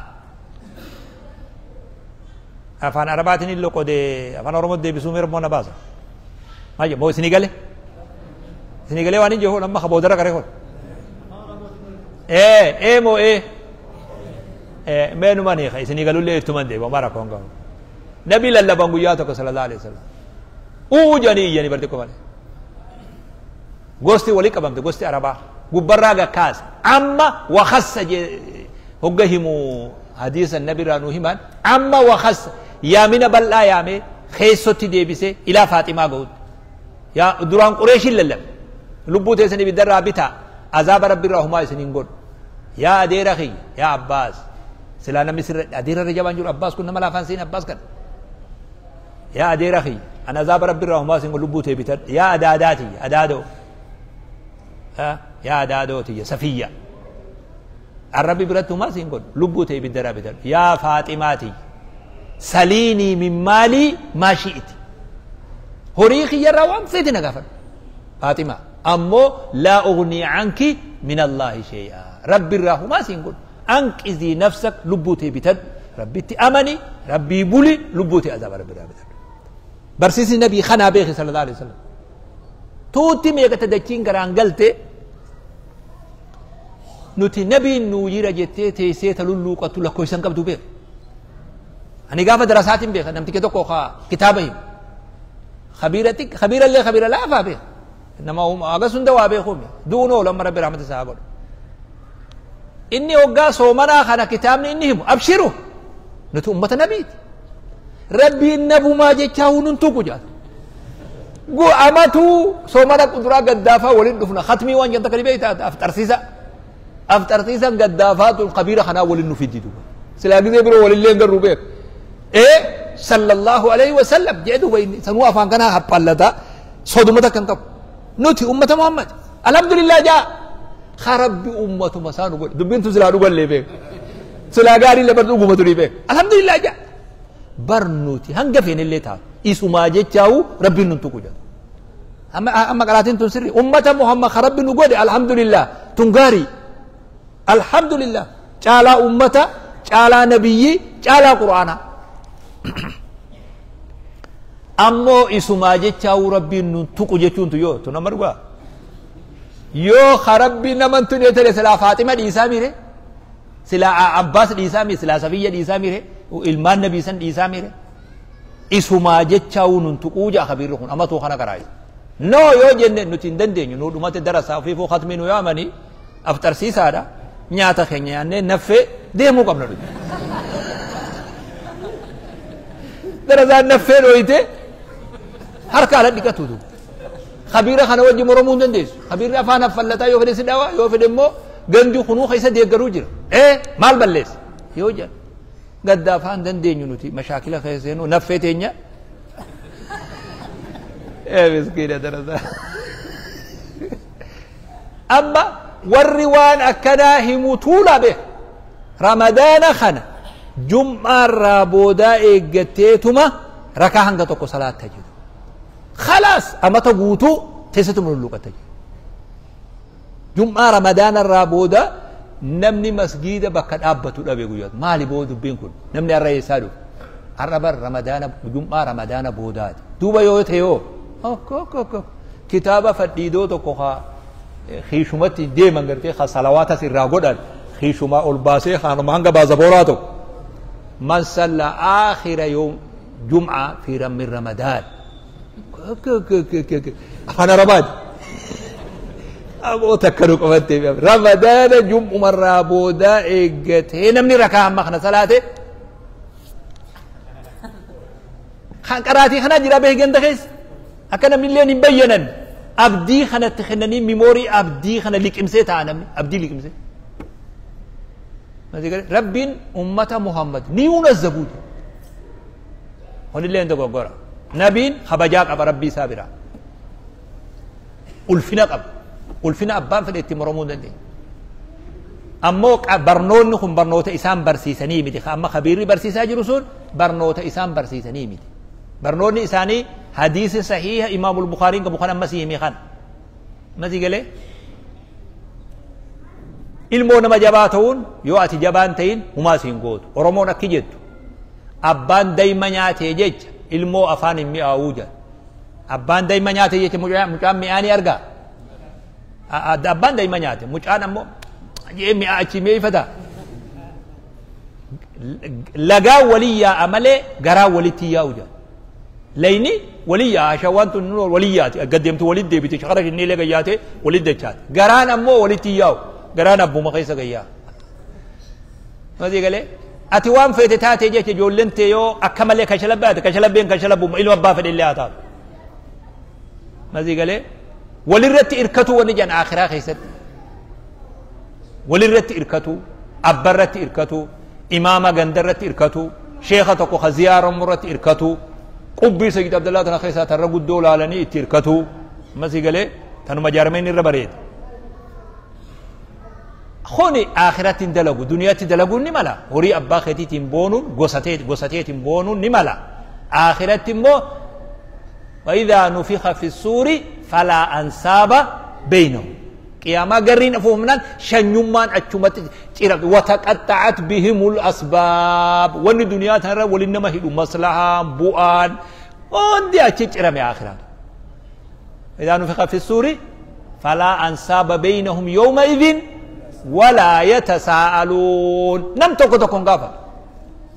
Afaan Arabaatiin illee qodee afaan Oromoo deebisuu mirmoo na baasa. Maal jedhu moo isinii gale? Isinii galee waan hin jiru amma kaboodara qaree kun. Ee ee moo ee. Ee meenuma ni isinii galullee ittuman deebi'a mara koon gahu. Nabi lallaban guyyaa tokko sallallahu alaihi wasallam. Uu jedhanii iyyanii barti malee. Gosti walii qabamte gosti Arabaa gubbarraa gakkaase amma wakassa hogga himu hadiisa nabi irraa nu himan amma wakassa yaamina bal'aa yaamee keessotti deebisee ilaa Faaximaa gahutti. Yaa duraan Qureeshiin lallabe lubbuu teessan ibiddarraa bitaa azaaba rabbi irraa humaa isin hin godhu. Yaa adeera kiyya yaa Abbaas silaa namni sirra adeera irra jabaan jiru Abbaas kun nama laafaan siin Abbaas kana. Yaa adeera kiyya an azaaba rabbi irraa humaa isin godhu lubbuu tee bitadhu. Yaa adaadaa tiyya adaadoo yaa adaadoo tiyya Safiyya an rabbi biratti humaa isin godhu lubbuu tee ibiddarraa bitadhu. Yaa Faaximaa tiyya saliinii min maalii maa shi'iti horii kiyyarraa waan feete na gaafadhu Faaximaa ammoo laa ugnii anki min Allaahi shay'aa rabbi irraa humaa siin godhu anqizii nafsak lubbuu tee bitadhu rabbitti amani rabbii buli lubbuu tee azaaba rabbi irraa bitadhu. Barsiisni nabii kanaa beeki sallallahu alaihi wasallam. Tuutti meeqata dachiin garaan galte nuti nabiin nuu jira jettee teessee ta lulluuqattu lakkoofsan qabdu beeka. Ani gaafa darasaatiin beeka namtichi tokko kitaaba himu. Khabiira xiqqa khabiira illee khabiira laafaa beeka. Nama hagas hunda waa beekuumi. Du'uun oolu amma rabbi rahmata isaa haa godhu. Inni hoggaa soomanaa kana kitaabni inni himu abshiru nuti ummata nabiiti. Rabbiin nabumaa jechaa hunun tuqu jaal. Amatuu soomana quduraa gaddaafaa waliin dhufna khatmii waan janta kani beektaa afxarsiisa. Afxarsiisan gaddaafaatu khabiira kanaa waliin nu fiddi duuba. Silaa gizee biroo walillee hin garuu beek. Ee sallallahu alaihi wasallam jedhe duuba inni sanuu afaan kanaa haphallata soduma takka hin qabu. Nuti ummata Muhammad alhamdulillah jaa. Ka rabbi ummatuma isaa nu godhe dubbiin tun silaa dhugallee beek. Silaa gaarii illee bar dhuguma turii beek. Alhamdulillah jaa. Bar nuti hanga feenillee taatu isumaa jechaawu rabbiin nun tuqu jedhu. Amma amma qaraatiin tun sirri ummata Muhammad ka rabbi nu godhe alhamdulillah tun gaarii. Alhamdulillah caalaa ummata caalaa nabiyyi caalaa qur'aanaa. Ammoo isumaa jechaawuu rabbiin nun tuqu jechuun tun yoo tun amma dhugaa. Yoo ka rabbiin naman tun yoo ta'e silaa Faaxima dhiisaa miire silaa Abbaas dhiisaa miire silaa Safiyya dhiisaa miire ilmaan nabii san dhiisaa miire isumaa jechaawuu nun tuquu ja'a kabiirri kun amatuu kana karaa. No yoo jenne nuti hin dandeenyu nuu dhumate darasaa ofiifuu khatmii nu yaamanii afxarsiisaadha nyaata keenya nyaannee naffee deemuu qabna nuti. Darasaan naffee dhooyite harka ala dhiqatu duuba. Khabiira kana wajji moromuu hin dandeessu. Khabiirri afaan affallataa yoo fedhe si dhawa, yoo fedhe immoo gandi kunuu keessa deeggaruu jira. Maal balleessa yoo jedhan gadda afaan dandeenyu nuti mashaakila keessa seenuu naffee teenya. Miskiina darasaa. Amma warri waan akkanaa himu tuulaa beeka. Ramadaana kana jum'aarraa boodaa eeggatteetuma rakaa hanga tokko salaatta jedhu. Khalaas amata guutuu teessatuma lulluqatta jedhu. Jum'aa ramadaanarraa booda namni masgiida bakka dhaabbatu dhabe guyyaa. Maali boo dubbiin kun? Namni har'a eessaa dhufe? Har'a bar ramadaana jum'aa ramadaana boodaati. Duuba yoo ta'e yoo kitaaba fadhiidoo tokko haa hiishumatti deeman gartee haa salawaatas irraa godhan hiishumaa ol baasee haanuma hanga baazabooraa tokko. Man salla aakhira yoom jum'aa fi min ramadaan. Afaan Arabaati. Aboo takka nu qabattee ramadaana jum'umarraa boodaa eeggatee namni rakaa hamma kana salaate. Kan qaraatii kanaa jira beek ganda keessa. Akka namni illee hin bayyanan. Abdii kanatti kennanii mimoorii abdii kana liqimsee ta'a namni abdii liqimsee. Rabbiin ummata Muhammad ni yunazzabuu jedha. Kunillee hin dogoggora. Nabiin kabajaa qaba rabbii isaa biraa. Ulfina qaba. Ulfina abbaan fedhe itti moromuu hin dandeenye. Ammoo barnoonni kun barnoota isaan barsiisanii miti. Amma kabiirri barsiisaa jiru sun barnoota isaan barsiisanii miti. Barnoonni isaanii hadiisi sahiiha Imaamul Bukhaariin qabu kan ammasii himi kana. Ammasii galee ilmoo nama jabaa ta'uun yoo ati jabaan ta'in humaa siin gootu. Oromoon akki jettu abbaan dayma nyaatee jecha ilmoo afaan hin mi'aawuu jedha. Abbaan dayma nyaatee jecha mucaan mi'aa ni argaa. Abbaan dayma nyaate mucaan ammoo jee mi'aa achi mi'eeffata. Lagaa walii yaa'a malee garaa walitti yaa'u jedha. Layni walii yaa'a shawaan tun walii yaati gad deemtu walitti deebite shaqara shinniilee gayyaate walitti dachaate. Garaan ammoo walitti yaa'u garaan abbuma keessa gayyaa. Masii galee ati waan feete taatee jecha ijoolleen tee yoo akka malee kashalabbaate kashalabbeen kashalabbuma ilma abbaa fedhe illee haa taatu. Masii galee walirratti irkatu wanni jedhan akhiraa keessatti. Walirratti irkatu, abbarratti irkatu, imaama gandarratti irkatu, sheekha tokko ka ziyaaramu irratti irkatu, qubbii Sayyid Abdallaa tana keessaa tarra guddoo laalanii itti irkatu. Masii galee tanuma jaarmeen irra bareeda. Kuni akhiratti hin dalagu, duniyaatti dalaguun ni mala. Horii abbaa keetiitiin boonuun, gosateetiin boonuun ni mala. Akhiratti immoo وإذا نفخ في الصور فلا أنساب بينهم. قياما قرين أفوهمنان شنيمان أتشمت وتقطعت بهم الأسباب. وان الدنيا ترى ولنما هي مصلحة بؤان وندي أتشرم يا آخرات. إذا نفخ في الصور فلا أنساب بينهم يومئذ ولا يتساءلون. نم تكون غافل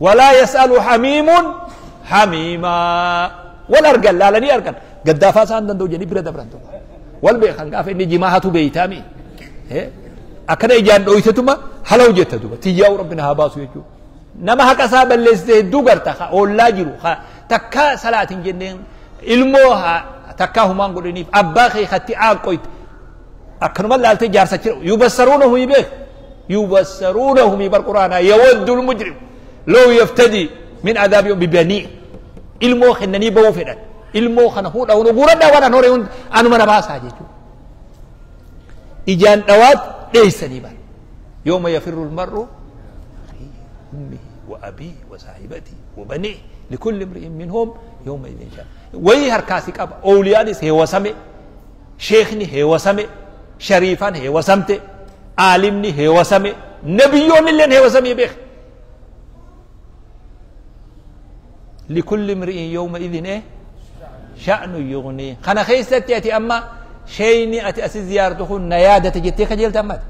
ولا يسأل حميم حميما ولا أرجل لا لني أرجل قد دافع سان دندو جني برد برندو والبيخان قاف إني جماعة بيتامي أكن إجان أويتتما حلو جتتما تيجاو ربنا هباسو يجو نما هكا ساب اللي دوغرتا خا أولا جرو خا تكا صلاة جنين ilmoo takkaa humaan godhiniif abbaa kee katti aaqoyte akkanuma laaltee jaarsa jira yubassaruunahu beek yubassaruunahu bar quraanaa yawaddu lmujrim law yaftadi min adaabi yawmi bibanii ilmoo kennanii ba'uu fedhan ilmoo kana fuudha hunu guuradhaa waan an horee hunda anuma na baasaa jechuudha ijaan dhawaat dheeysanii bara yooma yafirru lmar'u أمه وأبيه وصاحبته وبنيه لكل امرئ منهم يومئذ شأن. وي هركاسي قبا أوليانيس هي وسمي شيخني هي وسمي شريفان هي وسمتي عالمني هي وسمي نبيون اللي هي وسمي بيخ لكل امرئ يومئذ ايه شأن يغنيه. خنا خيست يأتي أما شيني أتي أسي زيارته نيادة جتي خجلت أمات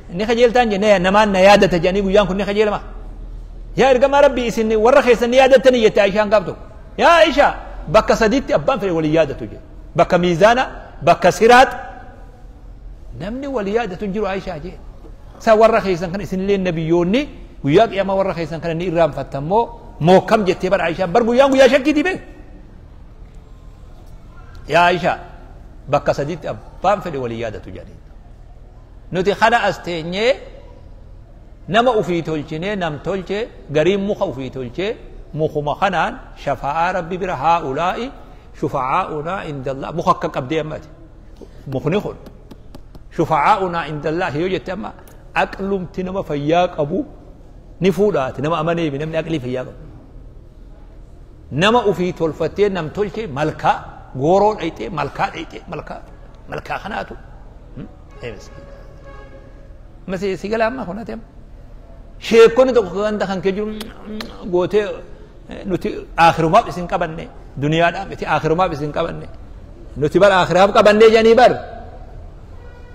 ni kajeeltaan jennee namaan na yaadata jedhanii guyyaan kun ni kajeelama. Yaa ergamaa rabbii isin warra keessan ni yaadattanii jette Aishaan gaaf tokko. Yaa Aishaa bakka sadiitti abbaan fedhe walii yaadatu jedhe. Bakka miizaana, bakka siraat namni walii yaadatu hin jiru Aishaa jee. Sa warra keessan kana isinillee nabiyyoonni guyyaa qiyaamaa warra keessan kana ni irraanfattammoo mookkam jettee bara Aishaan bar guyyaan guyyaa shakkiitii beek. Yaa Aisha, bakka sadiitti abbaan fedhe walii yaadatu jedhaniin. Nuti kana as teenyee nama ufii tolchinee nam tolchee gariin muka ufii tolchee mukuma kanaan shafaa'aa rabbi bira haa'ulaa'i shufaa'aa'unaa indallah muka akka qabdee ammati. Mukni kun shufaa'aa'unaa indallah yoo jette amma aqlumti nama fayyaa qabu ni fuudhaati nama amaneemi namni aqlii fayyaa qabu. Nama ufii tolfattee nam tolchee malkaa gooroo dhayxee malkaa dhayxee malkaa malkaa kanaatu. Masi si gala amma kun ati amma. Sheekonni tokko ganda kan kee jiru gootee nuti akhirumaaf isin qabanne duniyaadhaaf miti akhirumaaf isin qabanne nuti bar akhiraaf qabanne jedhanii bar.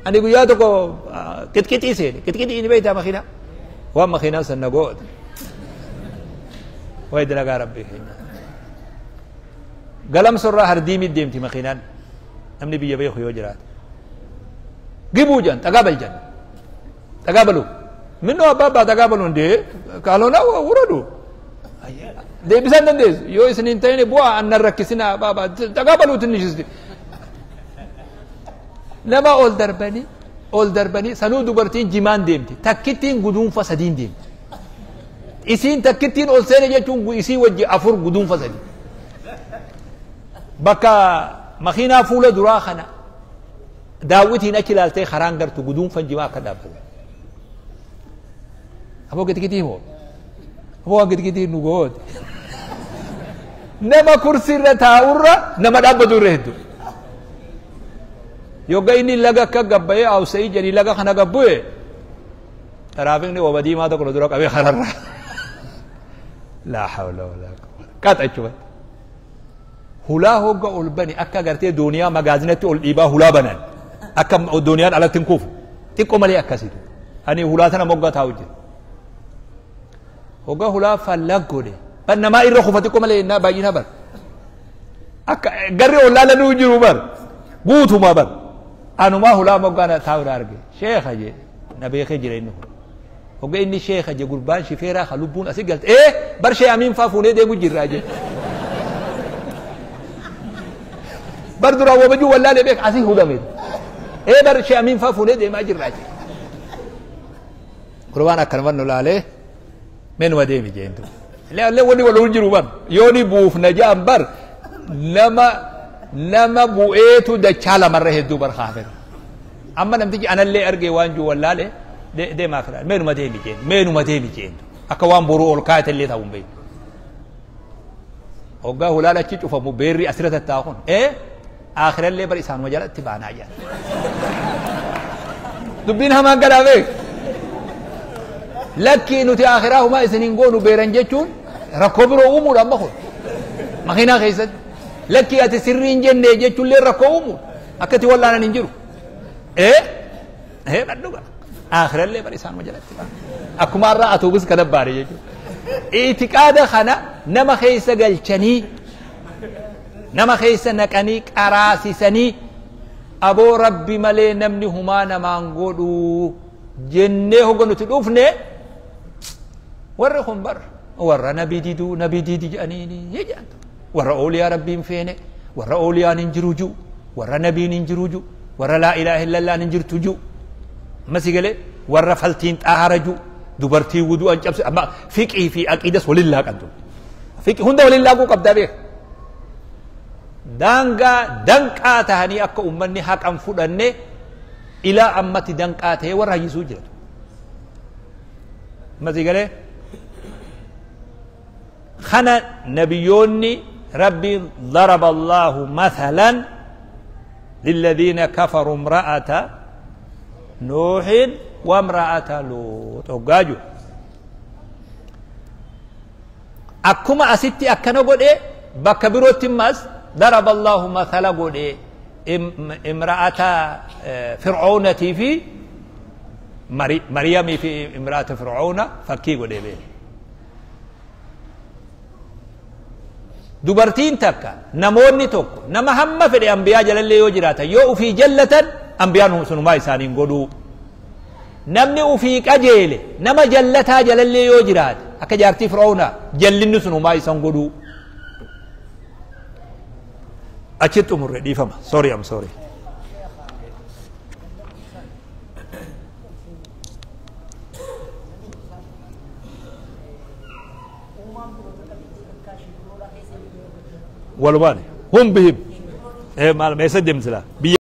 Ani guyyaa tokko qixqixii seene qixqixii ni beektaa makiinaa waan makiinaa san na goote. Wayi dalagaa rabbii keenya. Galamsorraa hardiimii deemti makiinaan namni biyya beeku yoo jiraate. Gibuu jedhan xagaabal jedhan xagaabalu. Minnu abbaa abbaa xagaabalu hundee kaalona wurudu. Deebisaan dandeessu yoo isin hin ta'in bu'aa annan rakkisina abbaa abbaa xagaabaluu tinnishisti. Nama ol darbanii sanuu dubartiin jimaan deemti takkittiin guduunfa sadiin deemti. Isiin takkittiin ol seene jechuun isii wajji afur guduunfa sadi. Bakka makiinaa fuula duraa kana daawwitiin achi ilaaltee karaan gartu guduunfan jimaa akka dhaabbate. Aboo gidgidii moo? Aboo waan gidgidii nu goote. Nama kursiirra taa'urra nama dhaabbatu irra hedduu. Yogga inni laga akka gabbayee awsa'ii jedhii laga kana gabbu'e taraafikni oba diimaa tokko nu dura qabee kararra. Laa hawla walaa quwwata. Qaxa jechuudha. Hulaa hogga ol bani akka agartee dooniyaa magaazinatti ol dhiibaa hulaa banan akka dooniyaan alatti hin kufu xiqqoo malee akkasitu. Ani hulaa tana moggaa taa'u jira. Hogga hulaa fallag godhe ban namaa irra kufa xiqqoo malee innaa baay'ina bar. Akka garri ol laalanuu jiru bar guutumaa bar. Anumaa hulaa moggaa taa'u arge sheekha jee na beekee jira inni kun. Hogga inni sheekha jee gurbaan shifeeraa ka lubbuun asii galte ee bar shee amiin faa fuunee deemu jirraa jee. Bar duraan wabajuu wallaalee beek asii hudame. Ee bar shee amiin faa fuunee deemaa jirraa jee. Gurbaan akkanuma nu laalee meenuma deemi jeentu. Illee wanni wal jiru bar yoo ni buufna ja'an bar nama bu'eetu dachaa lamarra hedduu bar kaafir. Amma namtichi anallee argee waan jiru wallaalee deemaa fira meenuma deemi jeen meenuma deemi jeentu akka waan boruu ol kaayate illee ta'uu hin beeku. Hoggaa hulaan achi cufamu beerri asirra tattaa'u kun ee aakhirallee bar isaanuma jalatti baanaa jaan. Dubbiin hamaan ganaa beek. Lakkii nuti aakhiraa humaa isin hin goonu beeran jechuun rakkoo biroo uumuudha amma kun. Makiinaa keessatti. Lakkii ati sirrii hin jenne jechuullee rakkoo uumuudha. Akka itti wallaanan hin jiru. Ee ee badhuga. Aakhirallee bar isaanuma jalatti baana. Akkuma har'a atuubis kana baane jechuudha. Itiqaada kana nama keessa galchanii nama keessa naqanii qaraasisanii aboo rabbi malee namni humaa namaan godhu jennee hogga nuti dhufne warri kun bar warra nabi diduu nabi didi jedhanii jedhan warra ooliyaa rabbiin feene warra ooliyaan hin jiru jiru warra nabiin hin jiru jiru warra laa ilaaha illallaan hin jirtu jiru ammas galee warra faltiin xaahara jiru dubartii wudu'an cabse amma fiqii fi aqiidas waliin laaqantu fiqii hunda waliin laaquu qabdaa beeka. Daangaa danqaa tahanii akka uummanni haqan fudhanne ilaa ammatti danqaa ta'ee warra hayyisuu jiratu. Ammas galee kana nabiyyoonni rabbi daraba Allahu mathalan lilladhiina kafaru imra'ata Nuuhin wa imra'ata Luut hoggaa jiru. Akkuma asitti akkana godhe bakka birootti immas daraba Allahu mathala godhe imra'ata Fir'oonatii fi Maryamii fi imra'ata Fir'oona fakkii godhe beeku. Dubartiin takka namoonni tokko nama hamma fedhe ambiyaa jalallee yoo jiraatan yoo ufii jallatan ambiyaan sunumaa isaaniin godhuu. Namni ufii qajeele nama jallataa jalallee yoo jiraate akka jaartii Fir'oonaa jallinni sunumaa isaan godhuu. Achitti xumurre, dhiifama. Sorry, I'm sorry. Walumaani hum bihim maal meessa deemsila biyya.